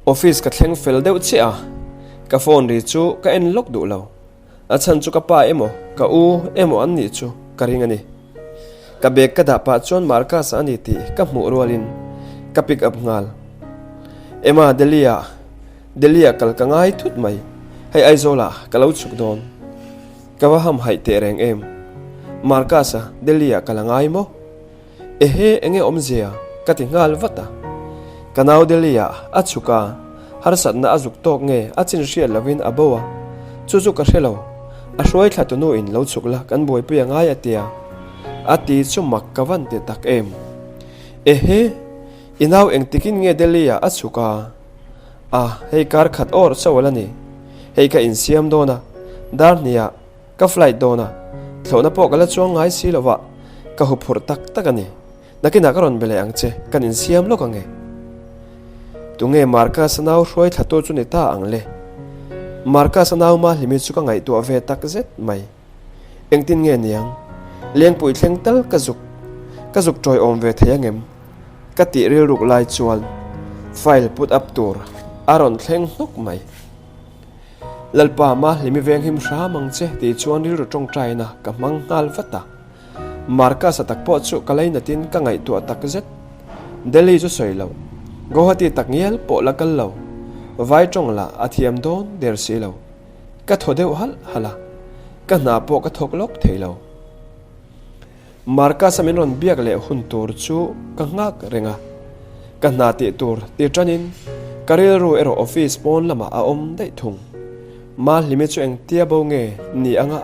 Office ka thleng fel deuh chiah a, ka phone ri chu ka en lawk duh lo. A chhan chu ka pa emaw ka u emaw an nih chu ka ring a ni. Ka bag ka dah pah chuan Marcus a ni tih ka hmuh rualin ka pick up nghal. Emma Delhi ah Delhi ah kal ka ngai thut mai, hei Aizawl ah ka lo chhuk dawn. Ka va hamhaih teh reng em? Marcus a Delhi ah kal a ngai maw? Ehe enge awmzia ka ti nghal vat a. Ka nau Delhi ah a chhuk a, harsatna a zuk tawk nge a chin hriat lovin a bo a, chu chu ka hre lo. A hruai thla tunu in lo chhuk la kan buaipui a ngai a tia. A ti chu mak ka van ti tak em. Ehe i nau engtikin nge Delhi ah a chhuk a? A hei kar khat awr chauh a la ni. Hei ka insiam dawn a, dar hnih ah. Ka flight dawn a, thlawhna pawh ka la chuang ngai si lova, ka hu phurh tak tak a ni. Nakinah ka rawn be leh ang che, kan insiam lawk ang e. Tunge Marcus-a nau hruai thlatu chu ni ta ang le? Marcus-a nau Mahlimi chu ka ngaihtuah ve tak zet mai. Engtin nge niang? Lengpui thleng tal ka zuk ka zuk tawiawm ve thei angem? Ka tih rilruk lai chuan file put up tur a rawn thleng hnawk mai. Lalpa Mahlimi venghim hram ang che tih chuan rilru tawngtaina ka hmang nghal vat a. Marcus-a tak pawh chu ka lainatin ka ngaihtuah tak zet. Delhi chu sawi lo, Guwahati tak ngial pawh la kal lo, vai tawng lah a thiam dawn der si lo. Ka thaw deuh halh halh a, ka hna pawh ka thawk lawk thei lo. Marcus-a min rawn biak leh hun tur chu ka nghak reng a, ka hna tih tur ti tanin ka rilru erawh office pawn lamah a awm daih thung. Mahlimi chu engtia bo nge ni anga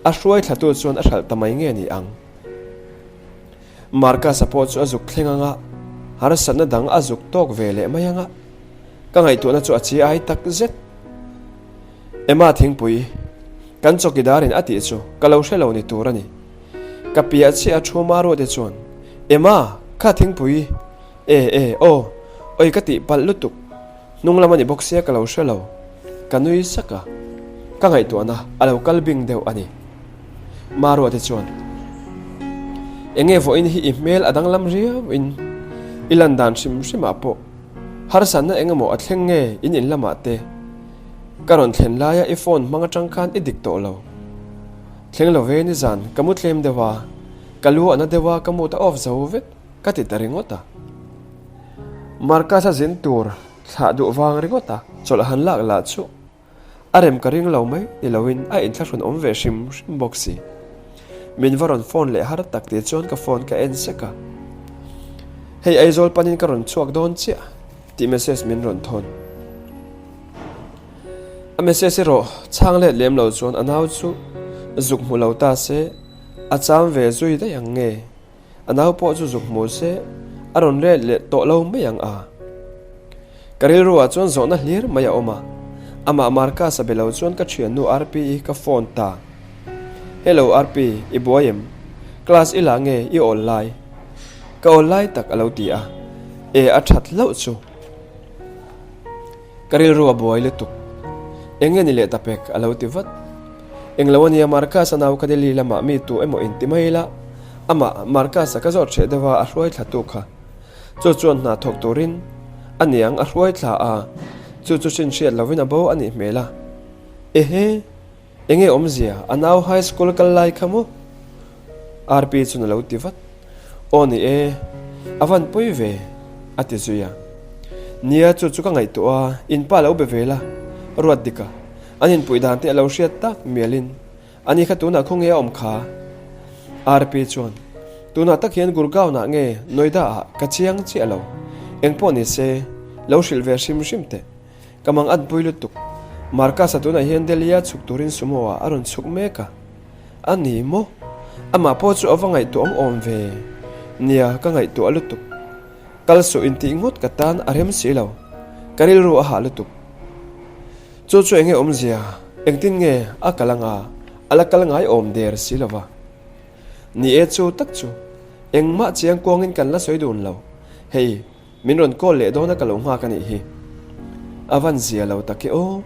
a hruai thlatu chuan a hralh ta mai nge ni ang? Marcus-a pawh chu a zuk thleng anga harsatna dang a zuk tawk ve leh mai anga ka ngaihtuahna chu a chi ai tak zet. Emma thingpui, kan chawkidarin a tih chu ka lo hre lo ni tur a ni. Ka piah chiah a thu Maruate chuan, Emma, kha thingpui, e e, aw, oi ka tih palh lutuk, hnung lam a ni bawk sia ka lo hre lo, ka nui sak a, ka ngaihtuahna a lo kal bing deuh a ni. Maruate chuan, Enge vawiin hi i hmel a danglam riau in i lan dan hrim hrimah pawh harsatna engemaw a thleng nge in in lamah te ka rawn thlen laia i phone hmang atang khan i dik tawh lo. Thleng lo ve nizan ka mu tlem deuh a, ka lu a na deuh a ka mood a off zo vek ka ti ta ringawt a. Marcus a zin tur thlah duh vang ringawt a chawlh han lak lah chu a rem ka ring lo mai ni loin a inthlahrun awm ve hrim hrim bawk si. Min va rawn phone leh har tak tih chuan ka phone ka en sek a. Hei Aizawl panin ka rawn chhuak dawn chiah tih message min rawn thawn. A message erawh chhang let lem lo chuan a nau chu zuk hmu lo ta se a cham ve zui daih ang nge? A nau pawh chu zuk hmu se a rawn let leh tawh lo mai ang a. Ka rilru ah chuan zawhna hlir mai a awm a, amah Marcus a be lo chuan ka thiannu Rp-i ka phone ta. Hello Rp, i buai em? Class i la nge i awl lai? Ka awl lai tak a lo ti a, e a that hlauh chu. Ka rilru a buai lutuk. Eng nge ni leh ta pek a lo ti vat. Englo ania Marcus-a nau ka Delhi lamah mi tu emaw in ti mai ila, amah Marcus-a ka zawt hreh deuh a a hruai thla tu kha. Chu chuan hna thawk turin a niang a hruai thla a, chu chu hrin hriat lovin a bo a nih hmel a. Ehe! Enge awmzia a nau high school kal lai kha maw? RP chuan a lo ti vat. Aw ni e, a van pawi ve, a ti zui a. Nia chu chu ka ngaihtuah a, in pa lo be ve la, ruat dik a. An inpuih dan te a lo hriat tak mialin, ani kha tunah khaw nge a awm kha? RP chuan, Tunah tak hian Gurgaon ah nge Noida ah ka chiang chiah lo, engpawh ni se, lo hrilh ve hrim hrim teh. Ka mang at pui lutuk. Marcus-a tunah hian Delhi-a chhuk turin sumo ah a rawn chhuk mek a. A ni maw? Amah pawh chu a va ngaihtuah awm awm ve. Nia, ka ngaihtuah lutuk. Kal suh intih ngawt ka tan a rem si lo. Ka rilru a hah lutuk. Chu chu enge awmzia? Engtin nge a kal anga a la kal ngai awm der si lo va? Ni e chu tak chu. Engmah chiang kuangin kan la sawi dun lo. Hei. Min rawn call leh dawn a ka lo nghak a nih hi. A van zia lo tak e aw.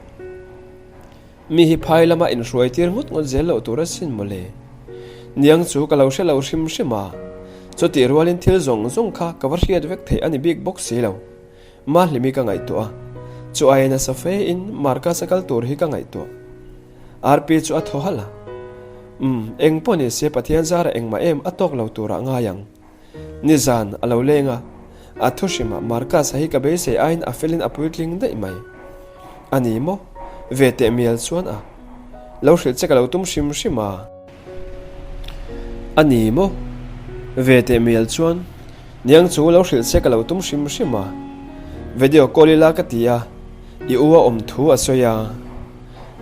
Mi hi phai lama inhruai tir ngawt ngawt zel loh tur asin mawle. Niang chu ka lo hre lo hrim hrim a, chutih rualin thil zawng zawng kha ka va hriat vek theih a ni bik bawk si lo. Mahlimi ka ngaihtuah a. Chu aia nasa fe in Marcus a kal tur hi ka ngaihtuah. Rp chu a thaw halh a. Umm, eng pawh ni se Pathian zara engmah em a tawk lo turah ngai ang. Nizan a lo leng a, a thu hrimah Marcus-a hi ka beisei aiin a felin a puitling daih mai. A ni maw? Ve teh mial chuan a lo hrilh che ka lo tum hrim hrim a. A ni maw? Ve teh mial chuan niang chu lo hrilh che ka lo tum hrim hrim a. Video call ila ka ti a, i u a awm thu a sawi a.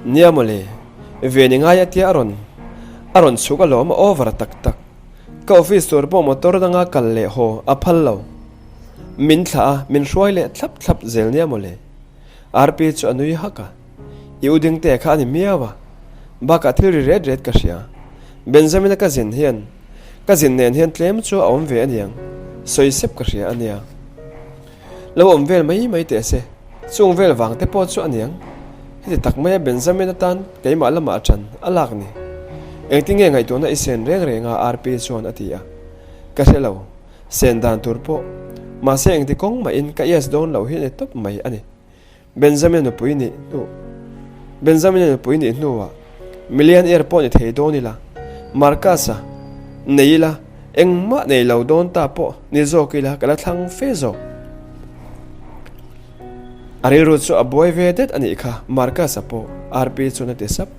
Nia mawle, ve ni ngai atia a rawn a rawn chhuk alawm a over tak tak. Ka office tur pawh motor danga kal leh haw a phal lo. Min thlah a, min hruai leh thlap thlap zel nia mawle. Rp chu a nui hak a. I u ding te kha a ni miau a. Bakah thil ri ret ret ka hria. Benjamin-a ka zin hian, ka zin nen hian tlem chu a awm ve aniang. Sawi sep ka hria ania. Lo awm vel mai mai teh se, chung vel vang te pawh chu aniang. Heti tak maia Benjamin atan keimah lamah a ṭan a lak ni. Engtin nge ngaihtuahna i sen reng reng a RP chuan a ti a. Ka hre lo, sen dan tur pawh. Mahse engti kawng mahin ka yes dawn loh hi a ni tawp mai a ni. Benjamin-a nupui nih hnu Benjamin-a nupui nih hnuah millionaire pawh ni thei dawn ila, Marcus-a nei ila, engmah nei lo dawn ta pawh ni zawk ila ka la thlang fe zawk. A rilru chu a buai ve det a nih kha Marcus-a pawh RP chuan a ti sap.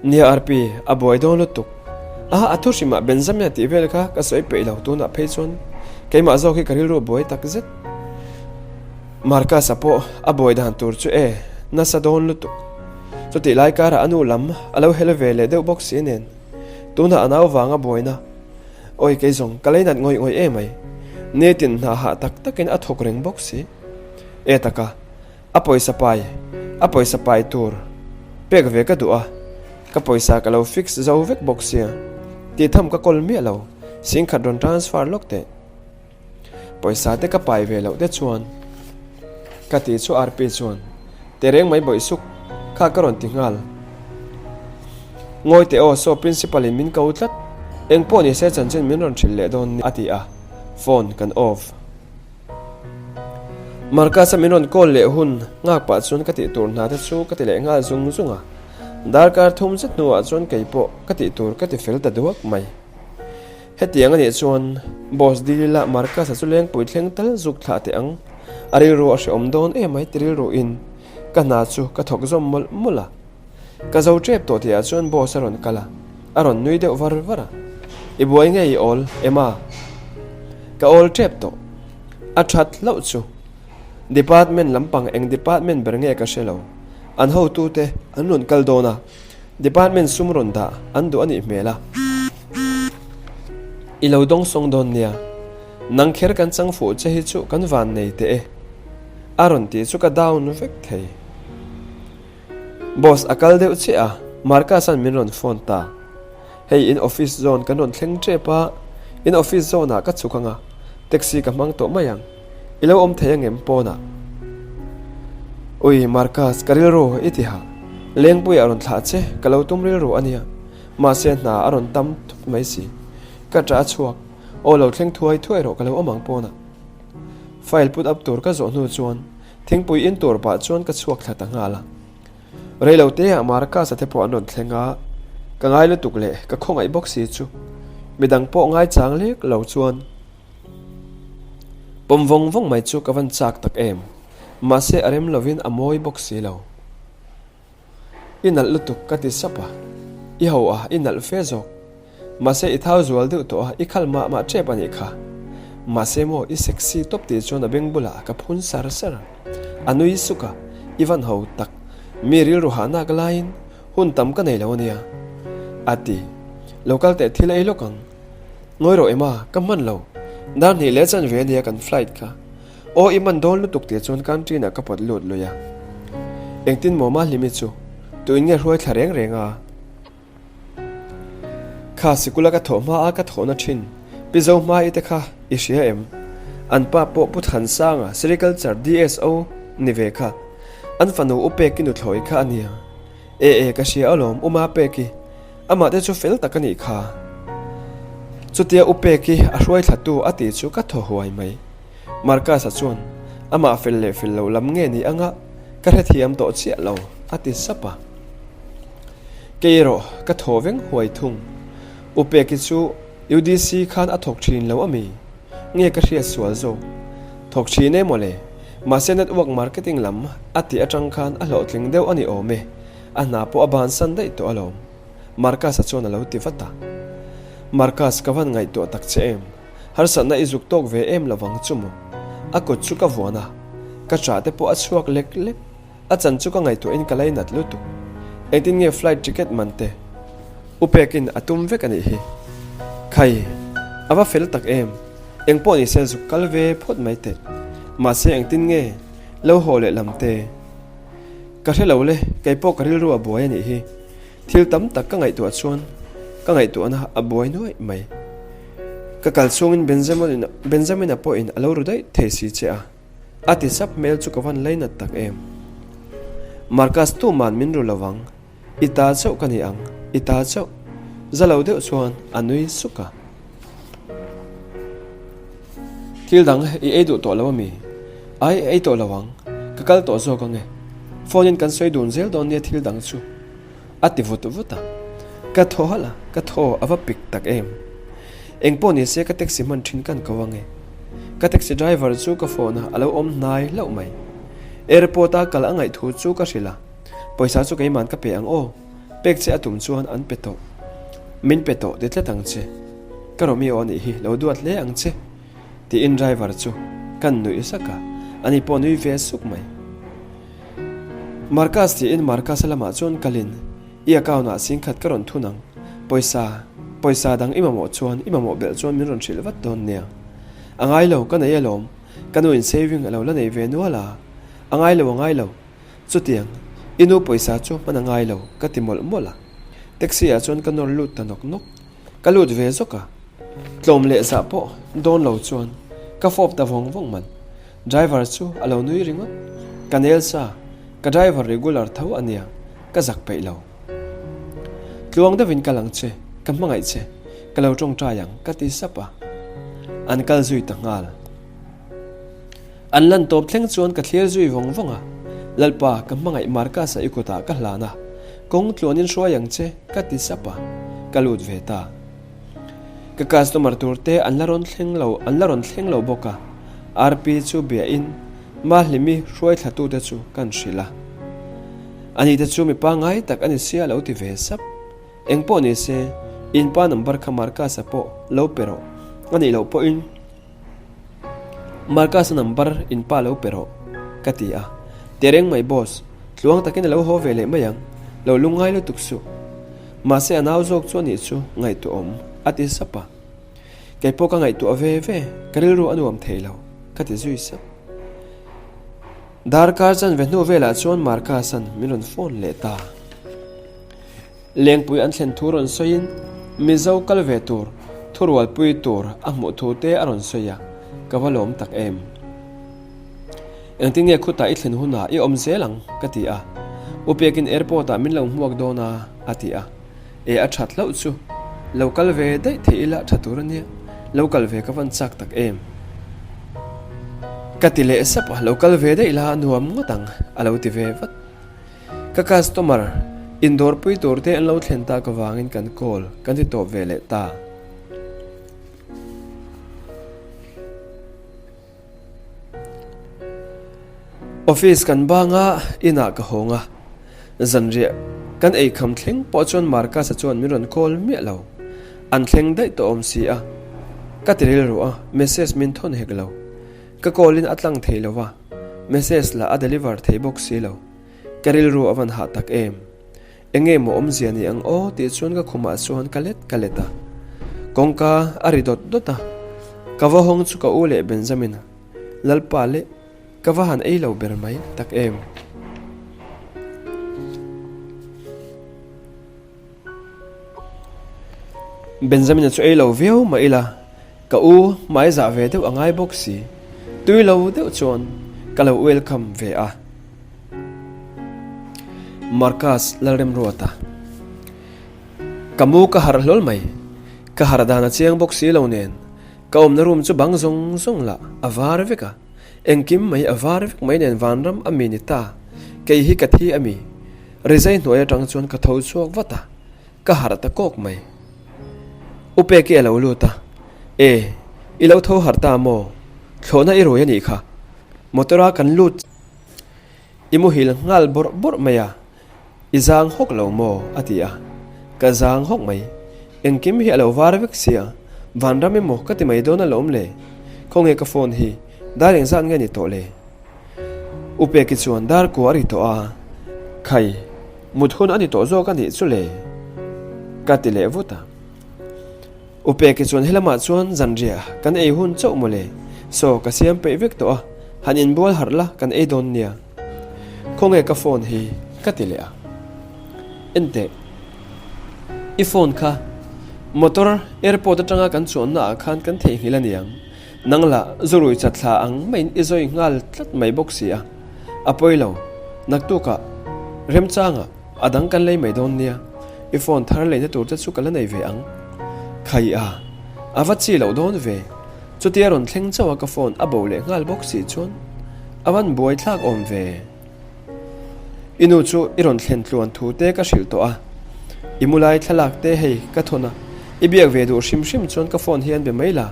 Nia RP, a buai dawn lutuk. Aha, a thu hrimah Benjamin-a tih vel kha ka sawi peih lo tunah phei chuan keimah zawk hi ka rilru buai tak zet. Marcus-a pawh a buai dan tur chu e, nasa dawn lutuk. Chutih lai karah a nu lam a lo hel ve leh deuh bawk si nen, tunah a nau vanga buaina. Awi kei zawng ka leinat ngawih ngawih em mai. Nitin hna hah tak takin a thawk reng bawk si. E taka, a pawisa pai, a pawisa pai tur pek ve ka duh a, ka pawisa ka lo fix zo vek bawk sia. Tih tham ka kawl miah lo, singkhat rawn transfer lawk teh. Pawisa te ka pai ve loh te chuan ka ti chu RP chuan Tereng mai bawih suk kha ka rawn ti nghal. Ngawi teh aw saw principal in min ko tlat eng pawh ni se chanchin min rawn hrilh leh dawn a ti a phone kan off. Marcus a min rawn call leh hun nghak pah chuan ka tih tur hna te chu ka ti leh nghal zung zung a darkar thum zet hnuah chuan kei pawh ka tih tur ka ti fel ta duak mai. Hetiang a nih chuan Boss Dilila Marcus-a chu lengpui thleng tal zuk thlah teh ang. A rilru a hrehawm dawn em ai ti rilruin ka hna chu ka thawk zawm mawlh mawlh a. Ka zo tep tawh tihah chuan Boss a rawn kal a, a rawn nui deuh var var a. I buai nge i awl, Emma? Ka awl tep tawh. A that hlauh chu. Department lampang eng department ber nge ka hre lo. An hotute an rawn kal dawn a. Department sum rawn dah an duh a nih hmel a. I lo dawng sawng dawn nia. Nang kher kan chang fuh che hi chu kan van nei teh e. A rawn tih chu ka down vek thei. Boss a kal deuh chiah a, Marcus-a'n min rawn phone ta. Hei in office zawn kan rawn thleng tep a, in office zawnah ka chhuk anga, taxi ka hmang tawh mai ang. I lo awm thei angem pawnah? Ui Marcus, ka rilru i ti ha. Lengpuiah rawn thlah che, ka lo tum rilru a nia. Mahse hna a rawn tam thut mai si. Ka ṭah a chhuak, aw lo thleng thuai thuai rawh ka lo awm ang pawnah. File put up tur ka zawh hnu chuan thingpui in tur pah chuan ka chhuak thla ta nghal a. Reilo te ah Marcus a te pawh an rawn thleng a, ka ngai lutuk leh ka khawngaih bawk si chu midang pawh ngaichang lek lo chuan Pawm vawng vawng mai chu ka van chak tak em. Mahse a rem lovin a mawi bawk si lo. I nalh lutuk ka ti sap a. I ho a, i nalh fe zawk. Mahse i thau zual deuh tawh a, i khal mah mah tep a nih kha. Mahse maw i sexy tawp tih chuan a beng bulah ka phun sar sar a. A nui suk a, i van ho tak. Mi rilru hahnak laiin hun tam ka nei lo a nia. A ti. Lo kal teh thil ei lawk ang. Ngawi rawh Emma, ka hman lo. Dar hnih leh chan ve ania kan flight kha. Aw i man dawn lutuk tih chuan canteen ah ka pawt lut lui a. Engtin maw Mahlimi chu tuin nge hruai thla reng reng a? Kha sikula ka thawh hma a ka thawhna thin Pi Zohmai te kha i hria em? An pa pawh Pu Thansanga Sericulture DSO ni ve kha. An fanu U Peki nuthlawi kha ania. E e ka hria alawm U Mapeki. Amah te chu fel tak a nih kha. Chutia U Peki a hruai thla tu a tih chu ka thaw huai mai. Marcus-a chuan. Amah fel leh fel lo lam nge ni anga ka hrethiam tawh chiah lo, a ti sap a. Kei erawh ka thaw veng huai thung. U Peki chu UDC khan a thawk thin lo a mi? Nge ka hriat sual zawk? Thawk thin e mawle. Mahse network marketing lam a tih atang khan a hlawhtling deuh a ni awm e. A hna pawh a bansan daih tawh alawm. Marcus-a chuan a lo ti vat a. Marcus, ka van ngaihtuah tak che em? Harsatna i zuk tawk ve em lovang chu maw? A kut chu ka vuan a, ka ṭah te pawh a chhuak lek lek. A chan chu ka ngaihtuahin ka lainat lutuk. Engtin nge flight ticket man te u pekin a tum vek a nih hi? Khai, a va fel tak em? Eng pawh nise zuk kal ve phawt mai teh. Mahse engtin nge lo haw leh lam te? Ka hre lo le, kei pawh ka rilru a buai a nih hi. Thil tam tak ka ngaihtuah chuan ka ngaihtuahna a buai nuaih mai. Ka kal chhungin Benjamin-a pawhin a lo ru daih thei si che a, a ti sap hmel chu ka van lainat tak em. Marcus tuman min ru lo vang, i ta chauh ka ni ang, i ta chauh. Za lo deuh chuan a nui suk a. Thil dang i ei duh tawh lo ami? Ai, ei tawh lo ang. Ka kal tawh zawk ange. Phone in kan sawi dun zel dawn nia thil dang chu. A ti vut vut a. Ka thaw halh a, ka thaw a va pik tak em. Eng pawh ni se ka taxi hman thin kan ko ange. Ka taxi driver chu ka phone a, a lo awm hnai hlauh mai. Airport a kal a ngaih thu chu ka hrilh a. Pawisa chu keiman ka pe ang aw. Pek che a tum chuan an pe tawh. Min pe tawh ti tlat ang che. Ka Romeo anih hi lo duat hle ang che. Tiin driver chu kan nuih sak a, ani pawh nui ve suk mai. Marcus tiin Marcus-a lamah chuan kalin i account ah singkhat ka rawn thun ang. Pawisa, pawisa dang i mamawh chuan i mamawh belh chuan min rawn hrilh vat dawn nia. A ngai lo, ka nei alawm. Ka nu in saving a lo la nei ve nual a. A ngai lo, a ngai lo. Chutiang, i nu pawisa chu hman a ngai lo, ka ti mawlh mawlh a. Taxi ah chuan ka nawr lut ta nawk nawk. Ka lut ve zawk a. Tlawm leh zah pawh dawn lo chuan ka fawp ta vawng vawng man. Driver chu a lo nui ringawt. Ka nel sa, ka driver regular tho a nia, ka zak peih lo. Tluang deuhin ka lang che, ka hmangaih che, ka lo tawngtai ang, ka ti sap a. An kal zui ta nghal. An lan tawp thleng chuan ka thlir zui vawng vawng a, Lalpa, ka hmangaih Marcus-a i kutah ka hlan a, kawng tluanin hruai ang che, ka ti sap a, ka lut ve ta. Ka customer tur te an la rawn thleng lo, an la rawn thleng lo bawk a, RP chu biahin Mahlimi hruai thlatute chu kan hrilh a. Ani te chu mi pangngai tak a ni sia lo ti ve sap. Eng pawh ni se, in pa number kha Marcus-a pawh lo pe rawh, a nih loh pawhin, Marcus-a number in pa lo pe rawh, ka ti a. Tereng mai boss, tluang takin a lo haw ve leh mai ang, lo lungngai lutuk suh. Mahse a nau zawk chu anih chu ngaihtuah awm, a ti sap a. Kei pawh ka ngaihtuah ve ve, ka rilru a nuam thei lo, ka ti zui sap. Darkar chanve hnu velah chuan Marcus-a'n min rawn phone leh ta. Lengpui an thlen thu rawn sawiin Mizo kal ve tur, thurualpui tur a hmuh thu te a rawn sawi a, ka va lawm tak em. Engtin nge khutah i thlen hunah i awm zel ang? ka ti a. U Pekin airport ah min lo hmuak dawn a, a ti a. E a that hlauh chu. Lo kal ve daih thei ila tha tur a nia. Lo kal ve ka van chak tak em. Ka ti leh sap a, lo kal ve daih la a nuam ngawt ang, a lo ti ve vat. Ka customer indawrpui tur te an lo thlen tak avangin kan call kan ti tawp ve leh ta. Office kan bang a, inah ka hawng a. Zanriah kan eikham thleng pawh chuan Marcus-a chuan min rawn call miah lo. An thleng daih tawh awm si a. Ka ti rilru a, message min thawn hek lo. Ka call in a tlang thei lo va. Message lah a deliver thei bawk si lo. Ka rilru a van hah tak em. Enge maw awmzia ni ang aw tih chuan ka khumah chuan ka let ka let a. Kawngka a ri dawt dawt a. Ka va hawng chu ka u leh Benjamin a. Lalpa leh ka va han ei lo ber mai tak em. Benjamin-a chu ei lo viau mah ila, ka u hmai zah ve deuh a ngai bawk si. Tui lo deuh chuan ka lo welcome ve a. Marcus Lalremruata. Ka mu ka harh hlawl mai. Ka harh dan a chiang bawk si lo nen, ka awmna room chu bang zawng zawng lah a var vek a. Engkim mai a var vek mai nen vanram a mi ni ta. Kei hi ka thi a mi. Rizai hnuai atang chuan ka tho chhuak vat a, ka harh ta kawk mai. U Peki a lo lut a, E, i lo tho harh ta maw? Thlawhna i rui a nih kha. Motor a kan lut. I muhil nghal bawrh bawrh mai a, I zang hawk lo maw? a ti a. Ka zang hawk mai. Engkim hi a lo var vek sia, vanram emaw ka ti mai dawn alawm le. Khawnge ka phone hi, dar engzat nge ni tawh le? U Peki chuan dar kua a ri tawh a, Khai, mut hun a ni tawh zawk a nih chu le? Ka ti leh vut a. U Peki chuan helamah chuan zanriah kan ei hun chauh maw le? Saw ka siam peih vek tawh a, han inbual harh la kan ei dawn nia. Khawnge ka phone hi? Ka ti leh a. Enteh, i phone kha motor airport atanga kan chuanna ah khan kan theihnghilh a niang. Nang lah zurui chatthla ang maiin i zawi nghal tlat mai bawk si a, a pawi lo, naktukah remchangah a dang kan lei mai dawn nia, i phone thar leina tur te chu ka la nei ve ang. Khai a, a va chi loh dawn ve, chutia rawn thleng chauh a ka phone a bo leh nghal bawk si chuan a van buai thlak awm ve. I nu chu i rawn thlen tluan thu te ka hrilh tawh a, i mu lai thlalak te hei ka thawn a, i biak ve duh hrim hrim chuan ka phone hian be mai la.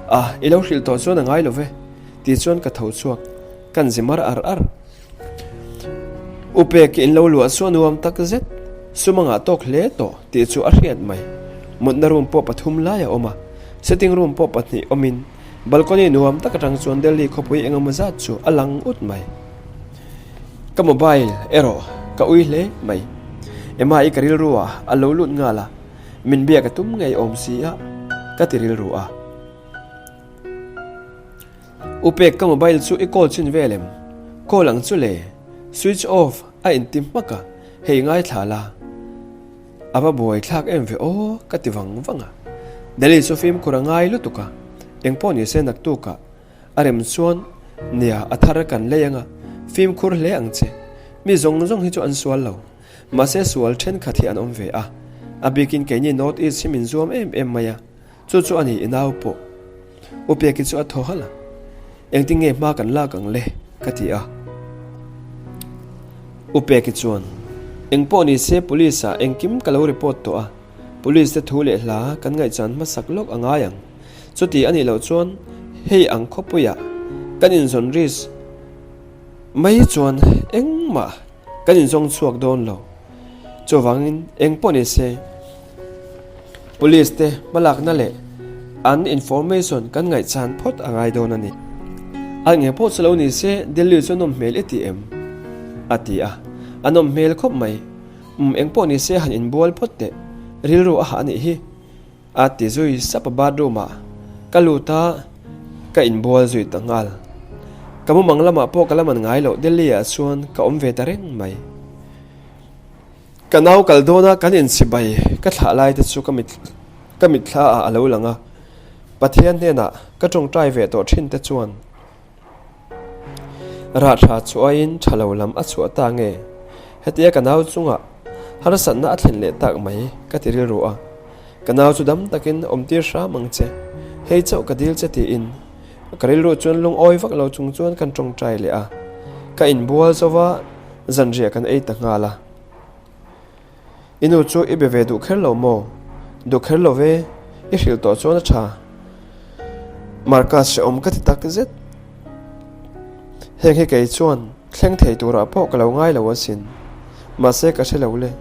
A, i lo hrilh tawh chuan a ngai lo ve, ti chuan ka tho chhuak, kan zi mar ar ar. U Pek in lo luah chu a nuam tak zet, sum a ngah tawk hle tawh tih chu a hriat mai. Mutna room pawh pathum lai a awm a, sitting room pawh pahnih awmin Balcony nuam tak atang chuan Delhi khawpui engemaw zat chu a lang ut mai. Ka mobile erawh ka ui hle mai. Emma i ka rilru ah a lo lut nghal a, min biak a tum ngei awm si a, ka ti rilru a. U Pek ka mobile chu i call chin vel em? Call ang chu le, switch off a inti hmak a, hei ngaithla la. A va buai thlak em ve aw ka ti vang vang a. Delhi chu fimkhur a ngai lutuk a, engpawh ni se naktukah a rem chuan nia a thar kan lei anga fimkhur hle ang che. Mi zawng zawng hi chu an sual lo, mahse sual thenkhat hi an awm ve a, a bikin keini North East hi min zuam em em mai a, Chu chu a ni i nau pawh. U Peki chu a thaw halh a, Engtin nge hma kan lak ang le? ka ti a. U Peki chuan, Eng pawh ni se police ah engkim ka lo report tawh a, police te thu leh hla kan ngaihchan hmasak lawk a ngai ang. Chuti a nih loh chuan hei ang khawpuiah kan inzawn risk mai chuan engmah kan inzawng chhuak dawn lo. Chuvangin eng pawh ni se, Police te hmalakna leh an information kan ngaihchan phawt a ngai dawn a ni. A nge pawh chu lo ni se, Delhi chu a nawm hmel i ti em? a ti a. A nawm hmel khawp mai. Umm eng pawh ni se han inbual phawt teh, rilru a hah a nih hi. A ti zui sap a bathroom ah ka lut a, ka inbual zui ta nghal. Ka mumang lamah pawh ka la man ngai loh Delhi ah chuan ka awm ve ta reng mai. Ka nau kal dawn a kan inchibai ka thlah lai te chu ka mit ka mitthla ah a lo lang a, Pathian hnenah ka tawngtai ve tawh thin te chuan rah tha chuaiin tha lo lam a chhuah ta nge? Hetia ka nau chungah harsatna a thlen leh tak mai ka ti rilru a, ka nau chu dam takin awm tir hram ang che, hei chauh ka dil che tiin ka rilru chuan lungawi vak lo chung chuan kan tawngtai leh a, ka inbual zo va. Zanriah kan ei ta nghal a. I nu chu i be ve duh kher lo maw? Duh kher lo ve, i hrilh tawh chuan a tha. Marcus hrehawm ka ti tak zet. Heng hi kei chuan thleng thei turah pawh ka lo ngai lo asin. Mahse ka hre lo le.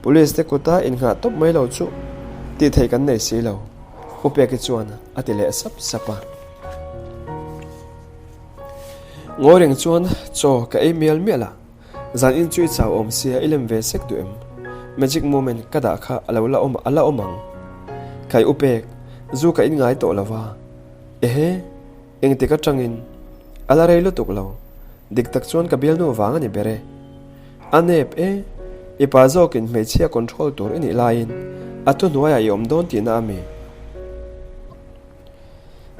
Police te kuta innghah tawp mai lo chu tih theih kan nei si lo, U Peki chuan a ti leh sap sap a. Ngawi reng chuan chaw ka ei mial mial a, zan in chu i chau awm sia i lem ve sek duh em? Magic moment ka dah kha a lo la awm a la awm ang. Kai u pek, zu ka in ngai tawh lo va. Ehe, engtik atangin a la rei lutuk lo, dik tak chuan ka bialnu vang a ni ber e. A nep e, i pa zawkin hmeichhia control tur i nih laiin a thuhnuaiah i awm dawn tihna a mi?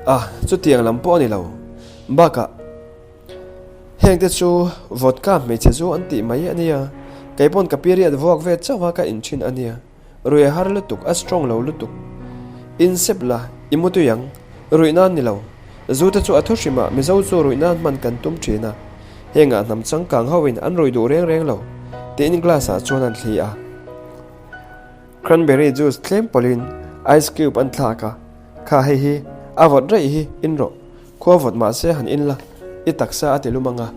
A, chutiang lam pawh a ni lo. Bakah, hengte chu vodka hmeichhe zu an tih mai a nia. Kei pawn ka period vuak ve chauh a ka in thin a nia. Rui a har lutuk, a strong lo lutuk. In sep la, i mutui ang. Ruih nan ni lo. Zu te chu a thu hrimah Mizo chu ruih nan hman kan tum thin a, hengah hnam changkang hoin an rui duh reng reng lo, tiin glass ah chuan an thli a. Cranberry juice tlem pawlhin ice cube an thlak a, Kha hei hi a vawt raih hi in rawh, khua vawt mahse han in la, i taksa a ti lum ang a.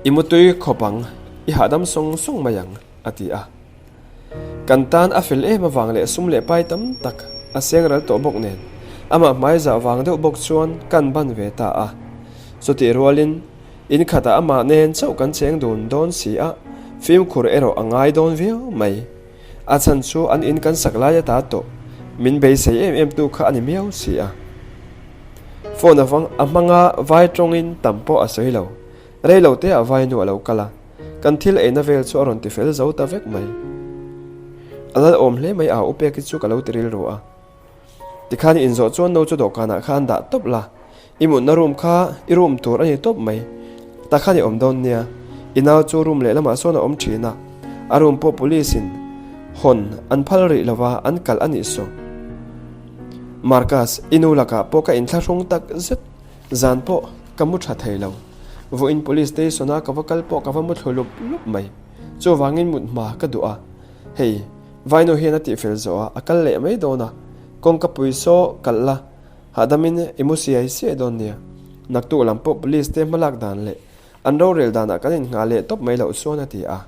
I mutui khawp ang, i hahdam sawng sawng mai ang, a ti a. Kan tan a fel em avang leh sum leh pai tam tak a seng ral tawh bawk nen, amah hmai zah vang deuh bawk chuan kan ban ve ta a. Chutih rualin, in khatah amah nen chauh kan cheng dun dawn si a, fimkhur erawh a ngai dawn viau mai. A chhan chu an in kan sak lai ata tawh min beisei em em tu kha a ni miau si a. Phone avang a hmanga vai tawngin tam pawh a sawi lo. Rei lo te ah vai nu a lo kal a, kan thil eina vel chu a rawn ti fel zo ta vek mai. A lal awm hle mai a u pek hi chu ka lo ti rilru a. Tikhan i inzawh chuan no chu dawhkanah khan dah tawp la, i mutna room kha i room tur a ni tawp mai. Takhan i awm dawn nia, i nau chu room lehlamah sawn a awm thin a, a room pawh police in hawn an phal rih lova an kalh a nih saw. Marcus, i nu lakah pawh ka inthlahrung tak zet. Zan pawh ka mu tha thei lo. Vawiin police station a ka va kal pawh ka va mu thlu lup lup mai. Chuvangin mut hma ka duh a. Hei, Vaino hian a tihfel zawh a, a kal leh mai dawn a. Kawngka pui saw kalh la, hahdamin i mu siai siai dawn nia. Naktuk lam pawh police te hmalak dan leh an rorel danah kan innghah leh tawp mai loh chuan a ti a.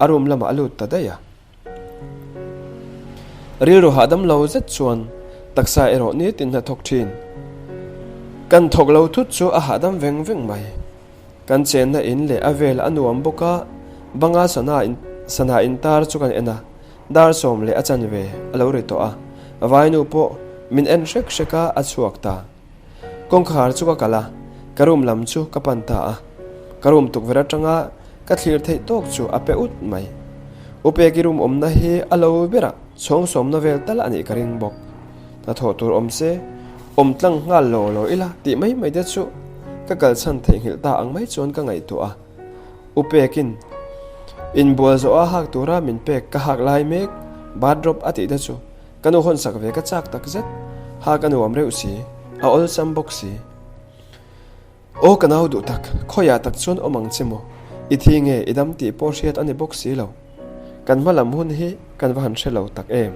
A room lamah a lut ta daih a. Rilru hahdam lo zet chuan taksa erawh nitin hna thawk thin. Kan thawk lo thut chu a hahdam veng veng mai. Kan chenna in leh a vel a nuam bawk a, banga sana sana intar chu kan en a, dar sawm leh a chanve a lo ri tawh a, vainu pawh min en hrek hrek a, a chhuak ta. Kawngkhar chu ka kalh a, ka room lam chu ka pan ta a. Ka room tukverh atanga ka thlir theih tawk chu a pe ut mai. U Peki room awmna hi a lo berah chhawng sawmna vel tal a nih ka ring bawk. Hnathawh tur awm se, awm tlang nghal lo lo ila tih mai mai te chu ka kalchhan theihnghilh ta ang mai chuan ka ngaihtuah a. U Pekin inbual zawha hak tura min pek ka hak lai mek bathrobe a tih te chu Ka nu hawnsak ve ka chak tak zet, ha ka nuam reuh si, a awlsam bawk si. Aw ka nau duh tak, khawiah tak chuan awm ang che maw? I thi nge i dam tih pawh hriat a ni bawk si lo. Kan hma lam hun hi kan va han hre lo tak em.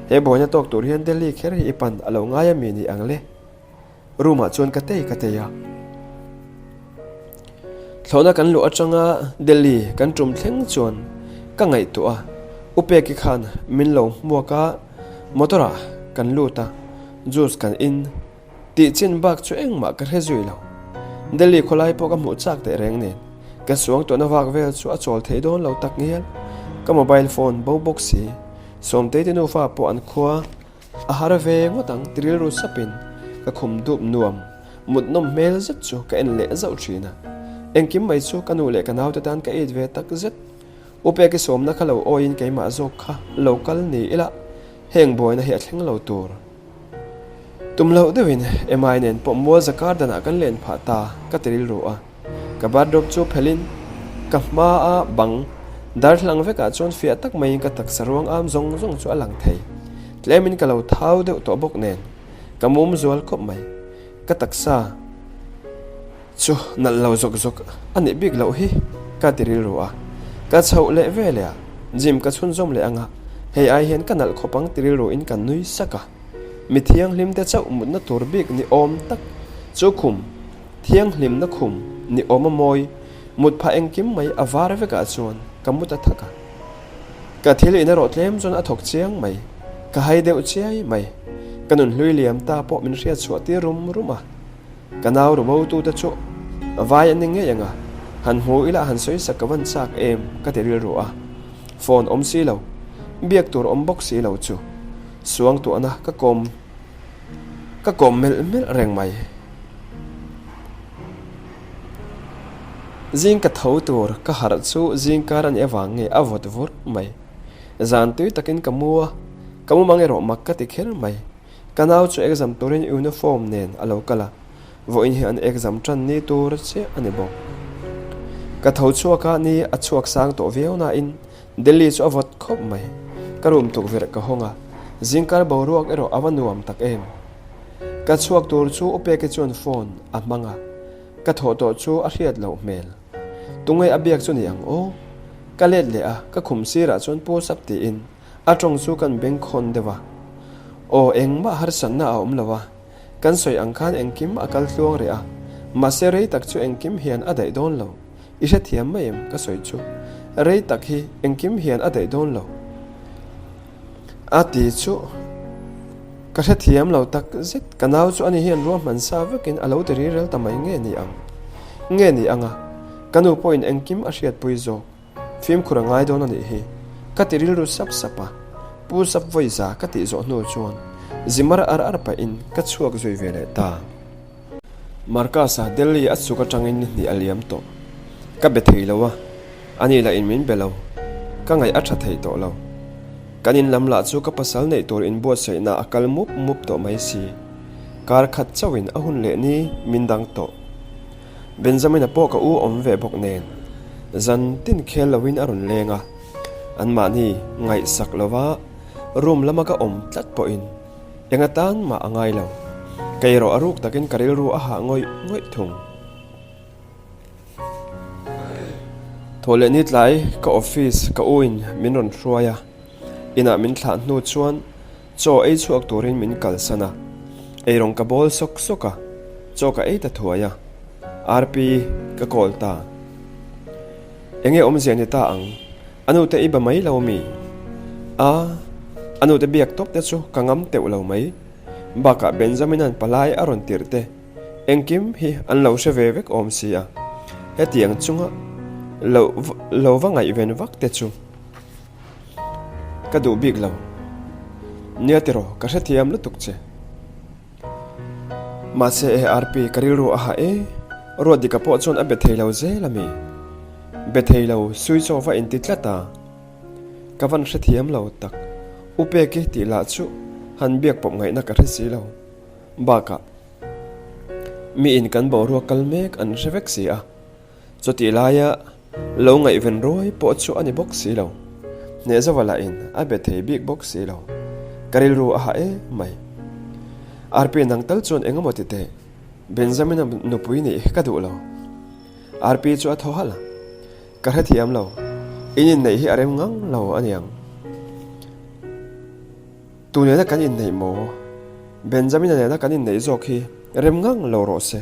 He buaina tawk tur hian Delhi kher hi i pan a lo ngai a mi ni ang le? Room ah chuan ka tei ka tei a. Thlawhna kan luh atanga Delhi kan tum thleng chuan ka ngaihtuah a, U Peki khan min lo hmuak a, motor ah kan lut a, juice kan in tih chin bak chu engmah ka hre zui lo. Delhi khawlai pawh ka hmuh chak teh reng nen ka suangtuahna vak vel chu a chawl thei dawn lo tak ngial. Ka mobile phone bo bawk si, Sawmtei te nufa pawh an khua A har ve ngawt ang ti rilru sapin ka khum dup nuam, mut nawm hmel zet chu ka en leh zauh thin a. Engkim mai chu ka nu leh ka naute tan ka it ve tak zet. U Peki sawmna kha lo awiin keimah zawk kha lo kal ni ila heng buaina hi a thleng lo tur. Tum loh deuhin Emai nen pawh mual zakar danah kan len phah ta ka ti rilru a. Ka bathrobe chu phelhin ka hmaa bang darthlang vekah chuan fiah tak maiin ka taksa ruang am zawng zawng chu a lang thei. Tlemin ka lo thau deuh tawh bawk nen ka mum zual khawp mai. Ka taksa chu nalh lo zawk zawk a nih bik loh hi ka ti rilru a. Ka chhoh leh ve leh a, gym ka chhunzawm leh anga hei ai hian ka nalh khawp ang ti rilru in ka nui sak a. Mi thianghlim te chauh mutna tur bik ni awm tak chu khum Thianghlimna khum ni awm a mawi, mut phah engkim mai a var vekah chuan ka mut a thak a. Ka thil in erawh tlem chuan a thawk chiang mai, ka hai deuh chiai mai. Ka nun hlui liam ta pawh min hriat chhuah tir rum rum a. Ka nau rubo tute chu vai an ni ngei ang a, han hmu ila han sawi sak ka van chak em ka ti rilru a. Phone awm si lo, biak tur awm bawk si lo chu suangtuahna ka kawm. Ka kawm melh melh reng mai. Zing ka tho tur ka harh chu zing kar a nih avang nge a vawt vur mai. Zan tui takin ka mu a, ka mumang erawh mak ka ti kher mai. Ka nau chu exam turin uniform nen a lo kal a, vawiin hi an exam tan ni tur chiah a ni bawk. Ka tho chhuak a, ni a chhuak sang tawh viau nain Delhi chu a vawt khawp mai. Ka room tukverh ka hawng a. Zingkar boruak erawh a va nuam tak em. Ka chhuak tur chu U Peki chuan phone a hmang a, ka thawh tawh chu a hriat loh hmel. Tunge a biak chu ni ang aw? Ka let leh a, ka khum sirah chuan Pu Sap tiin a tawng chu kan bengkhawn deuh a. Aw engmah harsatna a awm lo a, kan sawi ang khan engkim a kal tluang rih a, mahse rei tak chu engkim hian a daih dawn lo. I hrethiam mai em ka sawi chu? Rei tak hi engkim hian a daih dawn lo. A ti chu ka hrethiam lo tak zet. Ka nau chu ani hian ruahman sa vekin a lo ti rirel ta mai nge ni ang? Nge ni anga ka nu pawhin engkim a hriatpui zawk? Fimkhur a ngai dawn a nih hi. Ka ti rilru sap sap a. Pu sap vawiza ka tih zawh hnu chuan zimar ar ar pahin ka chhuak zui ve leh ta. Marcus-a Delhi a chhuk atangin ni hnih a liam tawh. Ka be thei lo a, ani lah in min be lo. Ka ngaih a tha thei tawh lo. Kan in lam lah chu ka pasal neih tur inbuatsaihna a kal mup mup tawh mai si. Kar khat chauhin a hun leh ni min dang tawh. Benjamin-a pawh ka u awm ve bawk nen zan tin khel loin a rawn leng a, anmahni ngaihsak lova room lama ka awm tlat pawhin Eng atan mah a ngai lo. Kei erawh a ruk takin ka rilru a hah ngawih ngawih thung. Thaw leh ni tlai ka office ka u in min rawn hruai a, inah min thlah hnu chuan chaw ei chhuak turin min kalsan a. Eirawng ka bawl sawk sawk a, chaw ka ei ta thuai a. RP ka call ta. Enge awmzia ni ta ang? A nute i ba mai lo mi? A, a nute biak tawp te chu ka ngam teuh lo mai. Bakah Benjamin-a'n palai a rawn tirh te, engkim hi an lo hre ve vek awm si a. Hetiang chunga lo lo va ngaihven vak te chu ka duh bik lo. Nia tiraw, ka hrethiam lutuk che. Mahse ARP ka rilru a hah e, Ruatdika pawh chuan a be thei lo zel a mi? Be thei lo, sui chaw va inti tlat a. Ka van hrethiam lo tak, U Peki tih lah chu han biak pawp ngaihna ka hre si lo. Bakah, miin kan boruak kal mek an hre vek si a. Chutih laia lo ngaihven ruai pawh chu a ni bawk si lo. Hnehzova lahin a be thei bik bawk si lo. Ka rilru a hah em mai. Arpi nang tal chuan eng emaw ti teh? Benjamin-a nupui nih ka duh lo. Arpi chu a thaw halh a. Ka hrethiam lo. In inneih hi a rem ngang lo a niang. Tu nena kan inneih maw? Benjamin-a nena kan inneih zawk hi rem ngang lo rawh se.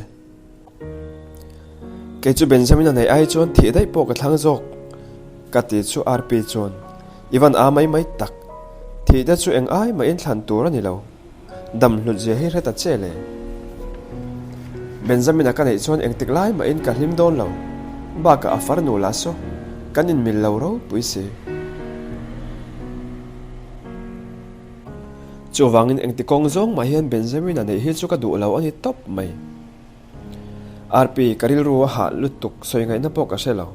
Kei chu Benjamin a neih ai chuan thih daih pawh ka thlang zawk ka ti chu RP chuan i van a mai mai tak. Thih te chu eng ai mahin thlan tur a ni lo. Dam hlut zia hi hre ta che le. Benjamin a ka neih chuan engtik lai mahin ka hlim dawn lo. Bakah a farnu lah saw kan inmil lo ropui si. Chuvangin engti kawng zawng mah hian Benjamin a neih hi chu ka duh lo a ni tawp mai. RP, ka rilru a hah lutuk sawi ngaihna pawh ka hre lo.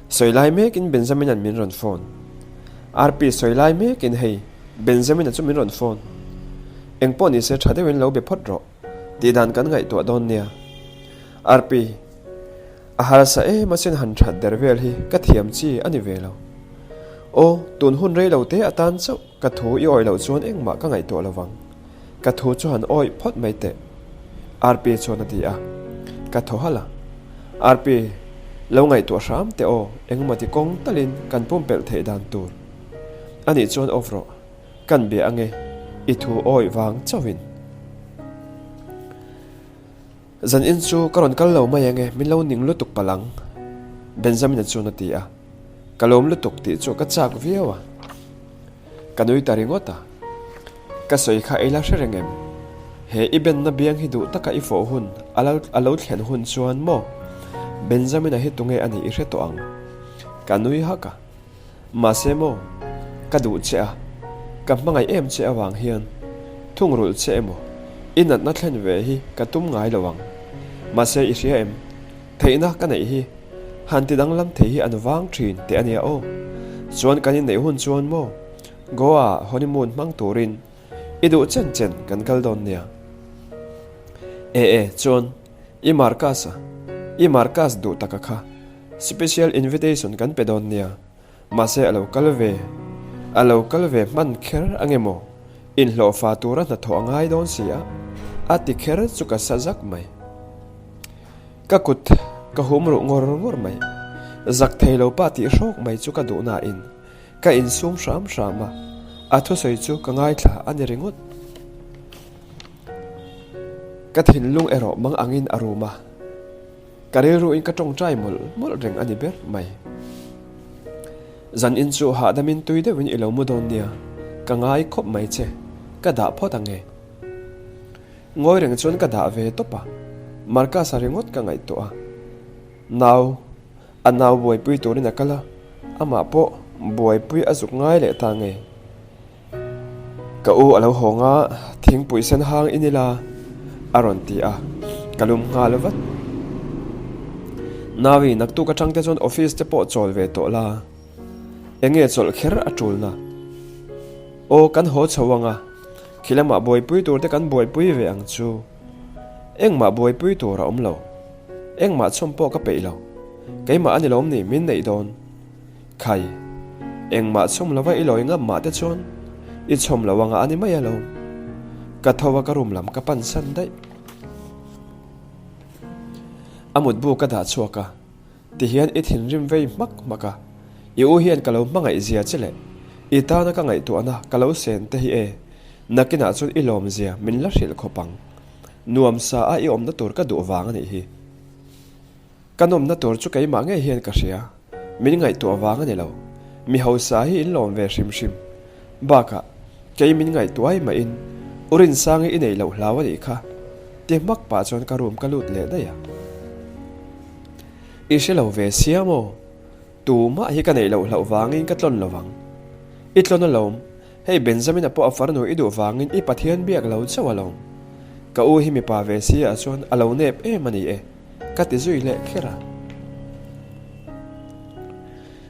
Sawi lai mekin Benjamin-a'n min rawn phone. RP, sawi lai mekin hei, Benjamin-a chu min rawn phone. Eng pawh nise tha deuhin lo be phawt rawh, tih dan kan ngaihtuah dawn nia. RP, a harsa em asin han that der vel hi ka thiam chi a ni ve lo. Aw, tun hun rei lo te atan chauh ka thu i awih loh chuan engmah ka ngaihtuah lo vang. Ka thu chu han awih phawt mai teh, RP chuan a ti a. Ka thaw halh a. RP, lo ngaihtuah hram teh aw, engemaw ti kawng talin kan pumpelh theih dan tur. Anih chuan off rawh, kan bia ange, i thu awih vang chauhin. Zan in chu ka rawn kal lo mai ange, min lo ning lutuk palh ang, Benjamin-a chuan a ti a. Ka lawm lutuk tih chu ka chak viau a. Ka nui ta ringawt a. Ka sawi kha ei la hre reng em? He i benna biang hi duh taka i fawh hun a lo thlen hun chuan maw? Benjamin-a hi tunge a nih i hre tawh ang. Ka nui hak a. Mahse maw, ka duh che a, ka hmangaih em che avang hian thungrulh che emaw i natna thlen ve hi ka tum ngai lo ang. Mahse i hria em? Theihna ka neih hi han ti danglam thei hi an vang thin teh a nia aw. Chuan kan inneih hun chuan maw Goa ah honeymoon hmang turin i duh chen chen kan kal dawn nia. E e chuan i Marcus a, i Marcus duh taka kha special invitation kan pe dawn nia. Mahse a lo kal ve. A lo kal ve hman kher a nge maw? Inhlawhfa tura hnathawh a ngai dawn si a, a ti kher chu ka sa zak mai. Ka kut ka hum ruh ngawr ngawr mai. Zak thei lo pa tih hrawk mai chu ka duh nain ka insum hram hram a, a thusawi chu ka ngaithla a ni ringawt. Ka thinlung erawh mang angin a rum a, ka rilruin ka tawngtai mawlh mawlh reng a ni ber mai. Zan in chu hahdamin tui deuhin i lo mu dawn nia, ka ngai khawp mai che, ka dah phawt ang e. Ngawi reng chuan ka dah ve tawp a, Marcus-a ringawt ka ngaihtuah a. Nau, a nau buaipui turin a kal a, amah pawh buaipui a zuk ngai leh ta nge. Ka u a lo hawng a, thingpui sen hang in ila, a rawn ti a, ka lum nghal vat. Naui, naktuk atang te chuan office te pawh chawl ve tawh la, eng nge chawlh kher a tulna? Aw, kan haw chho ang a, khi lamah buaipui tur te kan buaipui ve ang chu. Engmah buaipui tur a awm lo. Engmah chhawm pawh ka peih lo. Keimah a ni lawm ni min neih dawn? Khai, engmah chhawm lova i lawi ngam mah te chuan i chhawm lo anga a ni mai alawm. Ka tho a ka room lam ka pan san daih. A mutbu ka dah chhuak a, tihian i thinrim vei hmak hmak a, i u hian ka lo hmangaih zia che leh i tana ka ngaihtuahna ka lo sen te hi e, nakinah chuan i lawm zia min la hrilh khawp ang. Nuam sa a i awmna tur ka duh vang a nih hi. Ka nawmna tur chu keimah ngei hian ka hria. Min ngaihtuah vang a ni lo. Mi hausa hi in lawm ve hrim hrim. Bakah, kei min ngaihtuah ai mahin U Rinsangi i neih loh hlau a nih kha. Ti hmak pah chuan ka room ka lut leh daih a. I hre lo ve sia maw? Tumah hi ka neih loh hlauh vangin ka tlawn lo vang. I tlawn alawm. Hei Benjamin-a pawh a farnu i duh vangin i Pathian biak lo chauh alawm. Ka u hi mipa ve sia ah chuan a lo nep em a ni e. Ka ti zui leh kher a.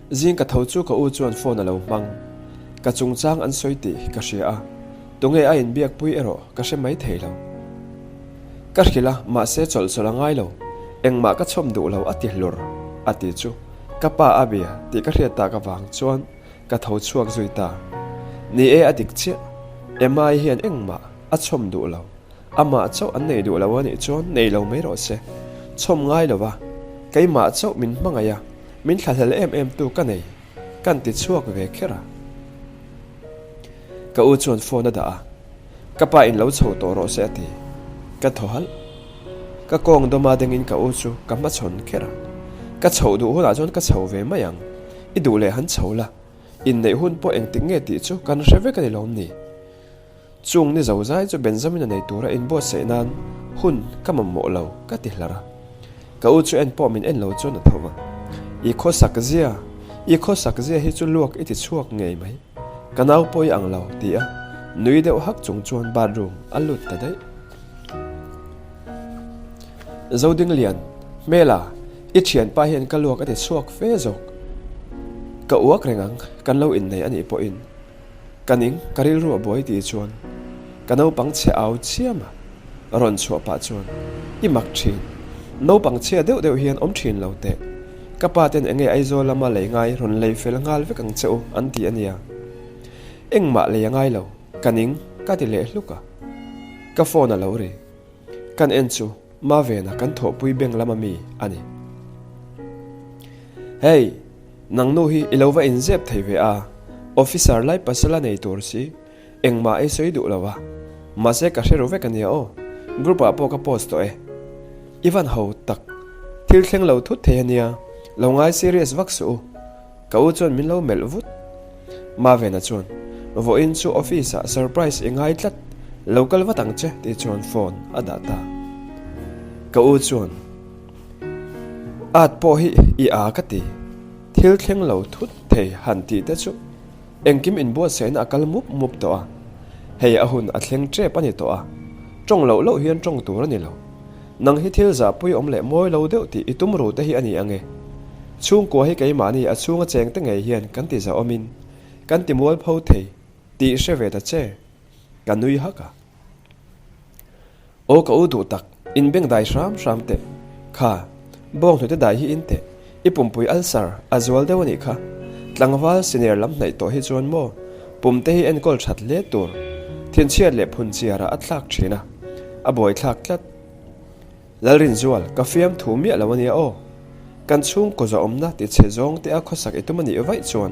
Zing ka tho chu ka u chuan phone a lo hmang. Ka chungchang an sawi tih ka hria a, tunge a inbiakpui erawh ka hre mai thei lo. Ka hrilh a, mahse chawlh chawlh a ngai lo, engmah ka chhawm duh lo a ti hlur a ti chu ka pa a bia tih ka hriat tak avang chuan ka tho chhuak zui ta. Ni e a dik chiah, Emma-i hian engmah a chhawm duh lo. Amah chauh an nei duh lo a nih chuan nei lo mai rawh se. Chhawm ngai lo va, keimah chauh min hmangaih a, min thlahlel em em tu ka nei, kan ti chhuak ve kher a. Ka u chuan phone a dah a, ka pa in lo chho tawh rawh se a ti. Ka thaw halh. Ka kawng dawma dengin ka u chu ka hmachhawn kher a. Ka chhoh duh hunah chuan ka chho ve mai ang, i duh leh han chho la, inneih hun pawh engtik nge tih chu kan hre vek a ni lawm ni? Chung ni zo zai chu Benjamin-a nei tura inbuatsaih nan hun ka mamawh lo ka ti hlar a. Ka u chu en pawh min en lo chuan a tho va. I khawsak zia, i khawsak zia hi chu luak i ti chhuak ngei mai. Ka nau pawh i ang lo ti a nui deuh hak chung chuan bathroom a lut ta daih. Zodinglian, Hmela, i thianpa hian ka luak a ti chhuak fe zawk. Ka uak reng ang, kan lo innei a nih pawhin. Ka ning, ka rilru a buai tih chuan ka naupang chhe au chiam a, rawn chhuah pah chuan, I mak thin, naupang chhia deuh deuh hian awm thin lo teh, ka pa ten enge Aizawl lama lei ngai rawn lei fel nghal vek ang che u an ti a nia. Engmah lei a ngai lo, ka ning ka ti leh hluk a. Ka phone a lo ri. Kan en chu Mavena kan thawhpui bank lama mi a ni. Hey! Nang nu hi i lo va inzep thei ve a, officer lai pasal a nei tur si, engmah ei sawi duh lo a. Mahse ka hre ru vek a nia aw, group ah pawh ka post tawh e. I van ho tak, thil thleng lo thut thei a nia, lo ngai serious vak suh u. Ka u chuan min lo melh vut. Mavena chuan, Vawiin chu office ah surprise i ngai tlat, lo kal vat ang che tih chuan phone a dah ta. Ka u chuan. At pawh hi i a ka ti. Thil thleng lo thut thei han tih te chu engkim inbuatsaihna a kal mup mup tawh a. Hei a hun a thleng tep a ni tawh a. Tawng loh loh hian tawng tur a ni lo. Nang hi thil zahpui awm leh mawi lo deuh tih i tum ru te hi a ni ang e. Chhungkua hi keimahni a chhunga cheng te ngei hian kan ti zahawmin kan ti mualpho thei tih hre ve ta che. Ka nui hak a. Aw ka u duh tak, in beng dai hram hram teh. Kha, bawng hnute dai hi in teh, i pumpui ulcer a zual deuh a nih kha. Tlangval senior lam hnaih tawh hi chuan maw? Pum te hi enkawl that hle tur thinchhiat leh phunchiarah a thlak thin a, a buaithlak tlat. Lalrinzual, ka fiamthu miah lo ania aw. Kan chhungkaw zawhawmna ti chhe zawng te a khawsak i tum a nih vaih chuan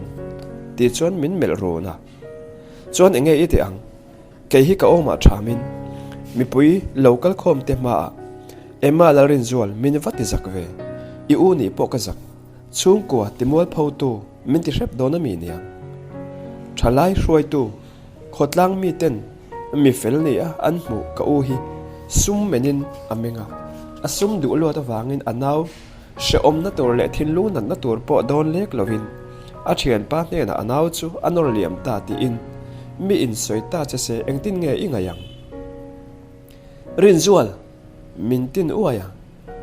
tih chuan min melh run a. Chuan enge i tih ang? Kei hi ka awmah thamin mipui lo kal khawm te hmaah Emma Lalrinzual min va ti zak ve. I u nih pawh ka zak. Chhungkua timualphotu min ti hrep dawn a mi niang? Thalai hruaitu khawtlang miten mi fel nia an hmuh ka u hi sum menin a meng a, a sum duh luat avangin a nau hrehawmna tur leh thinlung natna tur pawh dawn lek lovin a thianpa hnenah a nau chu a nawr liam ta tiin mi insawi ta che se engtin nge i ngaih ang? Rinzual, min tin uai a,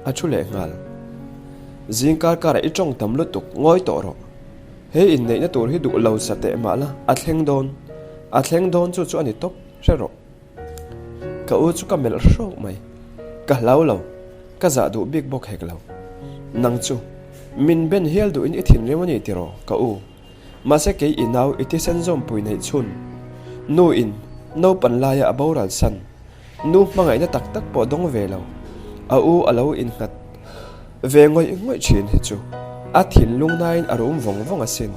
a thu leh nghal. Zing kar karah i tawng tam lutuk, ngawi tawh rawh. He inneihna tur hi duh lo sa teh mah la, a thleng dawn. A thleng dawn chu chu a ni tawp, hre rawh. Ka u chu ka melh hrawk mai. Ka hlau lo, ka zah duh bik bawk hek lo. Nang chu, min ben hial duhin i thinrim a ni tiraw, ka u. Mahse kei i nau i thisen zawmpui neih chhun, nu in naupan laia a boral san, nu hmangaihna tak tak pawh dawng ve lo, a u a lo innghat ve ngawih ngawih thin hi chu a thinlung nain a rum vawng vawng asin.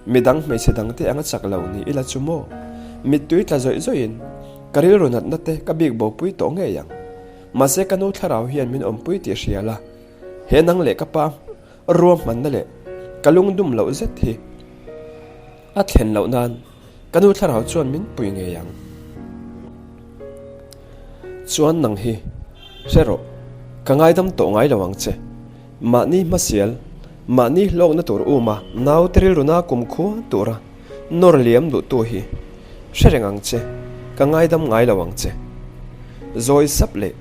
Midang hmeichhe dangte anga chak lo ni ila chu maw? Mittui tla zawih zawihin ka rilru natna te ka bik bopui tawh ngei ang. Mahse ka nu thlarau hian min awmpui tih hria la, he nang leh ka pa Ruahmanna leh ka lungdum loh zet hi a thlen loh nan ka nu thlarau chuan min pui ngei ang. Chuan nang hi hre rawh, ka ngaidam tawh ngai lo ang che. Mahni hmasial, mahni hlawkna tur uma naute rilruna kumkhua tura nawr liam duhtu hi hre reng ang che, ka ngaidam ngai lo ang che. Zawi sap leh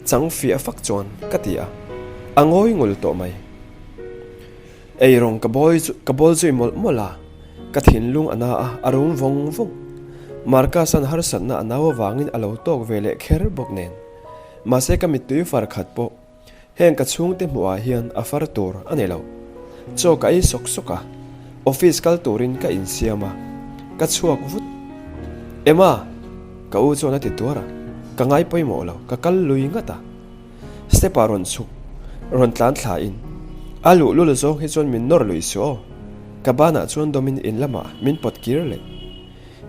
Chang fiah fak chuan ka ti a, a ngawi ngul tawh mai. Eirawng ka bawi ka bawl zui mawlh mawlh a, ka thinlung a na a, a rum vawng vawng. Marcus-a'n harsatna a nau avangin a lo tawk ve leh kher bawk nen. Mahse ka mittui far khat pawh heng ka chhungte hmuhah hian a far tur a ni lo. Chaw ka ei sawk sawk a, office kal turin ka insiam a, ka chhuak vut. Emma! Ka u chuan a ti tuar a, ka ngai pawimawh lo, ka kal lui ngat a. Step ah rawn chhuk, rawn tlan thla in, a luh lul zawng hi chuan min nawr lui suh aw. Ka banah chuan dawmin in lamah min pawt kir leh.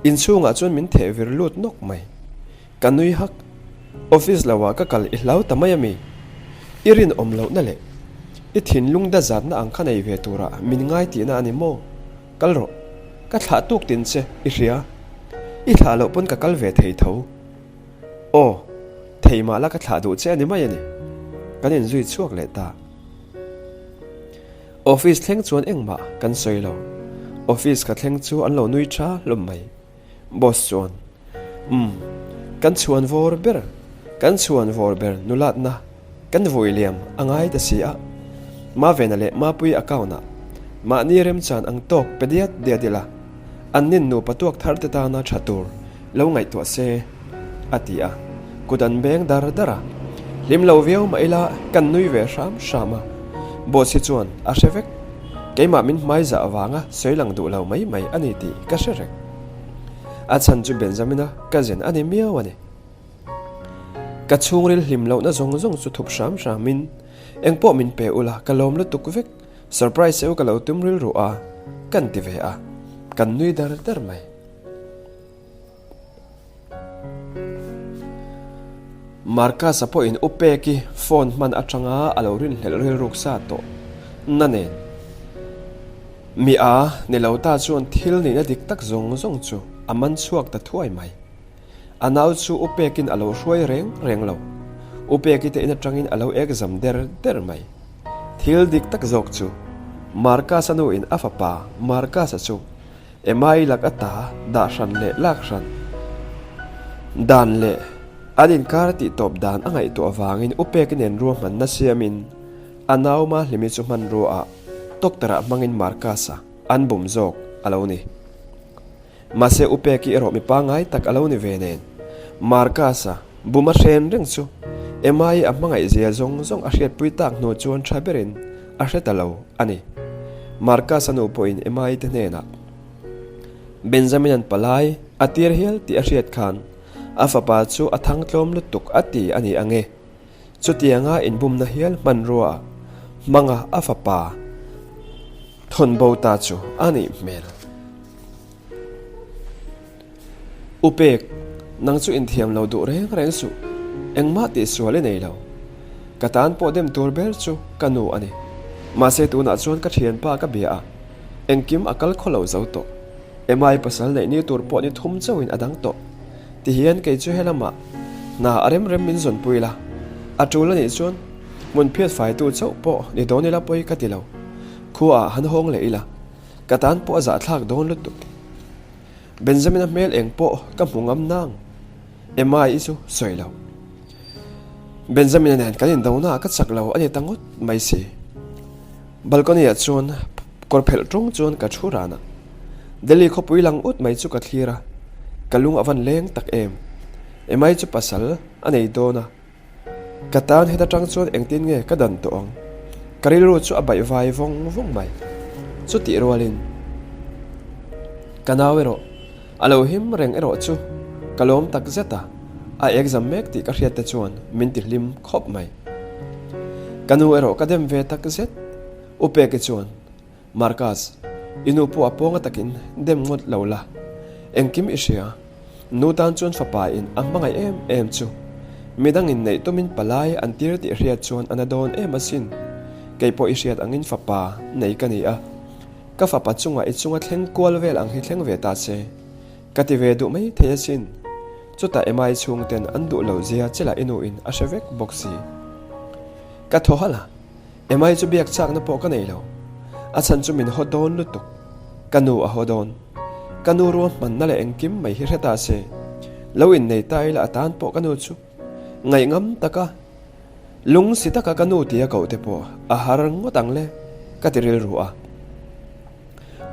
Inchhungah chuan min theh vir lut nawk mai. Ka nui hak, office lo ah ka kal i hlau ta mai a mi? I rinawm lohna leh i thinlung da zatna ang kha nei ve turah min ngai tihna a ni maw? Kal rawh, ka thlah tuk tin che, i hria. I thlah loh pawn ka kal ve thei tho. Aw, thei mah la ka thlah duh che a ni mai a ni. Kan inzui chhuak leh ta. Office thleng chuan engmah kan sawi lo. Office ka thleng chu an lo nui tha hlawm mai. Boss chuan, Umm, kan chhuan vawr ber, kan chhuan vawr ber nulatna kan vui liam a ngai ta si a, Mavena leh Mapuii account-ah mahni remchan ang tawk pe diat diat ila, an nin nupa tuak thar te tana tha tur lo ngaihtuah se, a ti a, kut an beng dar dar a. Hlim lo viau mah ila kan nui ve hram hram a, Boss hi chuan a hre vek. Keimah min hmaizah avanga sawi lang duh lo mai mai a ni tih ka hre reng. A chhan chu Benjamina cousin a ni miau a ni. Ka chhungril hlim lohna zawng zawng chu thup hram hramin engpawh min pe ula ka lawm lutuk vek, surprise eu ka lo tum rilru a, kan ti ve a, kan nui dar dar mai. Marcus-a pawhin U Peki phone hman atanga a lo rinhlelh rilruk sa tawh na nen. Mi a ni lo ta chuan thil nihna dik tak zawng zawng chu a man chhuak ta thuai mai. A nau chu U Pekin a lo hruai reng reng lo. U Peki te in atangin a lo ekzam der der mai. Thil dik tak zawk chu Marcus-a nuin a fapa Marcus-a chu Emai lak ata dah hran leh lak hran dan leh an inkar tih tawp dan a ngaihtuah avangin U Peki nen ruahmanna siamin a nau Mahlimi chu hmanrua ah doctor ah hmangin Marcus-a an bum zawk a lo ni. Mahse U Peki erawh mi pangngai tak a lo ni ve nen Marcus-a bum a hren reng chu Emai a hmangaih zia zawng zawng a hriatpui tak hnu chuan tha berin a hre ta lo a ni. Marcus-a nu pawhin Emma-i te hnenah. Benjamin-a'n palai a tir hial tih a hriat khan a fapa chu a thang tlawm lutuk a ti a ni ang e. Chutianga inbumna hial hmanrua hmanga a fapa thawn bo ta chu a nih hmel. U Pek, nang chu inthiam lo duh reng reng suh, engmah tihsual i nei lo. Ka tan pawh dem tur ber chu ka nu a ni. Mahse tunah chuan ka thianpa ka bia a, engkim a kal khaw lo zo tawh. Emai pasal neih ni tur pawh ni thum chauhin a dang tawh. Tihian kei chu helamah hna a rem rem min zawnpui la, a tul a nih chuan hmun phiat faitu chauh pawh ni dawn ila pawi ka ti lo. Khuaah han hawng leh ila, ka tan pawh a zahthlak dawn lutuk. Benjamin-a hmel eng pawh ka hmu ngam nang, Emma i chu sawi lo. Benjamin-a nen kan indona ka chak lo a ni ta ngawt mai si. Balcony-ah chuan kawr phelh ṭung chuan ka thu ran a. Delhi khawpui lang ut mai chu ka thlir a, ka lung a van leng tak em. Emma-i chu pasal a nei dawn a. Ka tan heta tang chuan engtin nge ka dan tawh ang? Ka rilru chu a baih vai vawng vawng mai. Chutih rualin ka nau erawh a lo him reng erawh chu ka lawm tak zet a, a exam mek tih ka hriat te chuan min ti hlim khawp mai. Ka nu erawh ka dem ve tak zet. U Peki chuan Marcus, i nu pawh a pawnga takin dem ngawt lo la. Engkim i hria. Nu tan chuan fapa in a hmangaih em em chu. Midang in neih tumin palai an tir tih hriat chuan a na dawn em asin. Kei pawh i hriat angin fapa nei ka ni a. Ka fapa chungah i chunga thleng kual vel ang hi thleng ve ta se. Ka ti ve duh mai thei asin. Chutah Emma-i chhungten an duh lo zia che lah i nu in a hre vek bawk si. Ka thaw halh a. Emai chu biak chakna pawh ka nei lo. A chhan chu min haw dawn lutuk. Ka nu a haw dawn. Ka nu ruahmanna leh engkim mai hi hre ta se. Lo innei ta ila a tan pawh ka nu chu ngaihngam taka lung si taka ka nu tia koh te pawh a har ngawt ang le ka ti rilru a.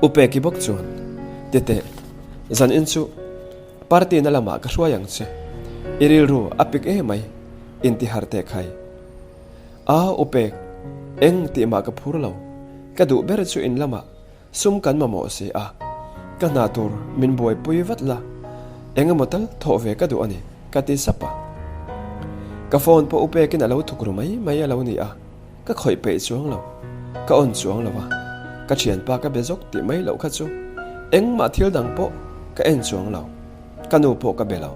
U Peki bawk chuan, Titeh, zanin chu party na lamah ka hruai ang che. I rilru a pik emai, intihar teh khai. A upek, eng tih mah ka phur lo. Ka duh ber chu in lamah sum kan mamawh si a, ka hna tur min buaipui vat la, eng emaw tal thawh ve ka duh a ni, ka ti sap a. Ka phone pawh upekin a lo thuk ru mai mai a lo ni a, ka khawih peih chuang lo, ka on chuang lo a, ka thianpa ka be zawk tih mai loh kha chu engmah thil dang pawh ka en chuang lo, ka nu pawh ka be lo.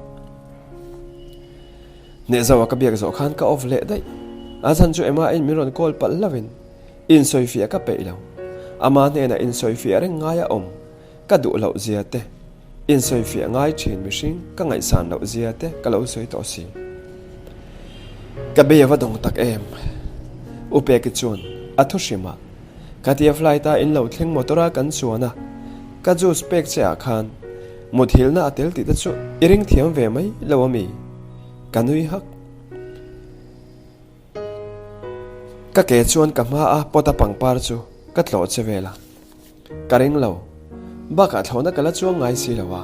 Hnehzauha ka biak zawh khan ka off leh daih. A chhan chu Emma in min rawn call palh hlauhin insawifiah ka peih lo. Ama hnenah insawifiah reng ngai a awm ka duh loh zia te, insawifiah ngai thin mihring ka ngaihsan loh zia te ka lo sawi tawh si. Ka bei a va dawng tak em? U Peki chuan a thu hrim a, Khatia flight a in lo thleng motor a kan chuan a, ka juice pek che ah khan Muthilhna a tel tih te chu i ring thiam ve mai lo a mi? Ka nui hak. Ka ke chuan ka hma a pot a pangpar chu ka tlawh che vel a. Ka ring lo. Bakah thlawhna ka la chuang ngai si lo a.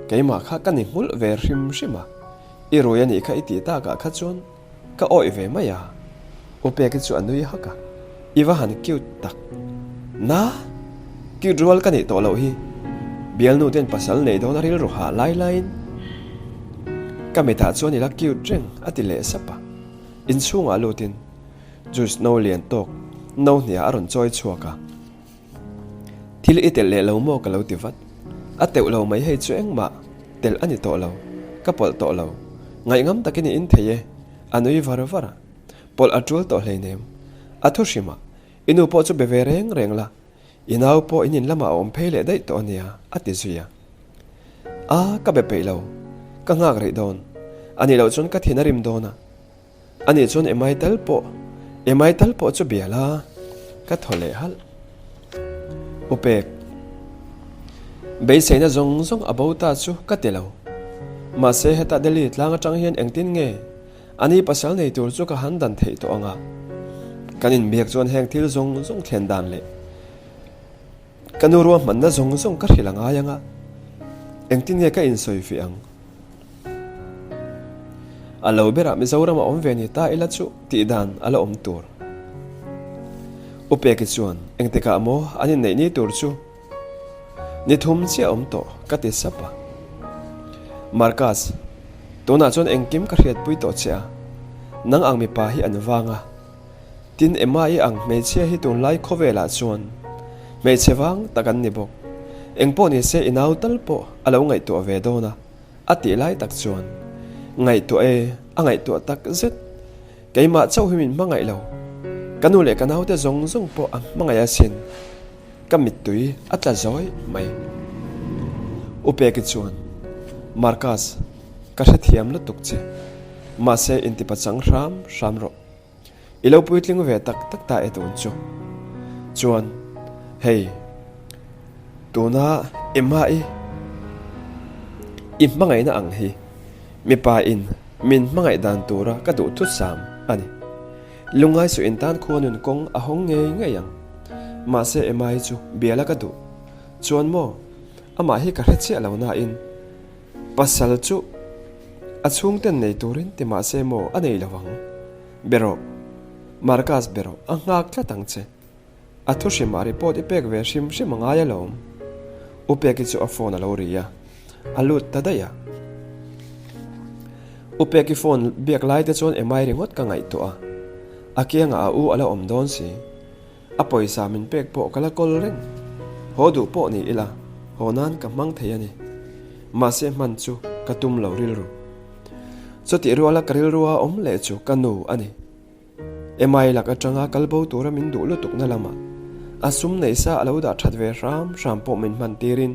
Keimah kha ka ni nghulh ve hrim hrim a. I rui a nih kha i tih takah kha chuan Ka awih ve mai a, U Peki chu a nui hak a, I va han cute tak. Na! Cute rual ka nih tawh loh hi. Bialnu ten pasal nei dawn a rilru hah lai laiin ka mitah chuan i la cute reng a ti leh sap a. Inchhungah lutin juice no lian tawk no hniah a rawn chawi chhuak a. Thil i telh leh lo maw ka lo ti vat. A teuh lo mai hei chu engmah telh a ni tawh lo, ka pawlh tawh lo. Ngaihngam takin i in thei e, a nui var var a. Pawlh a tul tawh hleinem. A thu hrim a, i nu pawh chu be ve reng reng la, i nau pawh in in lamah a awm phei leh daih tawh a nia, a ti zui a. A, ka be peih lo, ka nghak rih dawn. A nih loh chuan ka thin a rim dawn a. Ani chuan Emai tal pawh, Emai tal pawh chu bia la, ka thaw leh halh. U Pek, beiseina zawng zawng a bo ta chu ka ti lo. Mahse heta Delhi tlang atang hian engtin nge ani pasal nei tur chu ka han dan theih tawh ang a? Kan inbiak chuan heng thil zawng zawng thlen dan leh ka nu ruahmanna zawng zawng ka hrilh a ngai ang a, engtin nge ka insawifiah ang? A lo berah Mizoram a awm ve ni ta ila chu tih dan a la awm tur. U Peki chuan engtikah maw an inneih ni tur chu? Ni thum chiah awm tawh ka ti sap a. Marcus, tunah chuan engkim ka hriatpui tawh che a, nang ang mipa hi an vang a. Tin Emma i ang hmeichhia hi tunlai khawvelah chuan hmeichhe vang tak an ni bawk. Engpawh nise i nau tal pawh a lo ngaihtuah ve dawn a, a tih lai tak chuan ngaihtuah e, a ngaihtuah tak zet. Keimah chauh hi min hmangaih lo, ka nu leh ka naute zawng zawng pawh a hmangaih asin. Ka mittui a tla zawi mai. U Peki chuan, Marcus, ka hrethiam lutuk che. Mahse intipachang hram hram rawh. I lo puitling ve tak tak ta e tun chu. Chuan, hei, tuna Emma i i hmangaihna ang hi mipa in min hmangaih dan tura ka duh thut sam a ni. Lungngai suh in tan khua nun kawng a hawng ngei ngei ang. Mahse Emma hi chu biala ka duh. Chuan maw, amah hi ka hre chiah lo nain pasal chu a chhungten nei turin ti mahse maw a nei lo ang. Be rawh, Marcus be rawh, a nghak tlat ang che. A thu hrimah report i pek ve hrim hrim a ngai alawm. U Peki chu a phone a lo ri a, a lut ta daih a. U Peki phone biak lai te chuan Emai ringawt ka ngaihtuah a, a kiangah a u a la awm dawn si. A pawisa min pek pawh ka la kawl reng. Haw duh pawh ni ila, haw nan ka hmang thei a ni. Mahse hman chu ka tum lo rilru. Chutih ruala ka rilrua awm leh chu ka nu a ni. Emai lak atanga kal bo tura min duh lutukna lamah a sum neih sa a lo dah that ve hram hram pawh min hman tirin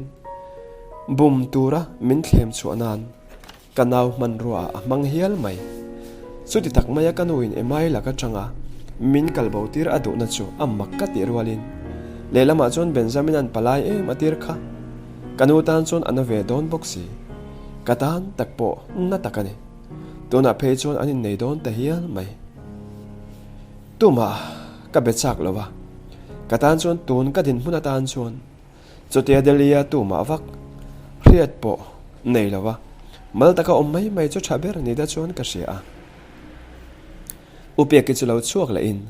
bum tura min thlem chhuah nan ka nau hmanrua ah a hmang hial mai. Chuti tak maia ka nuin Emai lak atanga min kal bo tir a duhna chu a mak ka tih rualin lehlamah chuan Benjamin-a'n palai em a tir kha ka nu tan chuan a na ve dawn bawk si. Ka tan tak pawh na tak a ni. Tunah phei chuan an innei dawn ta hial mai. Tumah ka be chak lo a, ka tan chuan tun ka dinhmun atan chuan chutia Delhi-a tumah vak hriat pawh nei lo a, mal taka awm mai mai chu tha ber ni ta chuan ka hria a. U Peki chu lo chhuak lehin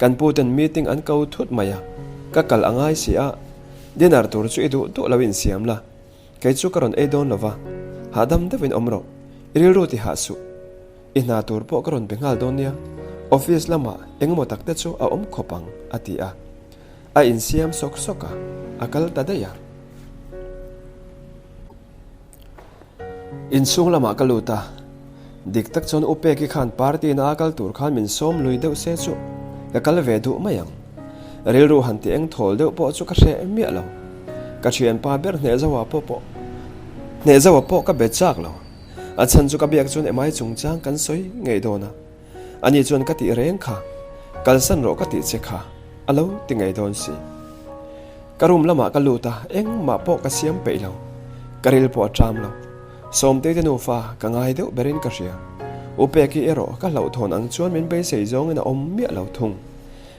kan pu ten meeting an ko thut mai a, ka kal a ngai si a, dinner tur chu i duh duh lo insiam la, Kei chu ka rawn ei dawn lo va, hahdam deuhin awm rawh, i rilru ti hah suh. I hna tur pawh ka rawn be nghal dawn nia, office lamah engemaw tak te chu a awm khawp ang, a ti a. A insiam sawk sawk a, a kal ta daih a. Inchhung lamah ka lut a, dik tak chuan U Peki khan party na a kal tur khan min sawm lui deuh se chu ka kal ve duh mai ang. Rilru han ti eng thawl deuh pawh chu ka hreh miah lo. Ka thianpa ber Hnehzoa pawh pawh Hnehzoa pawh ka be chak lo. A chhan chu ka biak chuan Emai chungchang kan sawi ngei dawn a. Ani chuan ka tih reng kha, kalsan rawh ka tih che kha a lo ti ngei dawn si. Ka room lamah ka lut a, engmah pawh ka siam peih lo. Ka ril pawh a ṭam lo. Sawmtei te nufa ka ngai deuh berin ka hria. U Peki erawh ka hlauhthawn ang chuan min beisei zawngin a awm miah lo thung.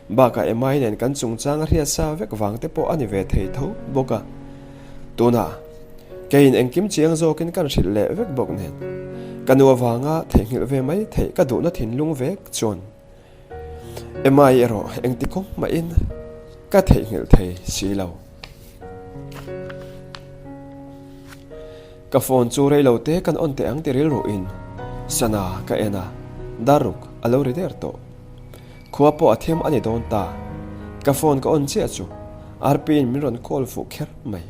Bakah Emai nen kan chungchang a hriat sa vek vang te pawh a ni ve thei tho bawk a. Tunah keiin engkim chiang zawkin kan hrilh leh vek bawk nen ka nu avanga theihnghilh ve mai theih ka duhna thinlung vek chuan Emai erawh engti kawng mahin ka theihnghilh thei si lo. Ka phone chu rei lo te kan on teh ang ti rilruin sana ka en a, darruk a lo ri der tawh. Khua pawh a thiam a ni dawn ta. Ka phone ka on chiah chu RP in min rawn call fuh kher mai.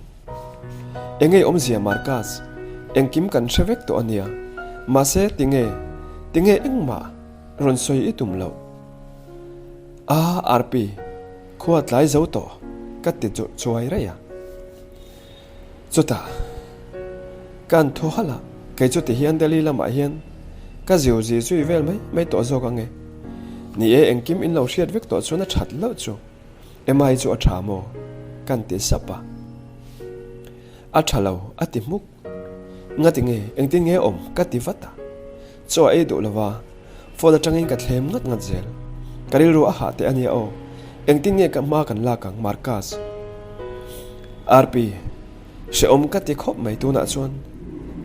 Engei awmzia Marcus, engkim kan hre vek tawh a nia. Mahse tinge, tinge engmah rawn sawi i tum loh? Aa RP, khua tlai zo tawh ka ti chuai raih a. Chutah, kan thaw halh a, kei chu tihian Delhi lamah hian ka ziu zi zui vel mai mai tawh zawk ang e. Ni e, engkim in lo hriat vek tawh chuan a that loh chu. Emma hi chu a tha maw? Kan ti sap a. A tha lo, a ti hmuk. Ngati nge, engtin nge awm? Ka ti vat a. Chaw a ei duh lo va, phone atangin ka thlem ngat ngat zel. Ka rilru a hah teh a nia aw. Engtin nge ka hma kan lak ang, Marcus? RP, Hrehawm ka ti khawp mai tunah chuan.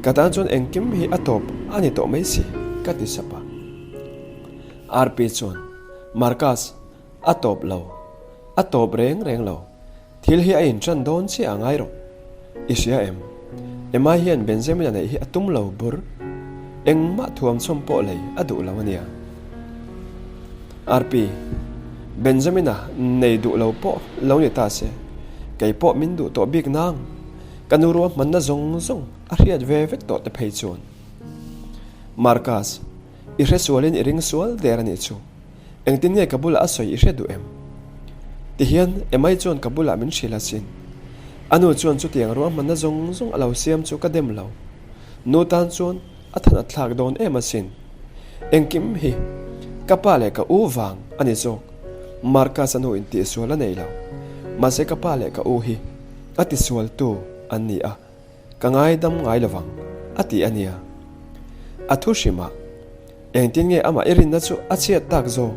Ka tan chuan engkim hi a tawp a ni tawh mai si, ka ti sap a. RP chuan, Marcus, a tawp lo. A tawp reng reng lo. Thil hi a inṭan dawn chiah a ngai rawh. I hria em? Emma hian Benjamin-a neih hi a tum lo bur. Engmah thuamchawm pawh lei a duh lo a nia. Rp, Benjamin-a nei duh lo pawh lo ni ta se, kei pawh min duh tawh bik nang. Ka nu ruahmanna zawng zawng a hriat ve vek tawh te phei chuan. Marcus, I hre sualin i ring sual der a nih chu. Engtin nge ka bulah a sawi i hre duh em? Tihian Emai chuan ka bulah min hrilh asin. A nu chuan chutiang ruahmanna zawng zawng a lo siam chu ka dem lo. Nu tan chuan a than a thlak dawn em asin. Engkim hi ka pa leh ka u vang a ni zawk. Marcus a nu in tihsual a nei lo. Mahse ka pa leh ka u hi a tisualtu an ni a. Ka ngaidam ngai lovang, a ti a nia. A thu hrimah, Engtin nge amah i rinna chu a chhiat tak zawk?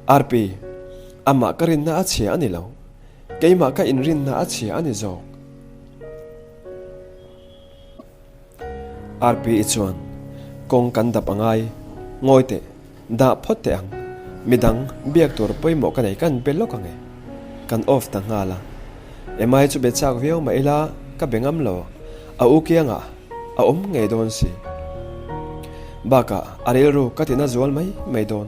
Rp, Amah ka rinna a chhia a ni lo. Keimah ka inrinna a chhia a ni zawk. Rp i chuan, Kawng kan dap a ngai. Ngawi teh. Dah phawt teh ang. Midang biak tur pawimawh ka nei kan be lawk ang e. Kan off ta nghal a. Emai chu be chak viau mah ila ka be ngam lo. A u kiangah a awm ngei dawn si. Bakah a rilru ka tina zual mai mai dawn.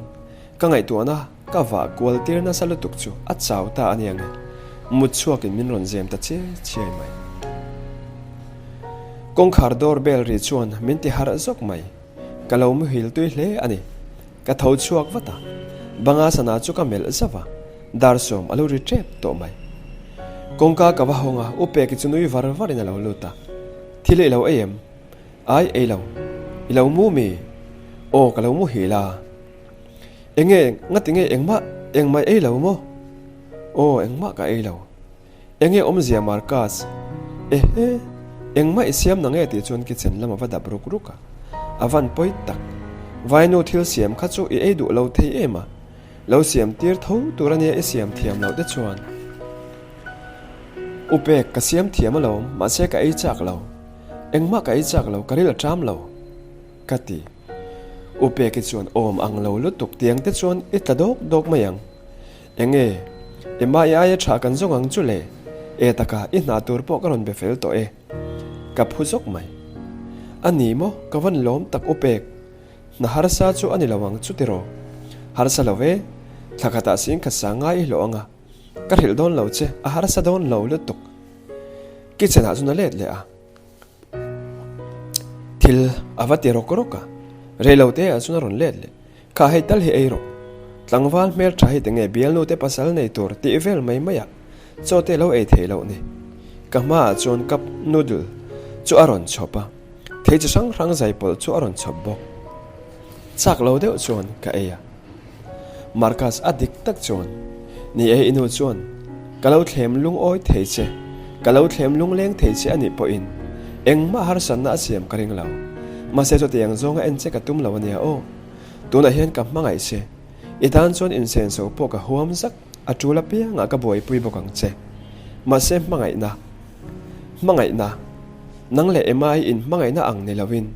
Ka ngaihtuahna ka vah kual tir nasa lutuk chu a chau ta a nia nge. Mut chhuakin min rawn zem ta chiai chiai mai. Kawngkhar door bell ri chuan min ti harh zawk mai. Ka lo muhil tui hle a ni. Ka tho chhuak vat a, banga sana chu ka melh zauh a, dar sawm a lo ri tep tawh mai. Kawngka ka va hawng a, U Peki chu nui var varin a lo lut a, Thil i lo ei em? Ai, ei lo. I lo mu mi? Aw, ka lo muhil a. Enge, ngati nge engmah, engmah i ei lo maw? Aw, engmah ka ei lo. Enge awmzia Marcus? Ehe, engmah i siam na nge tih chuan kitchen lam a va dap ruk ruk a. A van pawi tak. Vainu thil siam kha chu i ei duh lo thei em a? Lo siam tir tho tur ania i siam thiam loh te chuan. U pek, ka siam thiam alawm, mahse ka ei chak lo. Engmah ka ei chak lo, ka ril a ṭam lo. Ka ti. U pek i chuan awm ang lo lutuk tiang te chuan i tla dawk dawk mai ang. Enge? Emma i aia tha kan zawng ang chu le? E taka, i hna tur pawh ka rawn be fel tawh e. Ka phu zawk mai. A ni maw? Ka van lawm tak u pek. Hna harsa chu a ni lo ang chu tiraw? Harsa lo e. Thla khatah sing khat sa ngai i hlawh ang a. Ka hrilh dawn lo che, a harsa dawn lo lutuk. Kitchen ah chuan a let leh a. Thil a va ti rawk rawk a, reilo te ah chuan a rawn let leh. Kha hei tal hi ei rawh. Tlangval hmel tha hi tinge bialnu te pasal nei tur tih vel mai mai ah chaw te lo ei theih loh ni. Ka hma ah chuan cup noodle chu a rawn chhawp a, thei chi hrang hrang zai pawlh chu a rawn chhawp bawk. Chak lo deuh chuan ka ei a. Marcus a dik tak chuan, Ni e i nu chuan, ka lo thlem lungawi thei che, ka lo thlem lungleng thei che a nih pawhin engmah harsatna a siam ka ring lo. Mahse chutiang zawnga en che ka tum lo a nia aw. Tunah hian ka hmangaih che. I tan chuan insenso pawh ka huam zak, a tul apiangah ka buaipui bawk ang che. Mahse hmangaihna, hmangaihna, nang leh Emma i inhmangaihna ang ni loin,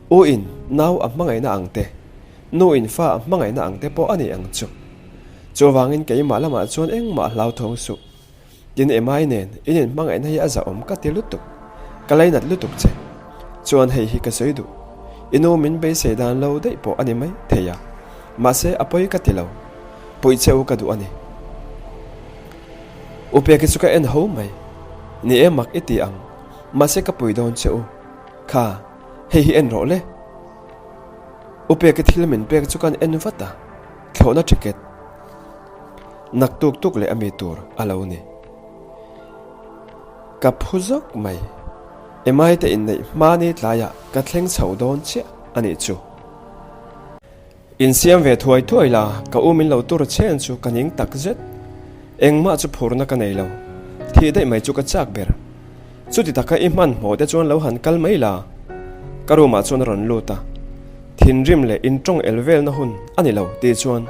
U in nau a hmangaihna ang te, nu in fa a hmangaihna ang te pawh a ni ang chu. Chuvangin keimah lamah chuan engmah hlauthawng suh. Tin Emai nen in inhmangaihna hi a zahawm ka ti lutuk, ka lainat lutuk che. Chuan hei hi ka sawi duh, i nu min beisei dan lo daih pawh a ni mai thei a, mahse a pawi ka ti lo, puih che u ka duh a ni. U Peki chu ka en ho mai, ni e mak i ti ang, mahse ka pui dawn che u, kha. Hei hi en rawh le. U Peki thil min pek chu kan en vat a, thlawhna ticket nak tuk tuk leh a mi tur a lo ni. Ka phu zawk mai. Emai te inneih hmani tlaiah ka thleng chho dawn chiah a nih chu. Insiam ve thuai thuai la, ka u min lo tur chen chu ka ning tak zet. Engmah chu phurna ka nei lo. Thih daih mai chu ka chak ber. Chuti taka i hmanhmawh te chuan lo han kal mai la. Ka room ah chuan a rawn lut a. Thinrim leh intawng el velna hun a ni lo tih chuan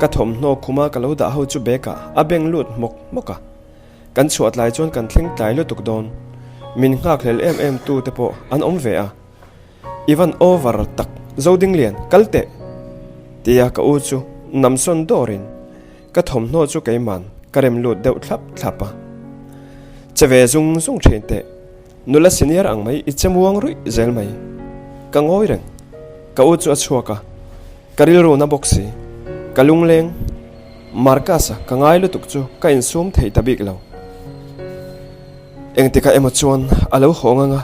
ka thawmhnaw khuma ka lo dah ho chu bag ah a beng lut hmawk hmawk a. Kan chhuah tlai chuan kan thleng tlai lutuk dawn. Min nghakhlel em em tu te pawh an awm ve a. I van over tak Zodinglian, kal teh! Tia ka u chu namsawn dawrin ka thawmhnaw chu keiman ka rem lut deuh thlap thlap a. Che ve zung zung thin teh. Nula senior ang mai i che muang ruih zel mai. Ka ngawi reng. Ka u chu a chhuak a. Ka rilru na bawk si. Ka lungleng. Marcus-a ka ngai lutuk chu ka insum thei ta bik lo. Engtikah emaw chuan a lo hawng ang a.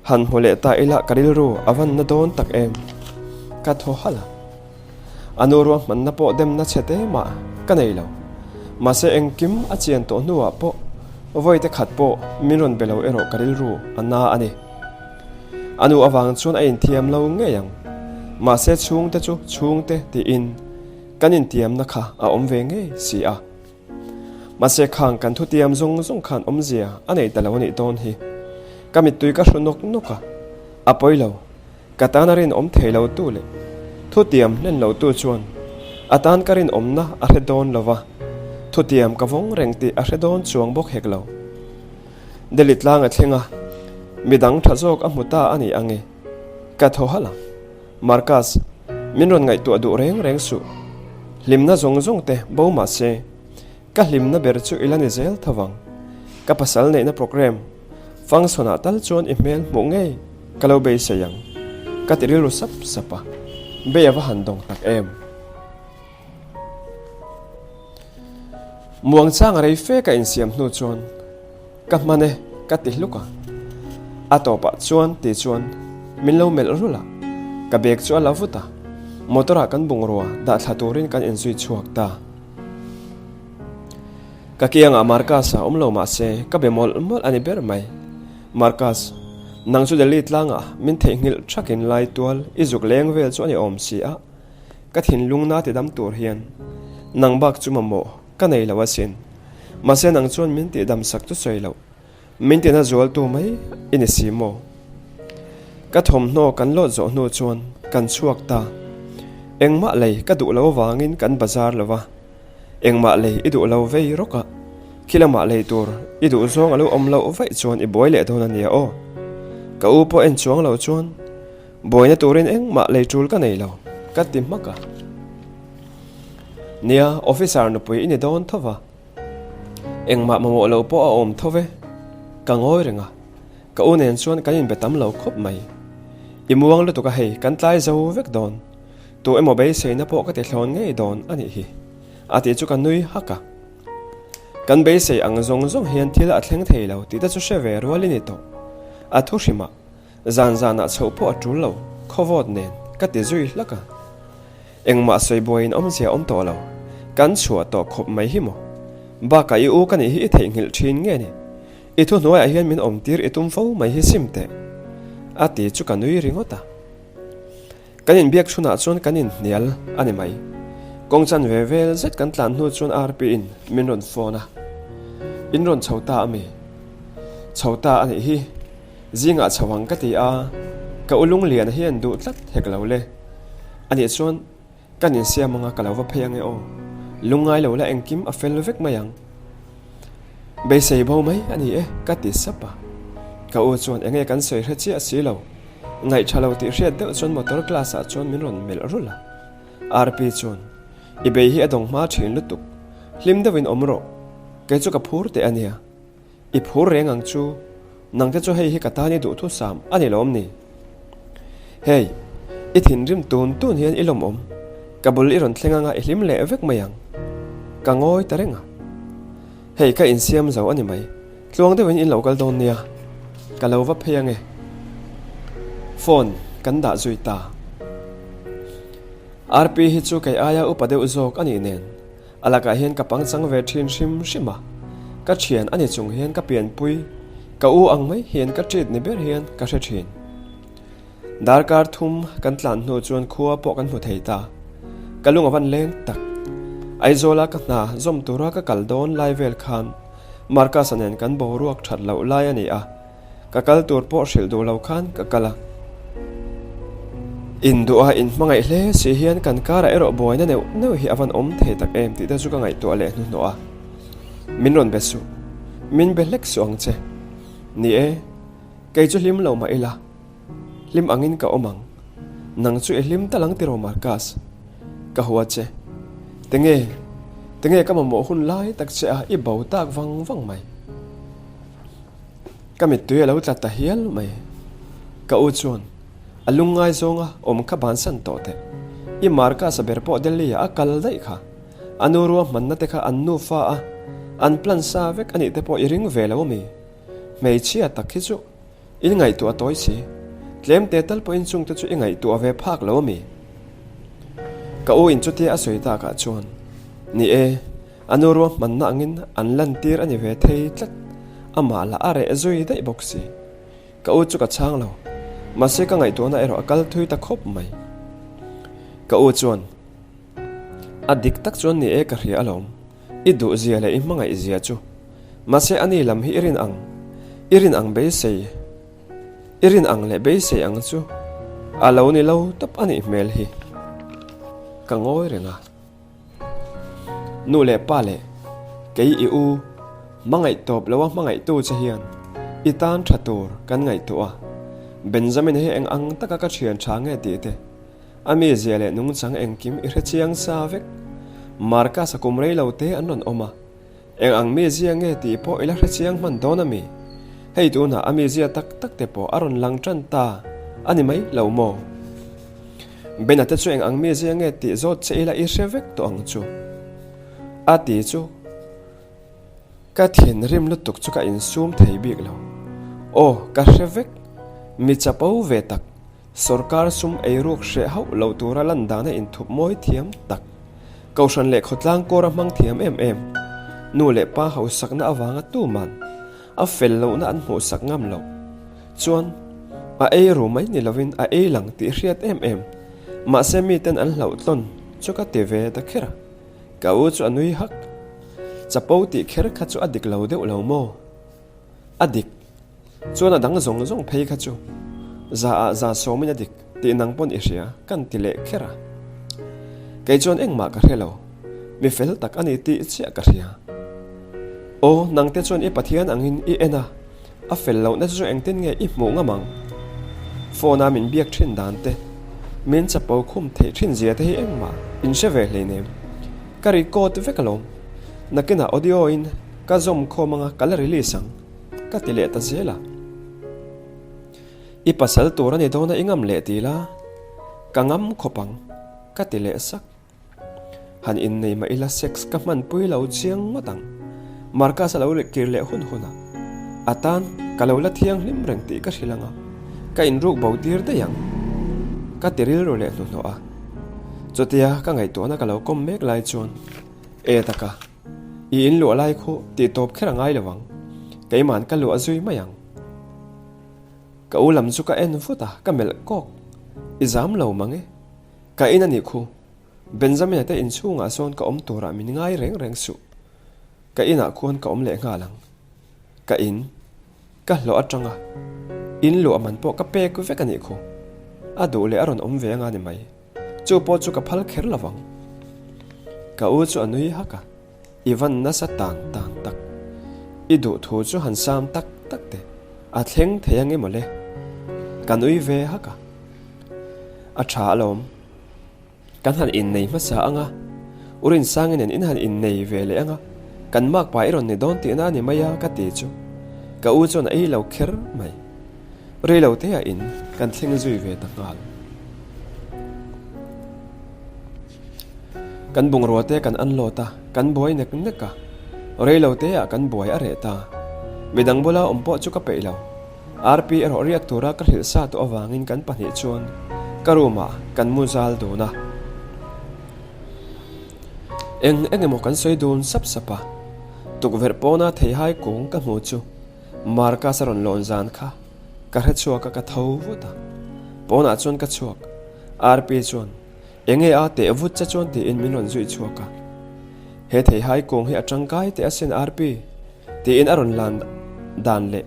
Han hmu leh ta ila ka rilru a van na dawn tak em? Ka thaw halh a. A nu ruahmanna pawh demna chhe te mah ka nei lo. Mahse engkim a chian tawh hnuah pawh vawite khat pawh min rawn be lo erawh ka rilru a na a ni. A nu avang chuan a inthiam lo ngei ang. Mahse chhungte chu chhungte tiin kan intiamna kha a awm ve ngei si a. Mahse khang kan thutiam zawng zawng khan awmzia a nei ta lo a nih dawn hi. Ka mittui ka hru nawk nawk a, a pawi lo. Ka tan a rinawm thei lo tu leh thutiam hlen lo tu chuan a tan ka rinawmna a hre dawn lo va, thutiam ka vawng reng tih a hre dawn chuang bawk hek lo. Delhi tlang a thleng a, midang tha zawk a hmu ta a ni ang e. Ka thaw halh a. Marcus, min rawn ngaihtuah duh reng reng suh. Hlimna zawng zawng te bo mah se, ka hlimna ber chu i la ni zel tho vang. Ka pasal neihna programme function ah tal chuan i hmel hmuh ngei ka lo beisei ang, ka ti rilru sap sap a, bei a va han dawng tak em. Muangchang a rei fe ka insiam hnu chuan Ka hman e, ka ti hluk a. A tawpah chuan ti chuan min lo melh rulh a, ka bag chu a la vut a, motor ah kan bungrua dah thla turin kan inzui chhuak ta. Ka kiangah Marcus a awm lo mah se ka be mawlh mawlh a ni ber mai. Marcus, nang chu Delhi tlangah min theihnghilh thakin lai tual i zuk leng vel chu a ni awm si a, ka thinlung na tidam tur hian nang bak chu mamawh Ka nei lo asin. Mahse nang chuan min tihdam sak chu sawi loh. Min tina zualtu mai i ni si maw? Ka thawmhnaw kan lawt zawh hnu chuan kan chhuak ta. Engmah lei ka duh lo vangin kan bazar lo va. Engmah lei i duh lo vei rawk a, khi lamah lei tur i duh zawng a lo awm loh vaih chuan i buai leh dawn a nia aw. Ka u pawh en chuang lo chuan buaina turin engmah lei tul ka nei lo, ka ti hmak a. Nia, officer nupui i ni dawn tho va. Engmah mamawh lo pawh a awm tho ve. Ka ngawi reng a, ka u nen chuan kan inbe tam lo khawp mai. I muang lutuk a hei, kan tlai zo vek dawn. Tu emaw beiseina pawh ka ti thlawn ngei dawn a nih hi. A tih chu ka nui hak a. Kan beisei ang zawng zawng hian thil a thleng thei lo tih te chu hre ve rual i ni tawh. A thu hrimah zan zanah chhoh pawh a tul lo, khawvawt nen ka ti zui hlak a. Engmah sawi buaiin awmzia awm tawh lo. Kan chhuah tawh khawp mai hi maw? Bakah i u ka nih hi i theihnghilh thin nge ni? I thuhnuaiah hian min awm tir i tum fo mai hi sim teh. A ti chu ka nui ringawt a. Kan inbiak chhunah chuan kan inhnial a ni mai. Kawng chan ve vel zet kan tlan hnu chuan RP in min rawn phone a. In rawn chho ta a mi? Chho ta a nih hi. Zingah chho ang ka ti a, ka u Lungliana hian duh tlat hek lo le. Anih chuan kan insiam anga ka lo va phei ange aw. Lungngai lo la engkim a fel vek mai ang. Beisei bo mai a ni e ka ti sap a. Ka u chuan enge kan sawi hre chiah si lo. Ngaih tha lo tih hriat deuh chuan motor class ah chuan min rawn melh rulh a. RP chuan i bei hi a dawng hma thin lutuk. Hlim deuhin awm rawh. Kei chu ka phur teh a nia. I phur reng ang chu, nangte chu hei hi ka tan i duh thusam a ni lawm ni? Hei, i thinrim tun tun hian i lawmawm, ka bul i rawn thleng anga i hlim leh vek mai ang. Ka ngawi ta reng a. Hei ka insiam zo a ni mai, tluang deuhin in lo kal dawn nia, ka lo va phei ange. Phone kan dah zui ta. RP hi chu kei aia upa deuh zawk a nih nen. A lakah hian ka pangchang ve thin hrim hrim a, ka thian a ni chung hian ka pianpui, ka u ang mai hian ka treat ni ber hian ka hre thin. Darkar thum kan tlan hnu chuan khua pawh kan hmu thei ta. Ka lung a van leng tak. Aizawla ka hna zawm tura ka kal dawn lai vel khan Marcus-a nen kan boruak that loh lai a ni a. Ka kal tur pawh hrilh duh lo khan ka kal a. Induh a inhmangaih hle si hian kan karah erawh buaina neuh neuh hi a van awm thei tak em tih te chu ka ngaihtuah leh hnuhnawh a. Min rawn be suh. Min be hlek suh ang che. Ni e, kei chu hlim lo mah ila. Hlim angin ka awm ang. Nang chu i hlim tal ang tiraw Marcus? Ka hua che. Tenge, tenge ka mamawh hun lai tak che a i bo tak vang vang mai. Ka mittui a lo tla ta hial mai. Ka u chuan, A lungngai zawnga awm kha bansan tawh teh. I Marcus-a ber pawh Delhi-ah a kal daih kha. A nu ruahmanna te kha an nufa a, an plan sa vek a nih te pawh i ring ve lo a mi? Hmeichhia tak hi chu in ngaihtuah tawi si. Tlem te tal pawhin chungte chu i ngaihtuah ve phak lo a mi? Ka u in chutia a sawi takah chuan, Ni e, a nu ruahmanna angin an lantir a ni ve thei tlat, amah lah a reh zui daih bawk si. Ka u chu ka chhang lo, mahse ka ngaihtuahna erawh a kal thui ta khawp mai. Ka u chuan, A dik tak chuan ni e ka hria alawm, i duh zia leh i hmangaih zia chu. Mahse a ni lam hi i rin ang, i rin ang beisei, i rin ang leh beisei ang chu a lo ni lo tawp a nih hmel hi. Ka ngawi reng a. Nu leh pa leh kei i u hmangaih tawp lo a hmangaihtu che hian i tan tha tur kan ngaihtuah a, Benjamin hi eng ang taka ka thian tha nge tih te, A mizia leh nungchang engkim i hre chiang sa vek. Marcus-a kum rei lo te an rawn awm a, eng ang mizia nge tih pawh i la hre chiang hman dawn a mi? Hei tunah a mizia tak tak te pawh a rawn lang tan ta a ni mai lo maw? Bena te chu eng ang mizia nge tih zawt che ila i hre vek tawh ang chu. A ti chu. Ka thinrim lutuk chu ka insum thei bik lo. Aw, ka hre vek. Mi chapo ve tak. Sorkar sum eiruk hreh hauh lo tura lan dana inthup mawi thiam tak. Kohhran leh khawtlang kawr a hmang thiam em em. Nu leh pa hausakna avanga tuman a fel lohna an hmuhsak ngam lo. Chuan, a eiru mai ni lovin a ei lang tih hriat em em. Mahse miten an hlauhtlawn chu ka ti ve ta kher a. Ka u chu a nui hak. Chapo tih kher kha chu a dik lo deuh lo maw? A dik. Chuan a dang zawng zawng phei kha chu za ah za sawmin a dik tih nang pawn i hria kan ti leh kher a. Kei chuan engmah ka hre lo. Mi fel tak a ni tih chiah ka hria. Aw, nangte chuan i Pathian angin i en a, a fel lohna chu engtin nge i hmuh ngam ang? Phone a min biak thin dan te, min chapo khum theih thin zia te hi engmah in hre ve hleinem. Ka record vek alawm. Nakinah audio in ka zawm khawm anga ka la release ang. Ka ti leh ta zel a. I pasal tur a ni dawn a i ngam leh ti la, ka ngam khawp ang ka ti leh sak. Han innei mah ila sex ka hmanpui lo chiang ngawt ang. Marcus a lo kir leh hun hun a, a tan ka lo la thianghlim reng tih ka hrilh ang a, ka inruk bo tir daih ang. Ka ti rilru leh hnuhnawh a. Chutia ka ngaihtuahna ka lo kawm mek lai chuan e taka. I in luah lai khu tih tawp kher a ngai lo ang, keima'n ka luah zui mai ang. Ka u lam chu ka en vut a, ka melh kawk. I zam lo mang e. Ka in a nih khu. Benjamin-a te inchhungah sawn ka awm turah min ngai reng reng suh. Ka inah khuan ka awm leh nghal ang. Ka in, ka hlawh atanga in luah man pawh ka pek vek a nih khu. A duh leh a rawn awm ve anga ni mai. Chu pawh chu ka phal kher lo vang. Ka u chu a nui hak a, I van nasa tan tan tak. I duh thu chu han sam tak tak teh, a thleng thei ang emaw le? Ka nui ve hak a. A tha alawm. Kan han innei hmasa ang a, U Rinsangi nen in han innei ve leh ang a, kan makpa i rawn ni dawn tihna a ni mai a ka ti chu ka u chuan a ei lo kher mai. Reilo te ah in kan thleng zui ve ta nghal. Kan bungrua te kan unload a, kan buai nek nek a. Reilo te ah kan buai a reh ta. Midang bula awm pawh chu ka peih lo. RP erawh riak tura ka hrilh sa tawh avangin kan pahnih chuan ka room ah kan mu zal dun a. Eng eng emaw kan sawi dun sap sap a. Tukverh pawna theihai kung ka hmu chu Marcus a rawn lawn zan kha ka hre chhuak a ka tho vut a, pawnah chuan ka chhuak. RP chuan enge a teh vut che chuan tiin min rawn zui chhuak a. He theihai kung hi a tangkai teh asin RP tiin a rawn lan dan leh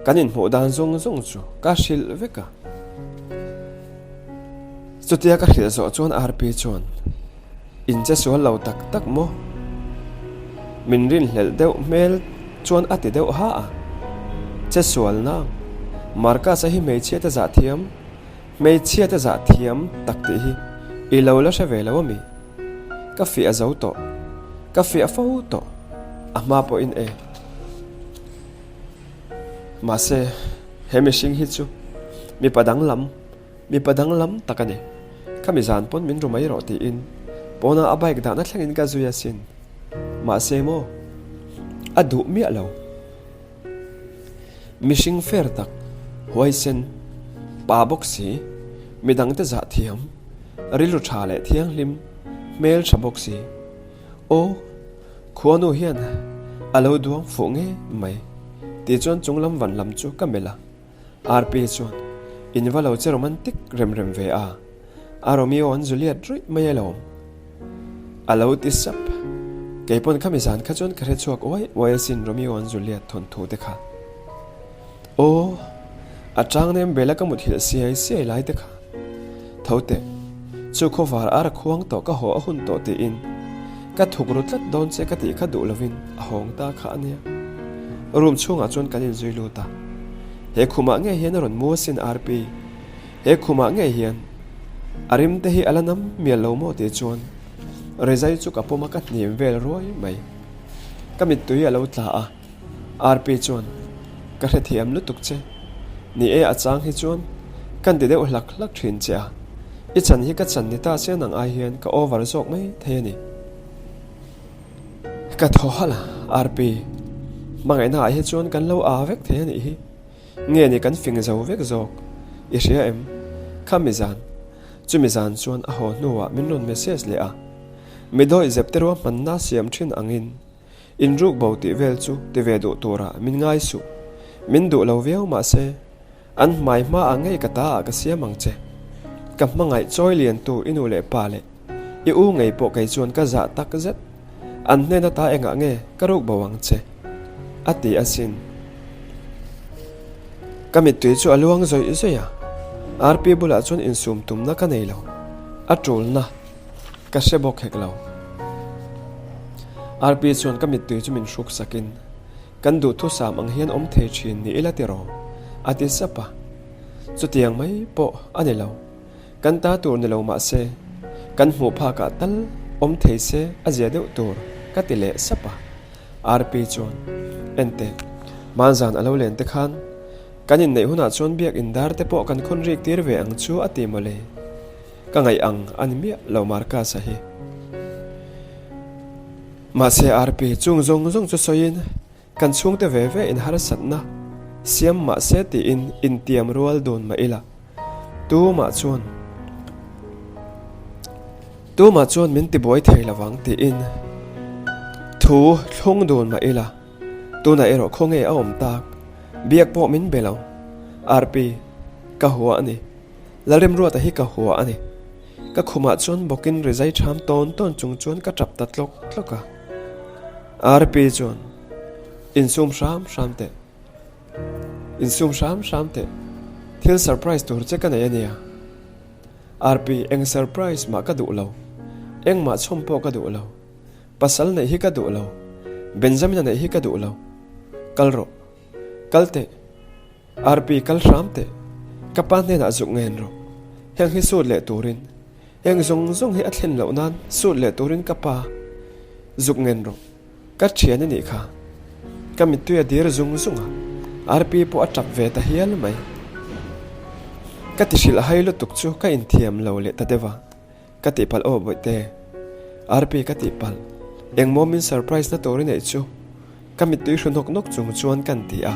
kan inhmuh dan zawng zawng chu ka hrilh vek a. Chutia ka hrilh zawh chuan RP chuan. In che sual lo tak tak maw? Min rinhlelh deuh hmel chuan a ti deuh ha a. Che sual nang. Marcus-a hi hmeichhia te zah thiam, hmeichhia te zah thiam tak tih hi i lo la hre ve lo a mi? Ka fiah zo tawh. Ka fiah fo tawh. A hma pawhin e. Mahse, he mihring hi chu mipa danglam, mipa danglam tak a ni. Khami zan pawn min ru mai rawh tiin pawna a bike dahna thlengin ka zui asin. Mahse maw, a duh miah lo. Mihring fer tak, huaisen, pa bawk si, midangte zah thiam, rilru tha leh thianghlim, hmel tha bawk si. Aw, khuanu hian a lo duang fuh ngei mai tih chuan chunglam van lam chu ka melh a. RP chuan, In va lo che romantic rem rem ve a, a Romeo an Juliet ruih mai alawm. A lo ti sap. Kei pawn khami zan kha chuan ka hre chhuak uai uai asin Romeo an Juliet thawnthu te kha. Aw, a chang nem bela ka muthilh siai siai lai te kha. Tho teh, chu khawvar ar a khuang tawh ka haw a hun tawh tiin ka thuk ru tlat dawn che ka tih kha duh lovin a hawng ta kha a nia. Room chhungah chuan kan inzui lut a. He khumah ngei hian a rawn mu asin RP. He khumah ngei hian a rim te hi a la nam mial lo maw tih chuan rizai chu ka pawm a ka hnim vel ruai mai. Ka mittui a lo tla a, RP chuan ka hrethiam lutuk che. Ni e a chang hi chuan kan ti deuh hlak hlak thin che a, i chan hi ka chan ni ta se nang ai hian ka over zawk mai thei a ni. Ka thaw halh a, RP, hmangaihna ah hi chuan kan lo aa vek thei a nih hi. Nge ni kan fing zo vek zawk? I hria em? Kha mi zan. Chumi zan chuan a haw hnuah min rawn message leh a. Mi dawih zep te ruahmanna siam thin angin inruk bo tih vel chu ti ve duh turah min ngai suh. Min duh lo viau mahse an hmai hmaah ngei ka ta ah ka siam ang che. Ka hmangaih chawi liantu i nu leh pa leh I u ngei pawh kei chuan ka zah tak zet. An hnen ata engah nge ka ruk bo ang che? A ti asin. Ka mittui chu a luang zawih zawih a. RP bulah chuan insum tumna ka nei lo. A tulna ka hre bawk hek lo. RP chuan ka mittui chu min hruk sakin, Kan duhthusam ang hian awm thei thin ni ila tiraw? A ti sap a. Chutiang mai pawh a ni lo. Kan ta tur ni lo mah se, kan hmuh phakah tal awm thei se a zia deuh tur ka ti leh sap a. RP chuan, Enteh, hmanzan a lo len te khan kan inneih hunah chuan biak indar te pawh kan khawn rik tir ve ang chu a ti mawle. Ka ngaih ang a ni miah lo Marcus-a hi. Mahse RP chung zawng zawng chu sawiin Kan chhungte ve ve in harsatna siam mah se tiin intiam rual dun mah ila, tumah chuan tumah chuan min tibuai thei lovang tiin thu thlung dun mah ila, tunah erawh khawnge a awm tak, biak pawh min be lo. Arpi, ka hua a ni. Lalremruata hi ka hua a ni. Ka khumah chuan bawkin rizai ṭham tawn tawn chung chuan ka ṭap ta tlawk tlawk a. RP chuan, Insum hram hram teh. Insum hram hram teh. Thil surprise tur che ka nei a nia. RP, Eng surprise mah ka duh lo. Engmah chhawm pawh ka duh lo. Pasal neih hi ka duh lo. Benjamin-a neih hi ka duh lo. Kal rawh. Kal teh. RP, Kal hram teh. Ka pa hnenah zuk ngen rawh. Heng hi sut leh turin. Heng zawng zawng hi a thlen loh nan sut leh turin ka pa zuk ngen rawh. Ka thian a nih kha. Ka mittui a dir zung zung a, RP pawh a tap ve ta hial mai. Ka ti hrilh hai lutuk chu ka inthiam lo leh ta deuh a. Ka tihpalh aw Bawihte. RP ka tihpalh. Engmaw min surprise na tur i neih chu? Ka mittui hru nawk nawk chung chuan kan ti a.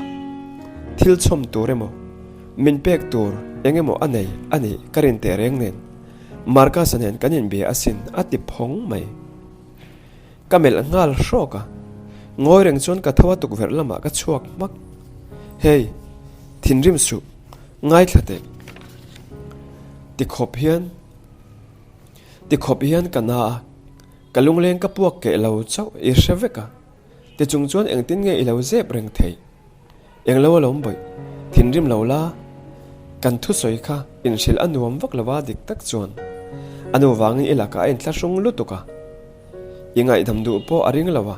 Thil chhawm tur emaw, min pek tur eng emaw a nei a nih ka rin teh reng nen Marcus-a nen kan inbia asin a ti phawng mai. Ka melh nghal hrawk a, ngawi reng chuan ka tho a tukverh lamah ka chhuak hmak. Hey, thinrim suh, ngaithla teh. Ti khawp hian, ti khawp hian ka na a, ka lungleng ka puak keh lo chauh i hre vek a. Ti chung chuan engtin nge i lo zep reng theih? Englo a lawm bawih, thinrim lo la, kan thusawi kha inhrilh a nuam vak lo a dik tak chuan a nu vangin i lakah a inthlahrung lutuk a, i ngaihdam duh pawh a ring lo a,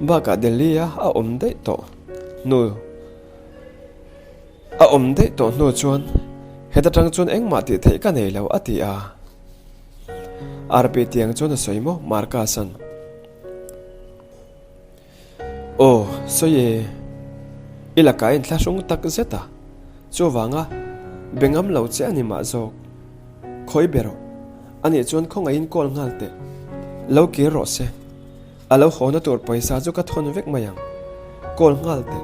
bakah Delhi a a awm daih tawh hnu a awm daih tawh hnu chuan heta tang chuan engmah tih theih ka nei lo a ti a, RP tiang chuan a sawi maw Marcus-a'n. Aw, sawi e. I lakah inthlahrung tak zet a, chuvanga be ngam lo che a ni mah zawk. Khawi be rawh, anih chuan khawngaihin call nghal teh. Lo kir rawh se. A lo hawna tur pawisa chu ka thawn vek mai ang. Call nghal teh.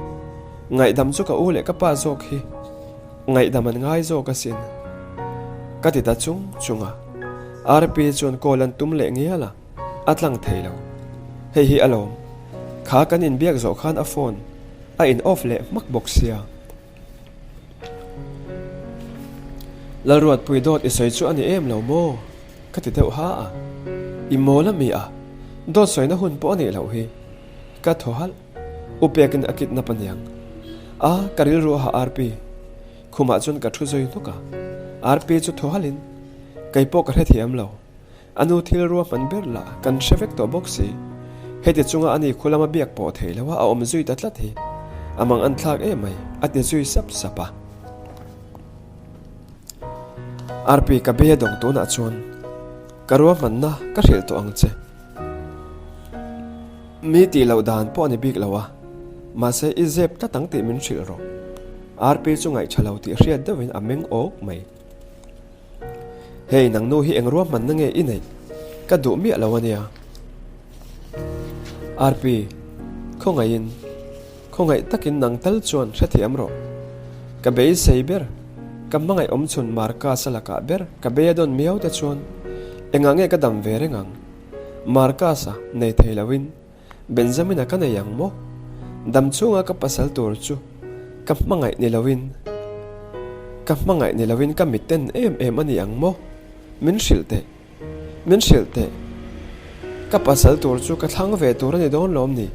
Ngaihdam chu ka u leh ka pa zawk hi ngaihdam an ngai zawk asin. Ka ti ta chung chung a. RP chuan call an tum leh ngial a, a tlang thei lo. Hei hi alawm. Kha kan inbiak zawh khan a phone a in off leh hmak bawk sia. Lalruatpui dawt i sawi chu a ni em lo maw? Ka ti deuh ha a. I mawl a mi a, dawt sawina hun pawh a nih loh hi. Ka thaw halh. U pekin a kidnap aniang. A, ka rilru a hah Arpi. Khumah chuan ka thu zui hnuk a. Arpi chu thaw halhin, Kei pawh ka hrethiam lo. A nu thil ruahman ber lah kan hre vek tawh bawk si. Heti chunga ani khu lama biak pawh thei lo a a awm zui ta tlat hi a mang an thlak em mai, a ti zui sap sap a. Arpi ka be dawng tunah chuan ka ruahmanna ka hrilh tawh ang che. Mi tih loh dan pawh a ni bik lo a, mahse i zep tlat ang tih min hrilh rawh. Arpi chu ngaihṭha lo tih hriat deuhin a meng awk mai. Hei nang nu hi eng ruahmanna nge i neih? Ka duh miah lo a nia. Arpi, Khawngaihin, khawngaih takin nang tal chuan hrethiam rawh. Ka beisei ber, ka hmangaih awm chhun Marcus-a lakah ber ka bei a dawn miau te chuan engah nge ka dam ve reng ang? Marcus-a nei thei loin Benjamin-a ka nei ang maw? Dam chhunga ka pasal tur chu ka hmangaih ni loin, ka hmangaih ni loin ka mitten em em a ni ang maw? Min hrilh teh, min hrilh teh. Ka pasal tur chu ka thlang ve tur a ni dawn lawm ni?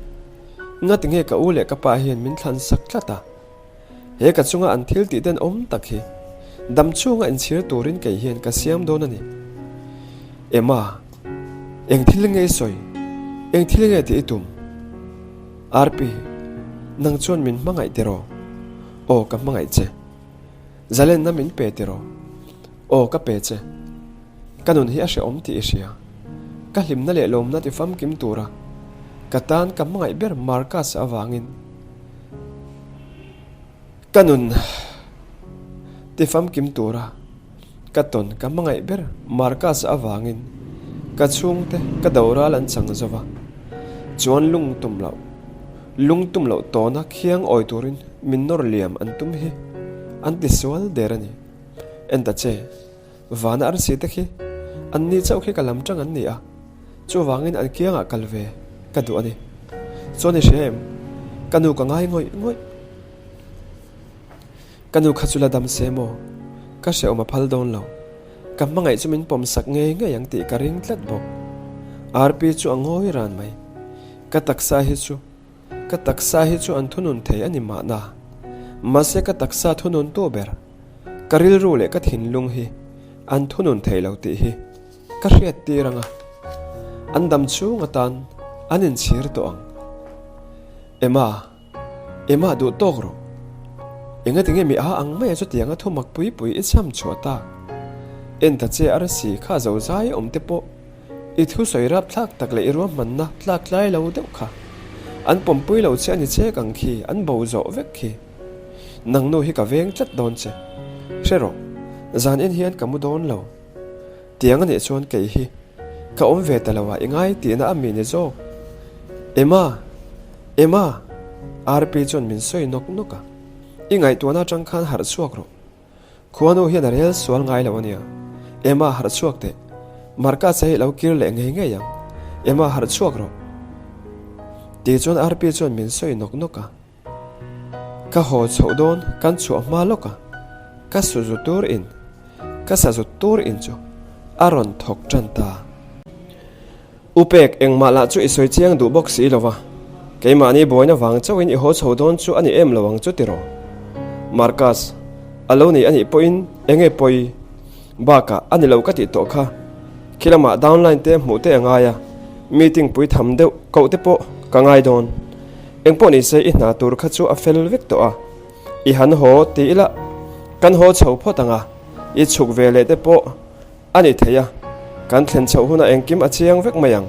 Ngatinge ka u leh ka pa hian min thlan sak tlat a? He ka chunga an thil tih den awm tak hi dam chhunga inchhir turin kei hian ka siam dawn a ni. Emma, eng thil nge i sawi? Eng thil nge tih i tum? Arpi, nang chuan min hmangaih tiraw? Aw, ka hmangaih che. Zalenna min pe tiraw? Aw, ka pe che. Ka nun hi a hrehawm tih i hria. Ka hlimna leh lawmna ti famkim tura ka tan ka hmangaih ber Marcus avangin Ka nun ti famkim tura ka tawn ka hmangaih ber Marcus avangin ka chhungte ka doral an chang zo va, chuan lung tum loh lung tum loh tawna khiang awi turin min nawr liam an tum hi an ti sual der a ni. En ta che. Vana arsi te khi an ni chauh khi ka lam tang an ni a, chuvangin an kiangah kal ve ka duh a ni. Chuan i hria em? Ka nu ka ngai ngawih ngawih. Ka nu kha chu la dam se maw? Ka hrehawm a phal dawn lo. Ka hmangaih chu min pawm sak ngei ngei ang tih ka ring tlat bawk. Arpi chu a ngawi ran mai. Ka taksa hi chu Ka taksa hi chu an thunun thei a ni mahna. Mahse ka taksa thunun tu ber, ka rilru leh ka thinlung hi an thunun thei lo tih hi ka hriat tir ang a, an dam chhung atan an inchhir tawh ang. Emma, Emma duh tawk rawh. Engatinge mi a ang mai a chutianga thumak pui pui i cham chhuah tak? En ta che arsi kha zozai awm te pawh I thusawi rap thlak tak leh i ruahmanna tlak tlai lo deuh kha an pawmpui lo che a ni chek ang khi, an bo zawh vek khi. Nang nu hi ka veng tlat dawn che. Hre rawh, zan en hian ka mu dawn lo. Tiang a nih chuan kei hi ka awm ve ta lo a, i ngai tihna a mi ni zawk. Emma! Emma! Rp chuan min sawi nawk nawk a. I ngaihtuahna atang khan harh chhuak rawh. Khuanu hian a rel sual ngai lo a nia. Emma harh chhuak teh. Marcus-a hi lo kir leh ngei ngei ang. Emma harh chhuak rawh. Ti chuan Arpi chuan min sawi nawk nawk a. Ka haw chhoh dawn kan chhuah hma lawk a. Ka suzu tur in, ka sazu tur in chu a rawn thawk tan ta. U Pek, engmah lah chu i sawi chiang duh bawk si lo va, keimahni buaina vang chauhin i haw chho dawn chu a ni em lo ang chu tiraw? Marcus, a lo nei a nih pawhin enge pawi? Bakah a ni lo ka tih tawh kha, khi lamah downline te hmuh te a ngai a, meeting pui tham deuh koh te pawh ka ngai dawn. Engpawh ni se i hna tur kha chu a fel vek tawh a, i han haw ti ila kan haw chho phawt ang a, i chhuk ve leh te pawh A ni thei a, kan thlen chhoh hunah engkim a chiang vek mai ang,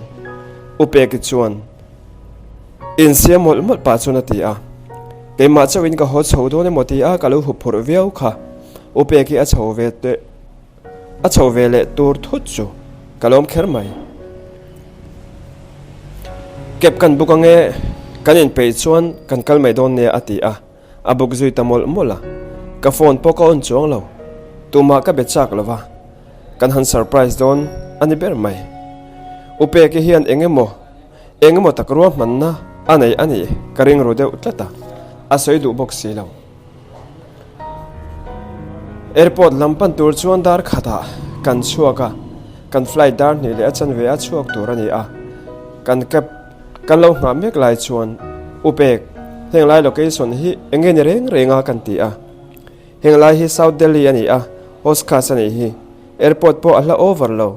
U Peki chuan insiam mawlh mawlh pah chuan a ti a. Keimah chauhin ka haw chho dawn emaw ti a ka lo hup phurh viau kha. U Peki a chho ve teh a chho ve leh tur thut chu ka lawm kher mai. Cab kan buk ange kan inpeih chuan kan kal mai dawn nia a ti a. A buk zui ta mawlh mawlh a, ka phone pawh ka on chuang lo. Tumah ka be chak lo va, kan han surprise dawn a ni ber mai. U Peki hian eng emaw, eng emaw tak ruahmanna a nei a nih ka ring ru deuh tlat a, a sawi duh bawk si lo. Airport lam pan tur chuan dar khatah kan chhuak a, kan flight dar hnih leh a chanve a chhuak tur a ni a, kan cab Kan lo nghah mek lai chuan U Pek, heng lai location hi eng nge ni reng reng a kan ti a. Heng lai hi South Delhi a ni a, Oscars a nih hi. Airport pawh a hla over lo.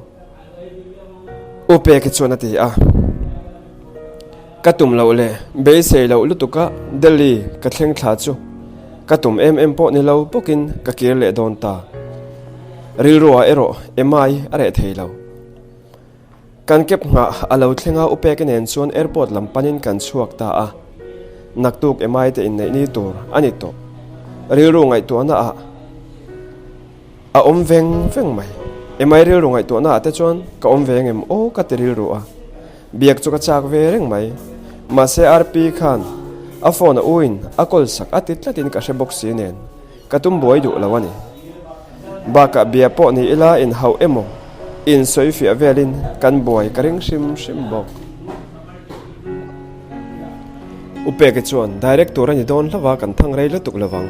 U Pek hi chuan a ti a. Ka tum loh leh beisei loh lutuka Delhi ka thleng thla chu ka tum em em pawh ni lo bawkin ka kir leh dawn ta. Rilruah erawh Emma-i a reh thei lo. Kan cab nghah a lo thleng a, Upeke nen chuan airport lam panin kan chhuak ta a. Naktuk Emai te inneih ni tur a ni tawh. Rilru ngaihtuahna ah a awm veng veng mai. Emai rilru ngaihtuahna ah te chuan ka awm ve ngem aw ka ti rilru a. Biak chu ka chak ve reng mai. Mahse RP khan a phone a uin a call sak a ti tlatin ka hre bawk si nen. Ka tum buai duh lo a ni. Bakah bia pawh ni ila inhauh emaw, insawi fiah velin kan buai ka ring hrim hrim bawk. U Peki chuan direct tur a ni dawn hlauh a, kan thang rei lutuk lovang.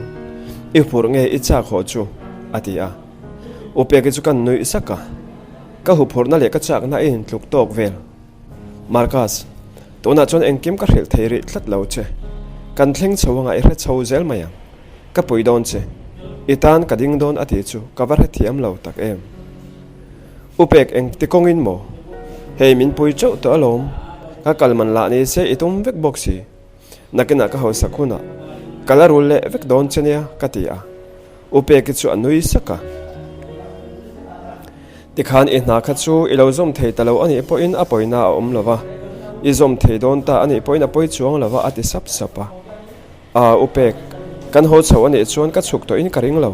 I hupurh nge i chak haw chu? a ti a. U Peki chu kan nuih sak a, ka huphurhna leh ka chakna a intluk tawk vel. Marcus, tunah chuan engkim ka hrilh thei rih tlat lo che. Kan thleng chho anga i hre chho zel mai ang. Ka pui dawn che. I tan ka ding dawn a tih chu ka va hrethiam lo tak em. U pek eng ti kawngin maw? Hei min pui teuh tawh alawm. Ka kal man lah ni se i tum vek bawk si. Nakinah ka hausak hunah ka la rul leh vek dawn che nia ka ti a. U Peki chu a nui sak a. Tikhan i hna kha chu i lo zawm thei ta lo a nih pawhin a pawina a awm lo va, i zawm thei dawn ta a nih pawhin a pawi chuang lo va a ti sap sap a. Aa U Pek, kan haw chho a nih chuan ka chhuk tawhin ka ring lo.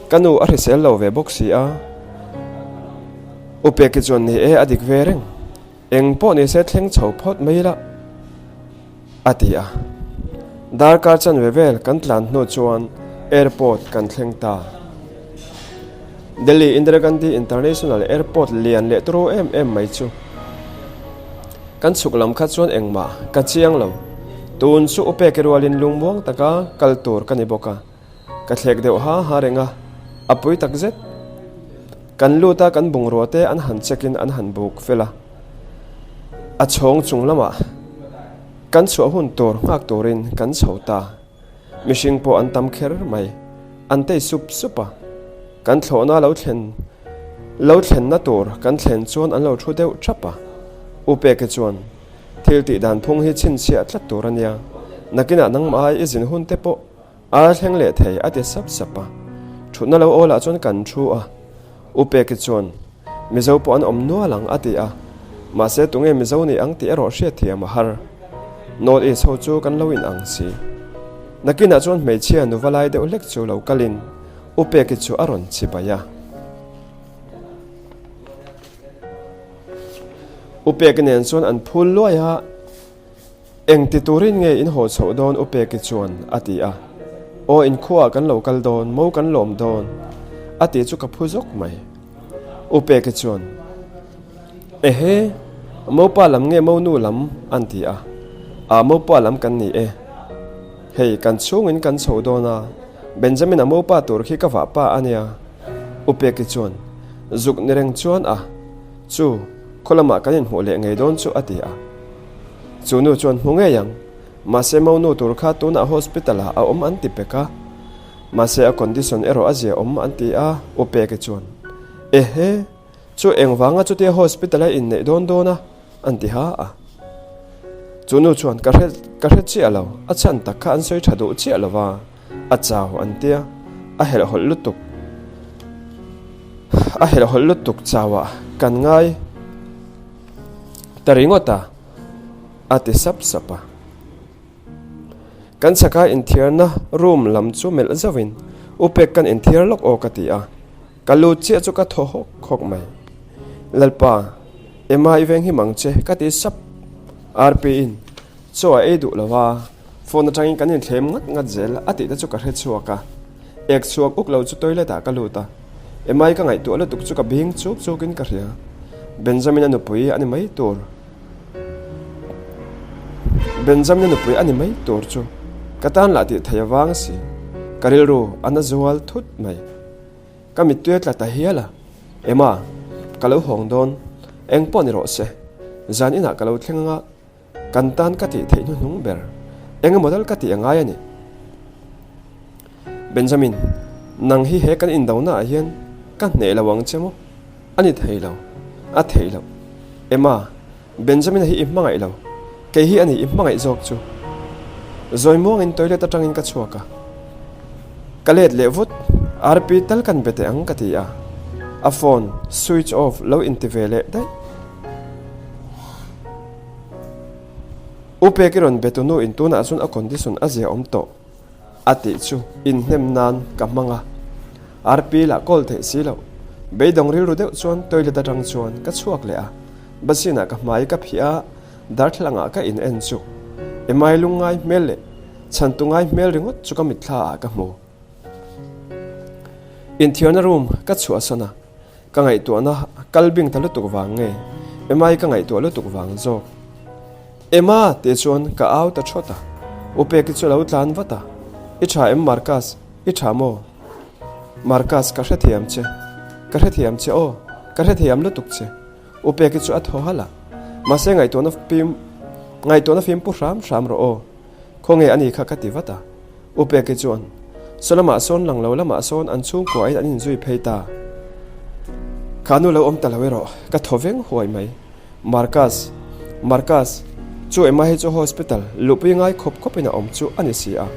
Ka nu a hrisel lo ve bawk si a. U Peki chuan ni e a dik ve reng. Eng pawh ni se thleng chho phawt mai la, a ti a. Darkar chanve vel kan tlan hnu chuan airport kan thleng ta. Delhi Indira Gandhi International Airport lian leh turu em em mai chu kan chhuk lam kha chuan engmah ka chiang lo. Tun chu Upeke rualin lungmuang taka kal tur ka ni bawk a. Ka thlek deuh ha ha reng a, a pui tak zet. Kan lut a, kan bungrua te an han check in an han buk fel a. A chhawng chung lamah kan chhuah hun tur nghak turin kan chho ta. Mihring pawh an tam kher mai, an tei sup sup a. Kan thlawhna lo thlen lo thlenna tur kan thlen chuan an lo thu deuh thap a. U Peke chuan thil tih dan phung hi chhinchhiah tlat tur a nia, nakinah nangmah ai i zin hun te pawh A thleng leh thei a ti sap sap a, thutna lo awl ah chuan kan thu a, U Peki chuan Mizo pawh an awm nual ang a ti a, mahse tunge Mizo ni ang tih erawh hriatthiam a har. North East ho chu kan lo in ang si. Nakinah chuan hmeichhia nuva lai deuh hlek chu lo kalin U Peki chu a rawn chibai a. U Peki nen chuan an phul luai a. Eng ti turin nge in haw chhoh dawn U Peki chuan a ti a. Aw in khuaah kan lo kal dawn, mo kan lawm dawn a ti chu ka phu zawk mai. U Peki chuan Ehe, mopa lam nge monu lam an ti a. Aa mopa lam kan ni e. Hei kan chhungin kan chho dawn a, Benjamin-a mopa tur khi ka vah pa a nia. U Peki chuan Zuk ni reng chuan a, chu khaw lamah kan inhmuh leh ngei dawn chu a ti a. Chu nu chuan hmu ngei ang. Mahse monu tur kha tunah hospital ah a awm an ti pek a. Mahse a condition erawh a zia awm an ti a, U Peki chuan, Ehe, chu engvanga chutia hospital a inneih dawn dawn a? an ti ha a. Chu nu chuan, Ka hre, ka hre chiah lo, a chhan tak kha an sawi tha duh chiah lo va, a chau an tia, a helhhawlh lutuk, a helhhawlh lutuk chauah kan ngai. Ta ringawt a, a ti sap sap a. Kan chhaka inthiarna room lam chu melh zauhin U Pek kan inthiar lawk aw ka ti a, ka lut chiah chu ka thaw hawk hawk mai. Lalpa, Emma i veng him ang che ka ti sap. RP in chaw a ei duh lo a, phone atangin kan inthlem ngat ngat zel a tih te chu ka hre chhuak a. Ek chhuak uk lo chu toilet ah ka lut a, Emma i ka ngaihtuah lutuk chu ka bing chuk chuk in ka hria. Benjamin a nupui a ni mai tur. Benjamin a nupui a ni mai tur chu ka tan lah tih thei avang si, ka rilru a na zual thut mai. Ka mittui a tla ta hial a, Emma, ka lo hawng dawn, eng pawh ni rawh se, zan inah ka lo thleng anga kan tan ka tih theih hnuhnung ber, eng emaw dal ka tih a ngai a ni. Benjamin, nang hi he kan indonaah hian ka hneh lo ang che maw? A ni thei lo, a theih loh. Emma, Benjamin-a hi i hmangaih lo, kei hi a ni i hmangaih zawk chu. Zawi muangin toilet atangin ka chhuak a, ka let leh vut, RP tal kan be teh ang ka ti a, a phone switch off lo inti ve leh daih. U Peki rawn be tu nu in tunah chuan a condition a zia awm tawh. A tih chu inhnem nan ka hmang a, Arpi lah kawl theih si loh. Beidawng rilru deuh chuan toilet atang chuan ka chhuak leh a, basin ah ka hmai ka phih a, darthlalang ah ka in en chu Emai lungngai hmel leh chhantu ngai hmel ringawt chu ka mitthla ah ka hmu. Inthiarna room ka chhuahsan a, ka ngaihtuahna kal bing ta lutuk vang nge Emai ka ngaihtuah lutuk vang zawk. Emma tih chuan ka au ta thawt a, U Peki chu a lo tlan vat a, I tha em Marcus, i tha maw? Marcus ka hrethiam che, ka hrethiam che aw, ka hrethiam lutuk che, U Peki chu a thaw halh a, mahse ngaihtuahna fim ngaihtuahna fim pu hram hram rawh aw, khawnge a ni kha ka ti vat a. U Peki chuan, Saw lamah sawn lang lo lamah sawn an chhungkuain an inzui phei ta. Kha nu lo awm ta lo erawh ka thaw veng huai mai. Marcus, Marcus, chu Emma hi chu hospital luhpui ngai khawp khawpin a awm chu a ni si a.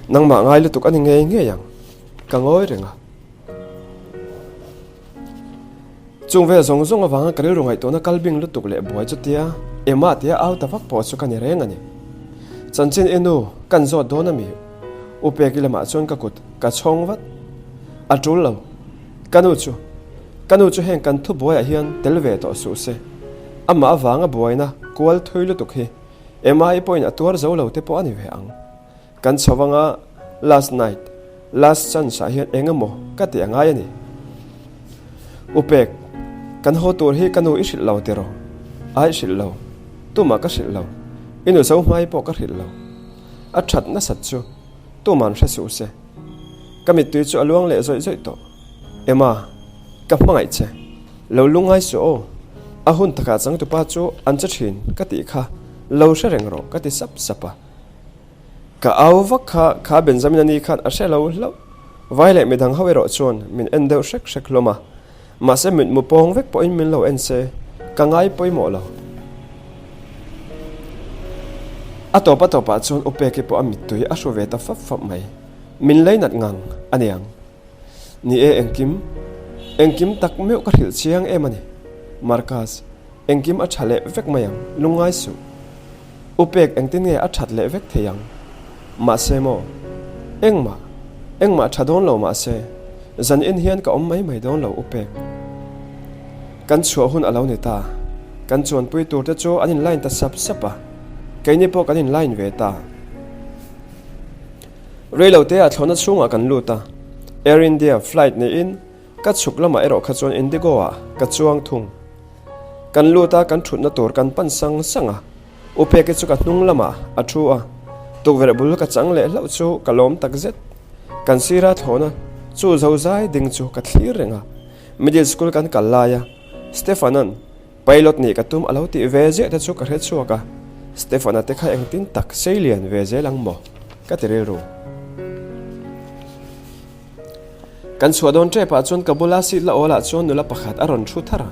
Nangmah ngai lutuk a ni ngei ngei ang. Ka ngawi reng a. Chung vel zawng zawng avanga ka rilru ngaihtuahna kal bing lutuk leh buai chutia Emma tia au ta vak pawh chu ka ni reng a ni. Chanchin i nu kan zawt dawn a mi? U Peki lamah chuan ka kut ka chhawng vat. A tul lo. Ka nu chu. Ka nu chu heng kan thu buaiah hian tel ve tawh suh se. Amah avanga buaina kual thui lutuk hi Emma-i pawhin a tuar zo lo te pawh a ni ve ang. Kan chho anga last night, last chance ah hian eng emaw ka tih a ngai a ni. U Pek, kan haw tur hi ka nu i hrilh lo tiraw? Ai hrilh lo, tumah ka hrilh lo, i nu zo hmai pawh ka hrilh lo. A that nasat chu tuman hre suh se. Ka mittui chu a luang leh zawih zawih tawh. Emma, ka hmangaih che. Lo lungngai suh aw. A hun takah changtupa chu an che thin ka tih kha lo hre reng rawh ka ti sap sap a. Ka au vak kha, kha Benjamin a ni khan a hre lo hlauh. Vai leh midang ho erawh chuan min en deuh hrek hrek hlawm a. Mahse mitmu pawng vek pawhin min lo en se, ka ngai pawimawh lo. A tawp a tawpah chuan U Peki pawh a mittui a hru ve ta fap fap mai. Min leinat ngang a niang. Ni e, engkim, engkim tak meuh ka hrilh chiang em a ni. Marcus, engkim a tha leh vek mai ang, lungngai suh. U pek engtin nge a that leh vek thei ang? Mahse maw? Engmah, engmah tha dawn lo mahse, zan in hian ka awm mai mai dawn lo U pek. Kan chhuah hun a lo ni ta. Kan chuanpui tur te chu an in line ta sap sap a, keini pawh kan in line ve ta. Reilote ah thlawhna chhungah kan lut a, Air India flight niin ka chhuk lamah erawh kha chuan Indigo ah ka chuang thung. Kan lut a, kan thutna tur kan pan sang sang a, U Peki chu ka hnung lamah a thu a, tukverh bul ka chang leh hlauh chu ka lawm tak zet. Kan sira thlawhna chu zo zai ding chu ka thlir reng a, middle school kan kal lai a, Stefan-a'n pilot nih ka tum a lo tih ve ziah te chu ka hre chhuak a, Stefan-a te kha engtin tak sei lian ve zel ang maw ka ti rilru. Kan chhuah dawn tep ah chuan ka bula seat la awl ah chuan nula pakhat a rawn thu thar a,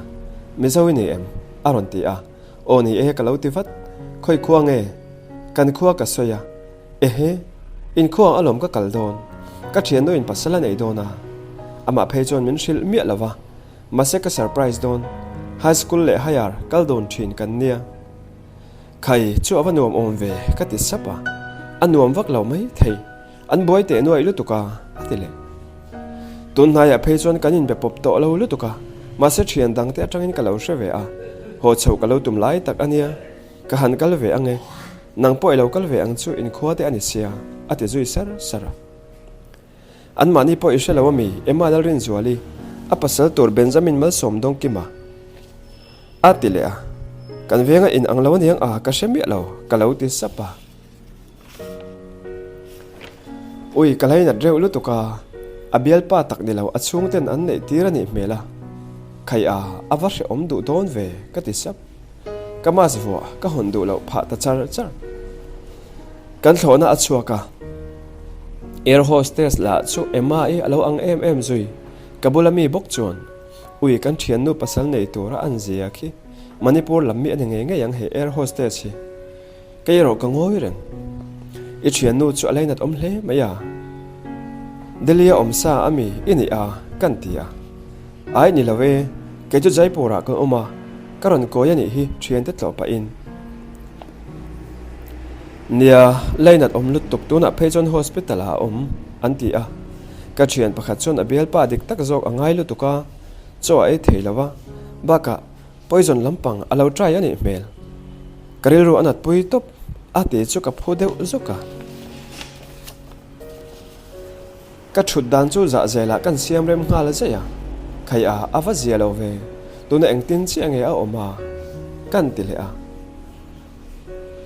Mizo i nei em? a rawn ti a, Aw ni e ka lo ti vat, Khawi khua nge? Kan khua ka sawi a, Ehe, in khua ang alawm ka kal dawn, ka thiannu in pasal a nei dawn a, amah phei chuan min hrilh miah lo va, mahse ka surprise dawn, high school leh higher kal dawn thin kan nia. Khai, chu a va nuam awm ve, ka ti sap a. A nuam vak lo mai thei, an buai teh nuaih lutuk a, a ti leh. Tun hnaiah phei chuan kan inbe pawp tawh lo lutuk a, mahse thian dangte atangin ka lo hre ve a, haw chhoh ka lo tum lai tak a nia, ka han kal ve ang e, nang pawh i lo kal ve ang chu inkhua te a ni sia, a ti zui sar sar a. Anmahni pawh i hre lo ami? Emma Lalrinzuali, a pasal tur Benjamin Malsawm Dawngkima a ti leh a. Kan venga in ang lo aniang a, ka hre miah lo, ka lo ti sap a. Ui, ka lainat reuh lutuk a, a bialpa tak ni lo a chhungten an neih tir a nih hmel a. Khai a, a va hrehawm duh dawn ve, ka ti sap. Ka mask vuah ka hawn duh loh phah ta char char. Kan thlawhna a chhuak a, air hostess lah chu Emma-i a lo ang em em zui. Ka bula mi bawk chuan, Ui, kan thiannu pasal nei tura an zia khi Manipur lam mi a ni ngei ngei ang hei air hostess hi. Kei erawh ka ngawi reng. I thiannu chu a lainat awm hle mai a. Delhi-a awm sa a mi i nih a, kan ti a. Ai ni lo e, kei chu Jaipur-ah kan awm a, ka rawn kawi a nih hi thiante tlawh pahin. Nia, lainat awm lutuk tunah phei chuan hospital-ah a awm, an ti a. Ka thian pakhat chuan a bialpa dik tak zawk a ngai lutuk a, chaw a ei thei lo a, bakah Poison lampang a lo try a nih hmel. Ka rilru a natpui tawp a ti chu ka phu deuh zawk a. Ka thut dan chu zah zelah kan siam rem nghal zaih a. Khai a, a va zia lo ve. Tuna engtin chiah nge a awm a? Kan ti leh a.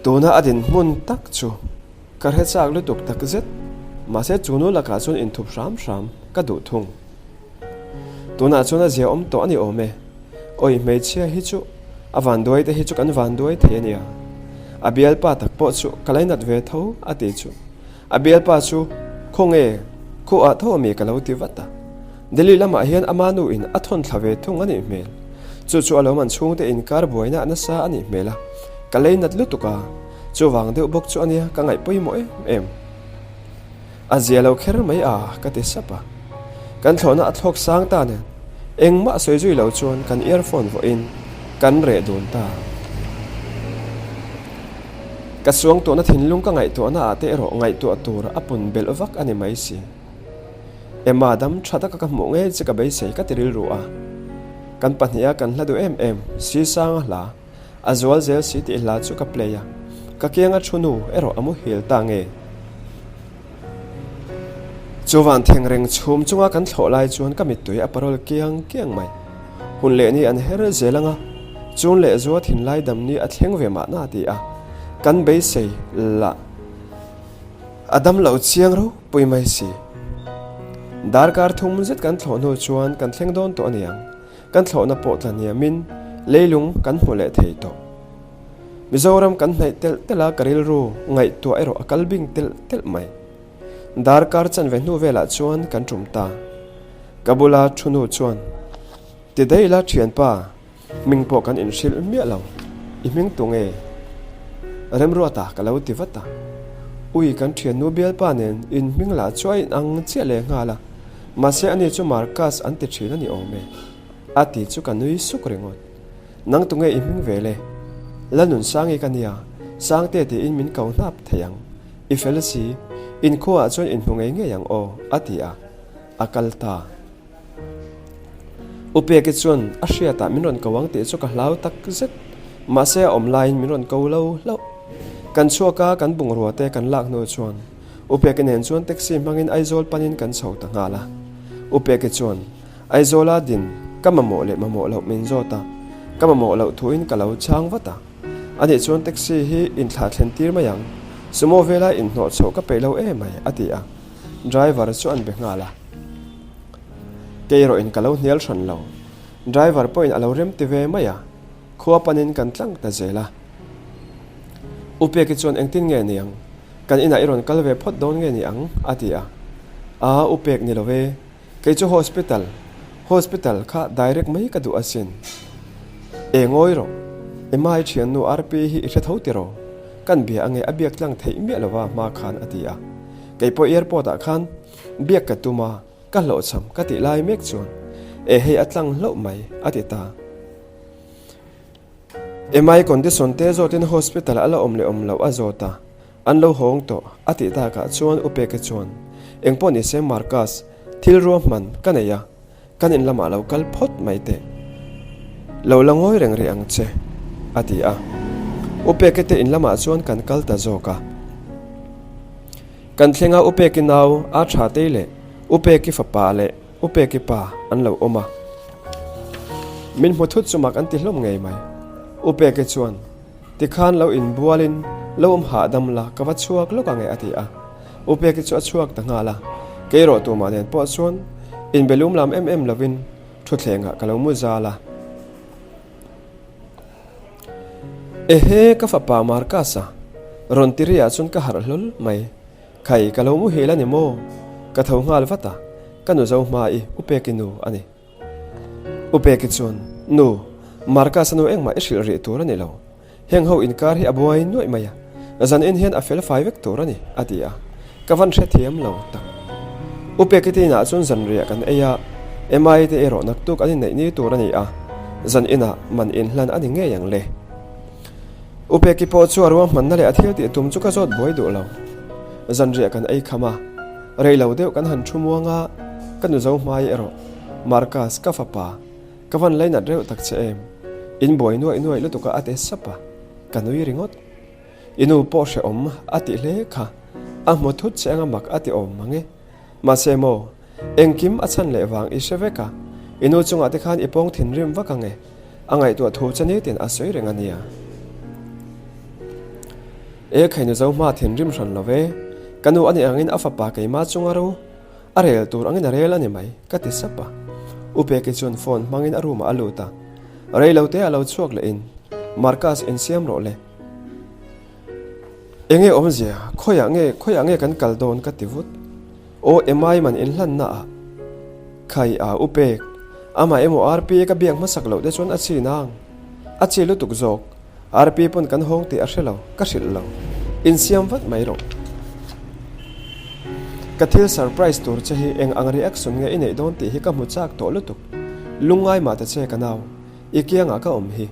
Tuna a dinhmun tak chu ka hre chak lutuk takzet. Mahse chu nu lakah chuan inthup hram hram ka duh thung. Tunah chuan a zia awm tawh a ni awm e. Awi hmeichhia hi chu a vanduai te hi chu kan vanduai thei a nia. A bialpa tak pawh chu ka lainat ve tho a ti chu. A bialpa chu khawnge khuah tho ami ka lo ti vat a. Delhi lamah hian ama nu in a thawn thla ve thung a nih hmel. Chu chu a lo man chhungte inkar buaina a nasa a nih hmel a. Ka lainat lutuk a. Chuvang deuh bawk chu a nia ka ngaih pawimawh em em. A zia lo kher mai a, ka ti sap a. Kan thlawhna a thlawk sang ta nen, engmah sawi zui lo chuan kan earphone vawiin kan reh dun ta. Ka suangtuahna thinlung ka ngaihtuahna ah te erawh ngaihtuah tur a pun belh vak a ni mai si. Emma dam tha taka ka hmuh ngei che ka beisei ka ti rilru a. Kan pahniha kan hla duh em em, Sisanga hla. A zual zel si tih hla chu ka play a, ka kianga thu nu erawh a muhil ta nge? Chuvan theng reng chhum chunga kan thlawh lai chuan ka mittui a parawl kiang kiang mai. Hun leh ni an her zel anga, chun leh zua thinlai dam ni a thleng ve mahna ti a, kan beisei lah a dam lo chiang ropui mai si. Darkar thum zet kan thlawh hnu chuan kan thleng dawn tawh a niang. Kan thlawhna pawh tla hniamin leilung kan hmu leh thei tawh. Mizoram kan hnaih telh telh a, ka rilru ngaihtuah erawh a kal bing telh telh mai. Darkar chanve hnu velah chuan kan tum ta. Ka bula thu nu chuan, Ti daih ila thianpa, hming pawh kan inhrilh miah lo, i hming tu nge? Remruata ka lo ti vat a. Ui kan thiannu bialpa nen in hming lah chu a inang chiah leh nghal a. Mahse ani chu Marcus an ti thin a ni awm e. A ti chu ka nui suk ringawt. Nang tunge i hming ve le? Lalnunsangi ka nia, Sangte tiin min ko hnap thei ang. I fel si, inkhuaah chuan inhmu ngei ngei ang aw, a ti a, a kal ta. U Peki chuan a hriatah min rawn ko ang tih chu ka hlau tak zet. Mahse a awm laiin min rawn ko lo hlauh. Kan chhuak a, kan bungrua te kan lak hnu chuan U Peki nen chuan taxi hmangin Aizawl panin kan chho ta nghal a. U Peki chuan, Aizawla din ka mamawh leh mamawh loh min zawt a, ka mamawh loh thuin ka lo chhang vat a. Anih chuan taxi hi inthlah thlen tir mai ang, sumo vela inhnawh chhoh ka peih lo em mai, a ti a. Driver chu an be nghal a. Kei erawhin ka lo hnial hran lo. Driver pawhin a lo rem ti ve mai a, khua panin kan tlang ta zel a. U Peki chuan engtin nge ni ang? Kan inah i rawn kal ve phawt dawn nge ni ang? a ti a. Aa, u pek ni lo e. Kei chu hospital, hospital kha direct mai ka duh asin. E ngawi rawh, Emma i thiannu RP hi i hre tho tiraw? Kan bia ange a biak tlang theih miah lova hma khan a ti a. Kei pawh airport ah khan biak ka tum a, ka hlawhchham ka tih lai mek chuan e hei a tlang hlauh mai a ti ta. Emma i condition te zawtin hospital a la awm leh awm loh a zawt a. An lo hawng tawh, a tih takah chuan U Peka chuan, Engpawh nise Marcus, thil ruahman ka nei a, kan in lamah lo kal phawt mai teh. Lo la ngawi reng rih ang che, a ti a. U Peka te in lamah chuan kan kal ta zawk a. Kan thleng a U Peki nau a tha tei leh U Peki fapa leh U Peki pa an lo awm a. Min hmu thut chu mak an ti hlawm ngei mai. U Peki chuan. Tikhan lo inbualin lo awm hahdam la, ka va chhuak lawk ang e a ti a. U Peki chu a chhuak ta nghal a, kei rawh tumah nen pawh chuan inbe lum lam em em lovin thutthlengah ka lo mu zal a. Ehe ka fapa Marcus-a rawn ti riah chuan ka harh hlawl mai. Khai ka lo muhil a ni maw? Ka tho nghal vat a, ka nu zo hma i U Peki nu a ni. U Peki chuan, Nu, Marcus-a nu engmah i hrilh rih tur a ni lo. Heng ho inkar hi a buai nuaih mai a, zan en hian a fel fai vek tur a ni, a ti a. Ka van hrethiam lo tak. U Peki te inah chuan zanriah kan ei a, Emma-i te erawh naktuk an inneih ni tur a ni a, zan inah man inhlan a ni ngei ang le. U Peki pawh chu a ruahmanna leh a thil tih tum chu ka zawt buai duh lo. Zanriah kan ei kham a, rei lo deuh kan han thu muang a, ka nu zo hmai erawh, Marcus, ka fapa, ka van lainat reuh tak che em? In buai nuaih nuaih lutuk a a ti sap a, ka nui ringawt. I nu pawh hrehawm a ti hle kha, a hmu thut che anga mak a ti awm mang e. Mahse maw, engkim a chhan leh vang i hre vek a, i nu chungah te khan i pawng thinrim vak ang e, a ngaihtuah thu che nitin a sawi reng a nia. E khainu zo hma thinrim hran lo ve, ka nu a nih angin a fapa keimah chunga ro a rel tur angin a rel a ni mai, ka ti sap a. U Peki chuan phone hmangin a room ah a lut a, rei lo te a lo chhuak leh in, Marcus insiam rawh le. Enge awmzia, khawiah nge, khawiah nge kan kal dawn ka ti vut. Aw Emai man inhlanna ah khai a u pek, amah emaw RP ka biak hmasak loh te chuan a chi nang. A chi lutuk zawk, RP pawn kan hawng tih a hre lo, ka hrilh lo. Insiam vat mai rawh. Ka thil surprise tur che hi eng ang reaction nge i neih dawn tih hi ka hmu chak tawh lutuk. Lungngai mah ta che ka nau, i kiangah ka awm hi.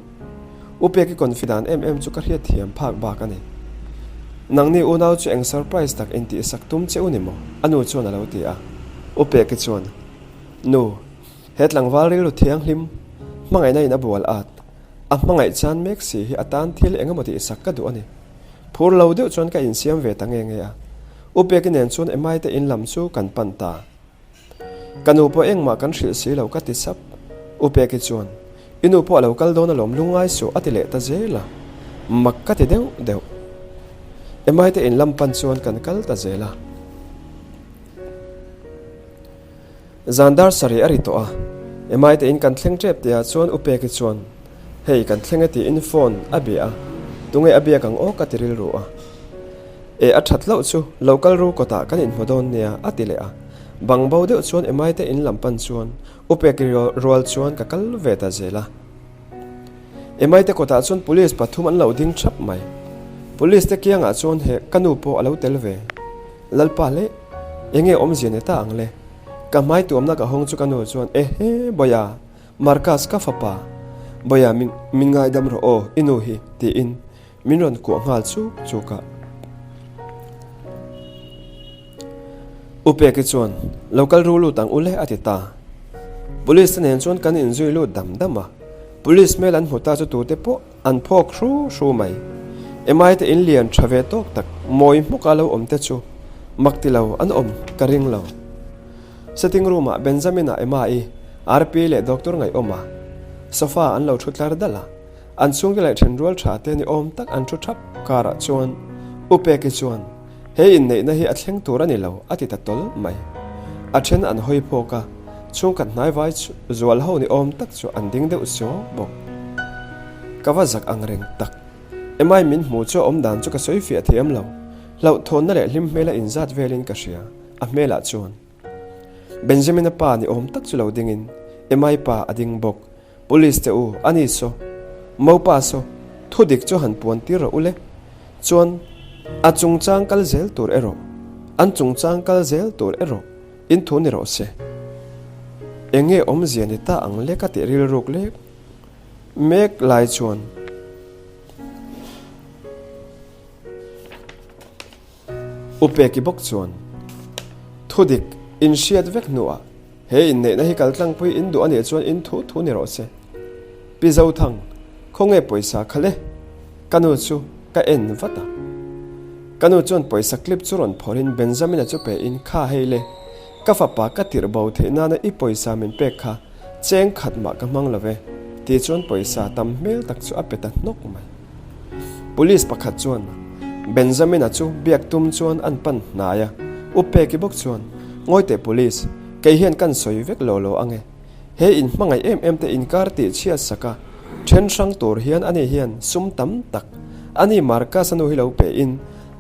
U Peki confidant em em chu ka hriat thiam phak bak a ni. Nangni unau chu eng surprise tak intihsak tum che u ni maw? A nu chuan a lo ti a. U Peki chuan, Nu, he tlangval rilru thianghlim, hmangaihna in a bual at, a hmangaih chan mek si hi a tan thil eng emaw tihsak ka duh a ni. Phur lo deuh chuan ka insiam ve ta nge nge a. U Peki nen chuan Emai te in lam chu kan pan ta. Ka nu pawh engmah kan hrilh si lo ka ti sap. U Peki chuan, I nu pawh a lo kal dawn alawm lungngai suh a ti leh ta zel a. Mak ka ti deuh deuh. Emai te in lam pan chuan kan kal ta zel a. Zan dar sarih a ri tawh a. Emai te in kan thleng tep tihah chuan U Peki chuan, Hei kan thleng e tiin phone a bia a. Tunge a biak ang aw ka ti rilru a. E a that loh chu lo kal ru kawtah kan inhmu dawn nia a ti leh a. Bang bo deuh chuan Emai te in lam pan chuan U Peki rual chuan ka kal ve ta zel a. Emai te kawtah chuan police pathum an lo ding thap mai. Police te kiangah chuan he ka nu pawh a lo tel ve. Lalpa leh enge awmzia ni ta ang le? Ka hmai tuamna ka hawng chu ka nu chuan ehe Bawia Marcus ka fapa Bawia min min ngaidam rawh aw i nu hi tiin Min rawn kuah nghal chuk chuk a. U Peki chuan, Lo kal ru lut ang u le a ti ta. Police te nen chuan kan inzui lut dam dam a. Police hmel an hmu ta chu tute pawh an phawk hru hru mai. Emai te in lian tha ve tawk tak mawi hmuka lo awm te chu mak ti lo an awm ka ring lo. Sitting room ah Benjamin-a Emma-i, RP leh Doctor Ngaihawma sofa an lo thu tlar dal a. An chhungte leh thenrual tha te ni awm tak an thu thap karah chuan U Peki chuan, He inneihna hi a thleng tur a ni lo, a ti ta tawl mai. A then an hawi phawk a, chhungkhat hnaivai zual ho ni awm tak chu an ding deuh suau bawk. Ka va zak ang reng tak. Emai min hmu chu a awm dan chu ka sawi fiah thiam lo. Hlauhthawnna leh hlim hmela inzat velin ka hria, a hmelah chuan. Benjamin-a pa ni awm tak chu lo dingin Emai pa a ding bawk. Police te u, a ni saw. Mopa saw, thu dik chu han puan tir rawh u le. Chuan, a chungchang kal zel tur erawh, an chungchang kal zel tur erawh in thu ni rawh se. Eng nge awmzia ni ta ang le ka tih rilruk lek mek lai chuan. U Peki bawk chuan, Thudik in hriat vek hnuah he inneihna hi kaltlangpui in duh a nih chuan in thu thu ni rawh se. Pi Zothang, khawnge pawisa kha le? Ka nu chu ka en vat a. Ka nu chuan pawisa clip chu rawn phawrhin Benjamina chu pein, Kha hei le, ka fapa ka tirh bo theih nana i pawisa min pek kha cheng khat mah ka hmang lo ve, tih chuan pawisa tam hmel tak chu a pe ta hnawk mai. Police pakhat chuan Benjamina chu biak tum chuan an pan hnai a, U Peki bawk chuan, Ngawi teh Police, kei hian kan sawi vek lo lo ange. He in hmangaih em em te inkar tih chhiat sak a, then hrang tur hian ani hian sum tam tak ani Marcus-a nu hi lo pe in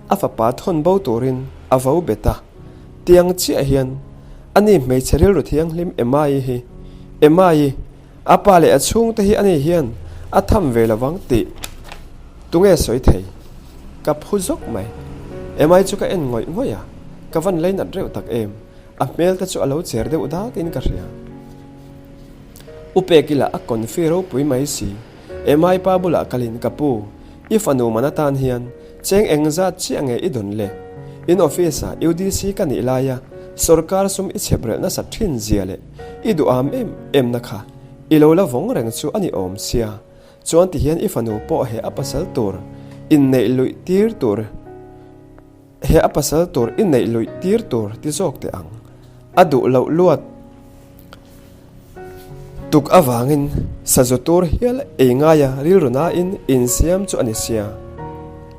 a fapa thawn bo turin a vo bet a. Tiang chiah hian ani hmeichhe rilru thianghlim Emma-i hi Emma-i a pa leh a chhungte hi ani hian a tham ve lovang tih tunge sawi thei? Ka phu zawk mai. Emma-i chu ka en ngawih ngawih a, ka van leinat reuh tak em. A hmel te chu a lo cher deuh dak in ka hria. U Peki lah a confi ropui mai si. Emai pa bulah kalin ka pu, i fanu man atan hian cheng eng zat chiah nge i dawn le? In office ah UDC ka nih laia sorkar sum i chhep relh nasa thin zia leh i duham em em na kha i lo la vawng reng chu a ni awm sia. Chuan tihian i fanu pawh he a pasal tur inneih luih tir tur. He a pasal tur i neih luih tir tur ti zawk teh ang. A duh loh luat tuk avangin sazu tur hial ei ngaia rilru nain insiam chu a ni sia.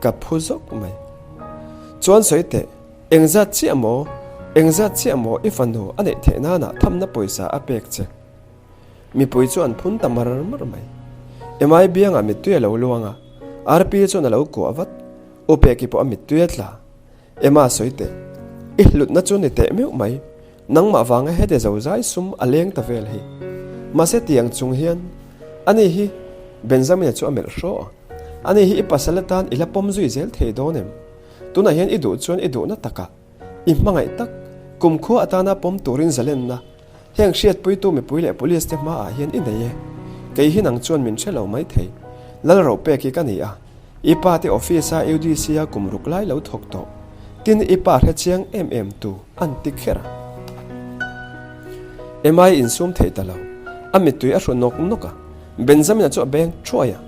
Ka phu zawk mai. Chuan sawi teh, engzat chiah maw, engzat chiah maw i fanu a neih theih nana thamna pawisa a pek che. Mipui chu an phun ta mar mar mai. Emai biangah mittui a lo luang a, Arpi chuan a lo kuah vat. U Peki pawh a mittui a tla. Emma sawi teh. I hlutna chu ni teh meuh mai. Nangmah vanga heti zozai sum a leng ta vel hi. Mahse tiang chung hian ani hi Benjamina chu a melh hraw a. Ani hi i pasal atan i la pawm zui zel thei dawn em? Tunah hian i duh chuan i duhna takah i hmangaih tak kumkhua atana pawm turin zalenna Heng hriatpuitu mipui leh police te hmaah hian i nei e. Kei hi nang chuan min hre lo mai thei. Lalro pek hi ka ni a. I pa te office a UDC a kum ruk lai lo thawk tawh. Tin i pa hre chiang em em tu an ti kher a. Emai insum thei ta lo. A mittui a hru nawk nawk a. Benjamin-a chu a beng thuai a.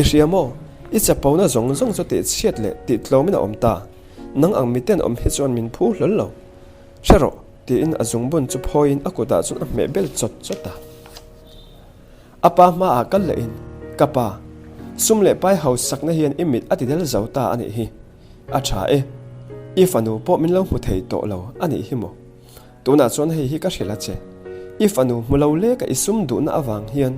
I hria maw? I chapona zawng zawng chu tihchhiat leh tihtlawmin a awm ta. Nang ang miten awm hi chuan min phu hlawl lo. Hre rawh. Tiin a zungbun chu phawiin a kutah chuan a hmeh bel chawt chawt a. A pa hmaah kal lehin, Ka pa, sum leh pai hausakna hian i mit a ti del zo ta a nih hi. A tha e, i fanu pawh min lo hmu thei tawh lo a nih hi maw? Tunah chuan hei hi ka hrilh a che. I fanu hmu lo leka i sum duhna avang hian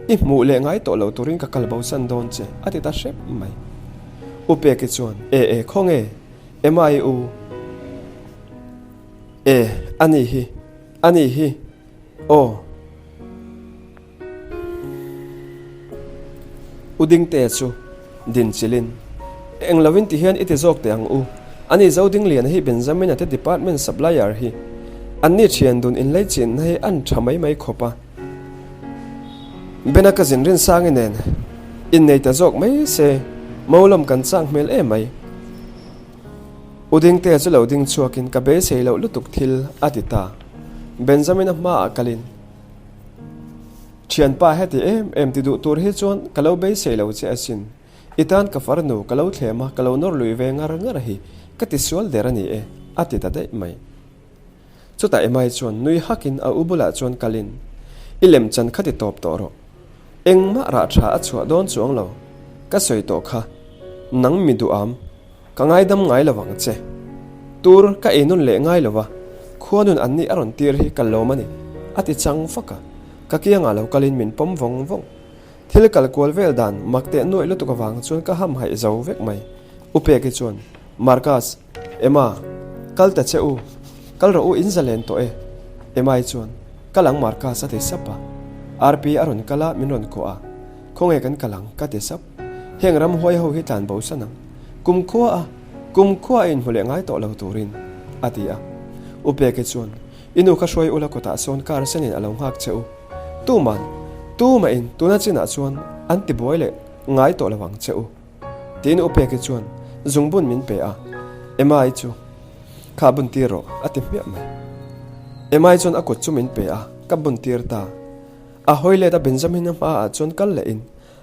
i hmuh leh ngai tawh lo turin ka kal bosan dawn che, a ti ta hrep mai. U Peki chuan, E e, khawnge? Emma-i u. E, a ni hi, a ni hi, aw. U Dingte chu din chilin, Eng lovin ti hian i ti zawk teh ang u. Ani Zodingliana hi Benjamina te department supplier hi. Anni thian dun inlei chinna hi an tha mai mai khawp a. Bena ka zin rinsangi nen innei ta zawk mai se, Maulam kan chak hmel em mai. U Dingtea chu lo ding chhuakin ka beisei loh lutuk thil a ti ta. Benjamin-a hmaah kalin, Thianpa heti em em ti duh tur hi chuan ka lo beisei lo che asin. I tan ka farnu ka lo thlem a, ka lo nawr lui ve ngar ngar hi ka ti sual der a ni e, a ti ta daih mai. Chutah Emai chuan nui hakin a u bulah chuan kalin, I lemchan kha ti tawp tawh rawh. Engmah rah tha a chhuah dawn chuang lo. Ka sawi tawh kha. Nang mi duham. Ka ngaidam ngai lo vang che. Tur ka ei nun leh ngai lo va, khua nun an nih a rawn tir hi ka lawm a ni, a ti chang fak a. Ka kiangah lo kalin min pawm vawng vawng. Thil kal kual vel dan mak teh nuaih lutuk avang chuan ka hamhaih zo vek mai. U Peki chuan, Marcus, Emma, kal ta che u. Kal rawh u in zalen tawh e. Emma-i chuan, Kal ang Marcus a ti sap a. Rp a rawn kal a, min rawn kuah a. Khawnge kan kal ang? ka ti sap. Heng ramhuai ho hi tlan bo san ang. Kum khua a, kum khua a inhmu leh ngai tawh lo turin, a ti a. U Peki chuan, I nu kha hruai ula kawtah sawn car senin a lo nghak che u. Tuman, tumahin tuna chinah chuan an ti buai leh ngai tawh lo ang che u. Tiin U Peki chuan zungbun min pe a, Emma-i chu. Kha bun tir rawh, a ti hmiah mai. Emma-i chuan a kut chu min pe a, ka bun tir ta. A hawi let a Benjamin-a hmaah chuan kal lehin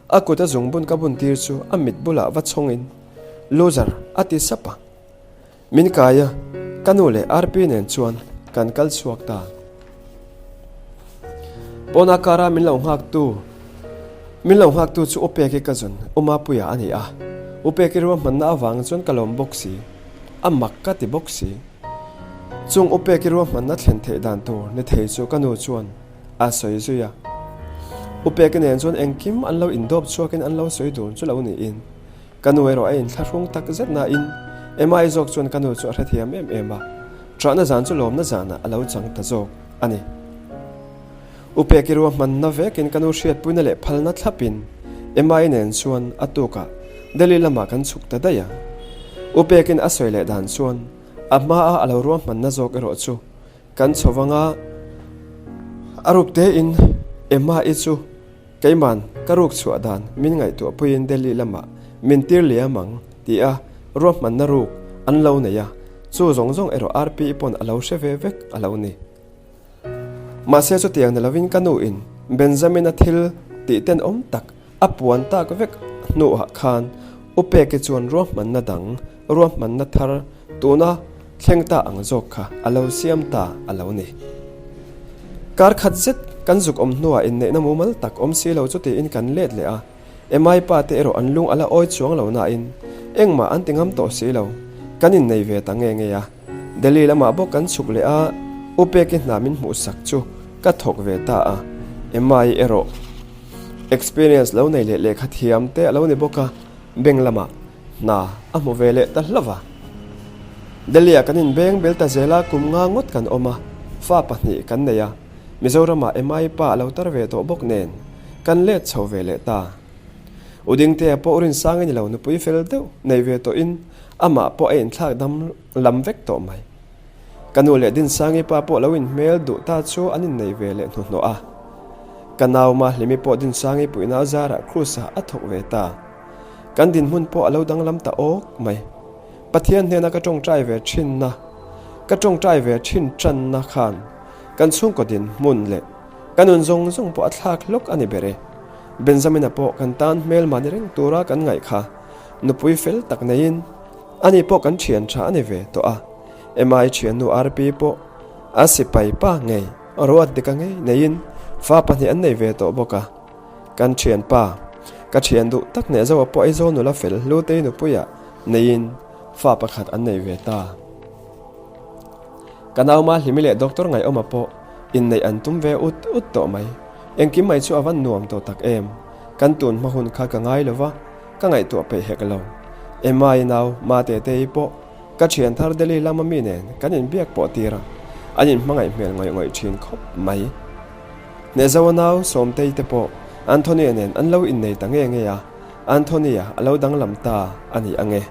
a kut a zungbun ka bun tir chu a mit bulah va chhawngin, Loser, a ti sap a. Min kai a, ka nu leh Arpi nen chuan kan kal chhuak ta. Pawna kara min lo nghaktu min lo nghaktu chu Upeki ka zun Umapuia a ni a. Upeki ruahmanna avang chuan ka lawm bawk si, a mak ka ti bawk si. Chung Upeki ruahmanna thlen theih dan tur ni thei chu ka nu chuan a sawi zui a. Upeki nen chuan engkim an lo indawp chhuakin an lo sawi dun chu lo niin. Ka nu erawh a inthlahrung tak zet nain Emma-i zawk chuan ka nu chu a hrethiam em em a, ṭahna zan chu lawmna zanah a lo chang ta zawk a ni. U Peki ruahmanna vekin ka nu hriatpuina leh phalna thlapin Emma-i nen chuan a tukah Delhi lamah kan chhuk ta daih a. U Pekin a sawi leh dan chuan a hmaa a lo ruahmanna zawk erawh chu kan chho vanga a ruk tein Emma-i chu Keiman ka ruk chhuah dan min ngaihtuah puiin Delhi lamah min tir liam ang ti a ruahmanna ruk an lo nei a, chu zawng zawng erawh RPI pawn a lo hre ve vek a lo ni. Mahse chutiang ni lovin ka nu in Benjamin-a thil tih tenawm tak a puan tak vek hnuah khan U Peki chuan ruahmanna dang, ruahmanna thar tuna Thleng ta ang zawk kha a lo siam ta a lo ni. Kar khat zet kan zuk awm hnuah inneihna mumal tak awm si lo chu tiin kan let leh a, Emai pa te erawh an lung a la awi chuang lo nain engmah an ti ngam tawh si lo, kan innei ve ta nge nge a. Delhi lamah bawk kan chhuk leh a, U Peki hna min hmuhsak chu ka thawk ve ta a, Emai erawh experience lo nei leh lehkha thiam te a lo ni bawk a, bank lamah Hna a hmu ve leh ta hlauh a. Delhi-ah kan inbeng bel ta zel a, kum nga ngawt kan awm a, fa pahnih kan nei a, Mizoramah MI pa a lo tar ve tawh bawk nen, kan let chho ve leh ta. U Dingtea pawh Rinsang a ni lo, nupui fel deuh nei ve tawhin amah pawh a inthlak dam lam vek tawh mai. Ka nu leh Dinsangi pa pawh lo inhmel duh ta chu an innei ve leh hnuhnawh a. Ka nau Mahlimi pawh Dinsangi puihna a zarah Cruise-ah a thawk ve ta. Kan dinhmun pawh a lo danglam ta awk mai. Pathian hnena ka tawngtai ve thinna, ka tawngtai ve thin tanna khan kan chhungkaw dinhmun leh ka nun zawng zawng pawh a thlak hlawk a ni ber e. Benjamina pawh kan tan hmel mahni reng tura kan ngaih kha nupui fel tak neiin ani pawh kan thian tha a ni ve tawh a. MI thiannu RP pawh a sipai pa ngei ruat dika ngei neiin fa pahnih an nei ve tawh bawk a. Kan thianpa, ka thian duh tak neh zoa pawh Aizawl nula fel Hlutei nupuiah neiin fa pakhat an nei ve ta. Ka nauma Hlimi leh Doctor Ngaihawma pawh inneih an tum ve ut ut tawh mai. Engkim mai chu a van nuam tawh tak em. Kan tun hma hun kha ka ngai lo va, ka ngaihtuah peih hek lo. Emma-i nau Matetei pawh ka thian thar Delhi lama mi nen kan inbiak pawh tir a, an inhmangaih hmel ngawih ngawih thin khawp mai. Hnehzoa nau Sawmtei te pawh Anthony-a nen an lo innei ta nge nge a, Anthony-a a lo danglam ta a ni ang e.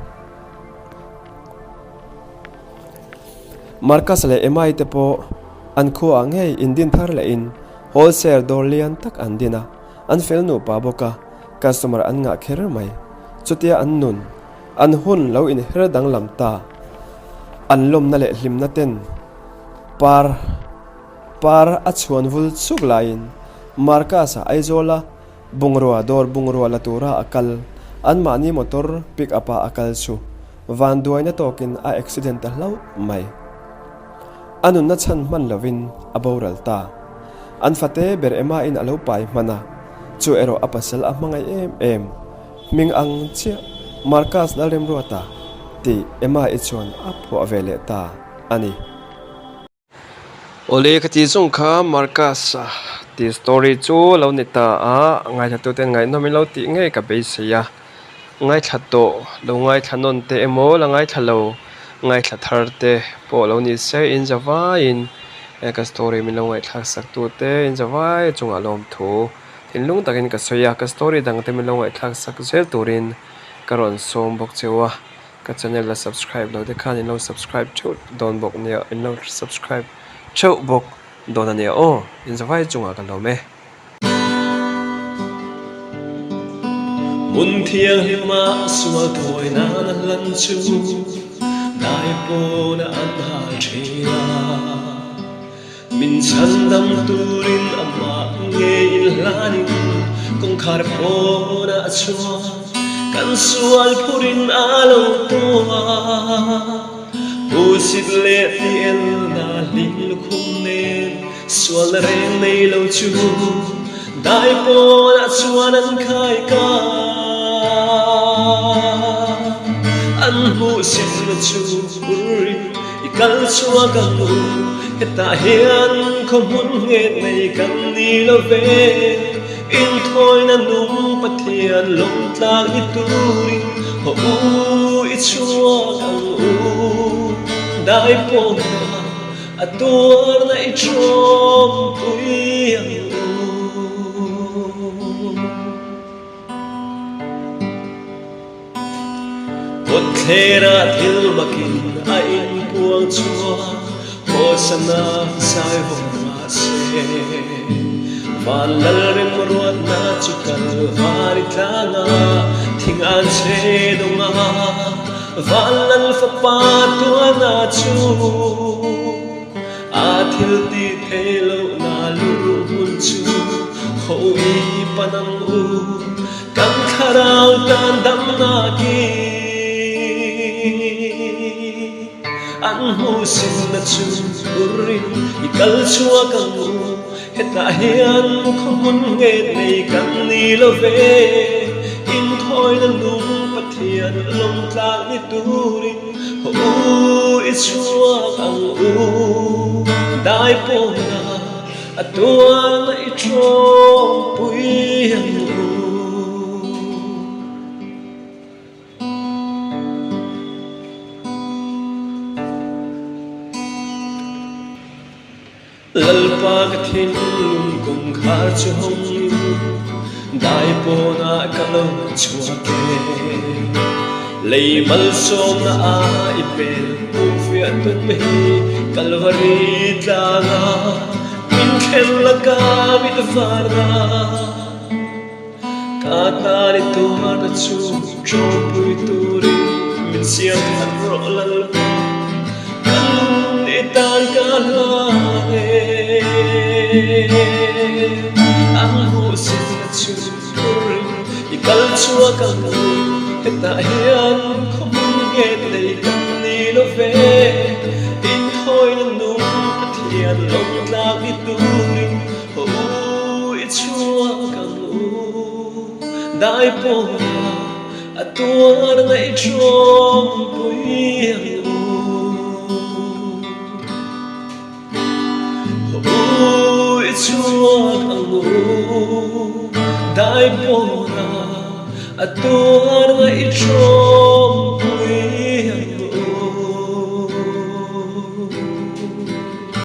Marcus leh Emma-i te pawh an khuaah ngei indin thar lehin wholesale dawr lian tak an din a, an fel nupa bawk a, customer an ngah kher mai. Chutia an nun, an hun lo inher danglam ta, an lawmna leh hlimna ten par, Par a chhuan vul chuk laiin Marcus-a Aizawla bungrua dawr bungrua la tura a kal, anmahni motor pick up-a a kal chu vanduaina tawkin a accident ta hlauh mai. A nunna chhan hman lovin a boral ta. An fate ber Emma-in a lo pai hman a, chu erawh a pasal a hmangaih em em. Hming ang chiah Marcus Lalremruata tih Emma-i chuan a phuah ve leh ta a ni. Awle ka tih zawng kha Marcus a tih story chu lo ni ta a, ngaithlatute ngaihnawm in lo tih ngei ka beisei a, ngaithla tawh lo ngaithla nawn te emaw la ngaithla lo ngaithla thar te pawh lo ni se in za vaiin he ka story min lo ngaihthlak sak tu te in za vai chungah lawmthu thinlung takin ka sawi a, ka story dang te min lo ngaihthlak sak zel turin ka rawn sawm bawk cheu a. Ka channel la subscribe lo te khan in lo subscribe theuh dawn bawk nia in lo subscribe theuh bawk dawn a nia aw in zavai chungah ka lawm e. Hmun thianghlim ah sual thawi nan a hlan chu. Dai pawnah an hal thin a. Min chhandam turin amah ngei inhlanin kawngkhar pawnah chuan kan sual phurin a lo tuar. Hmuhsit leh tielna hlim lukhum nen sualna reng nei lo chu dai pawnah chuan an khai ka. An hmuhsitna chu phurin i kal chhuak ang u, hetah hian khaw hmun nghet nei kan ni lo ve. Inthawina nung Pathian lawmtlak ni turin haw u i chhuak ang u. Dai pawhna a tuarna i tawmpui ang u. Kawtthlerah thil makin a inpuang chhuak, Hawsana zai hawng mah se. Van lal remruatna chu kal var i tlang a, thing an che dawng a, Van lal fapa tuana chu a thil tih theih lohna luh hmun chu haw i pan ang u. Kan thlarau tan damnak i an hmuhsinna chu urin i kal chhuak ang u. Hetah hian khaw hmun nghet nei kan ni lo ve. Inthawina nung Pathian lawmtlak ni turin haw u i chhuak ang u. Dai pawhna A tuarna i tawngpui ang u. Lalpa ka thinlung kawngkhar chu hawngin dai pawnah ka lo chhuak e. Lei malsawmna a i pel hmuhfiah tum hi Kalvari tlanga min thlen laka mit varna. Ka tan i tuarna chu tawpui turin min siam that rawh Lalpa, ka nun i tan ka hlan e. An hmuhsitna chu Turin i kal chhuak ang u, hetah hian khaw hmun nghet nei kan ni lo ve. Inthawina nung Pathian lawmtlak ni turin haw u i chhuak ang u. Dai pawhah a tuarna i tawngpui ang u. Haw i chhuak ang u, dai pawna a tuarna i tawngpui.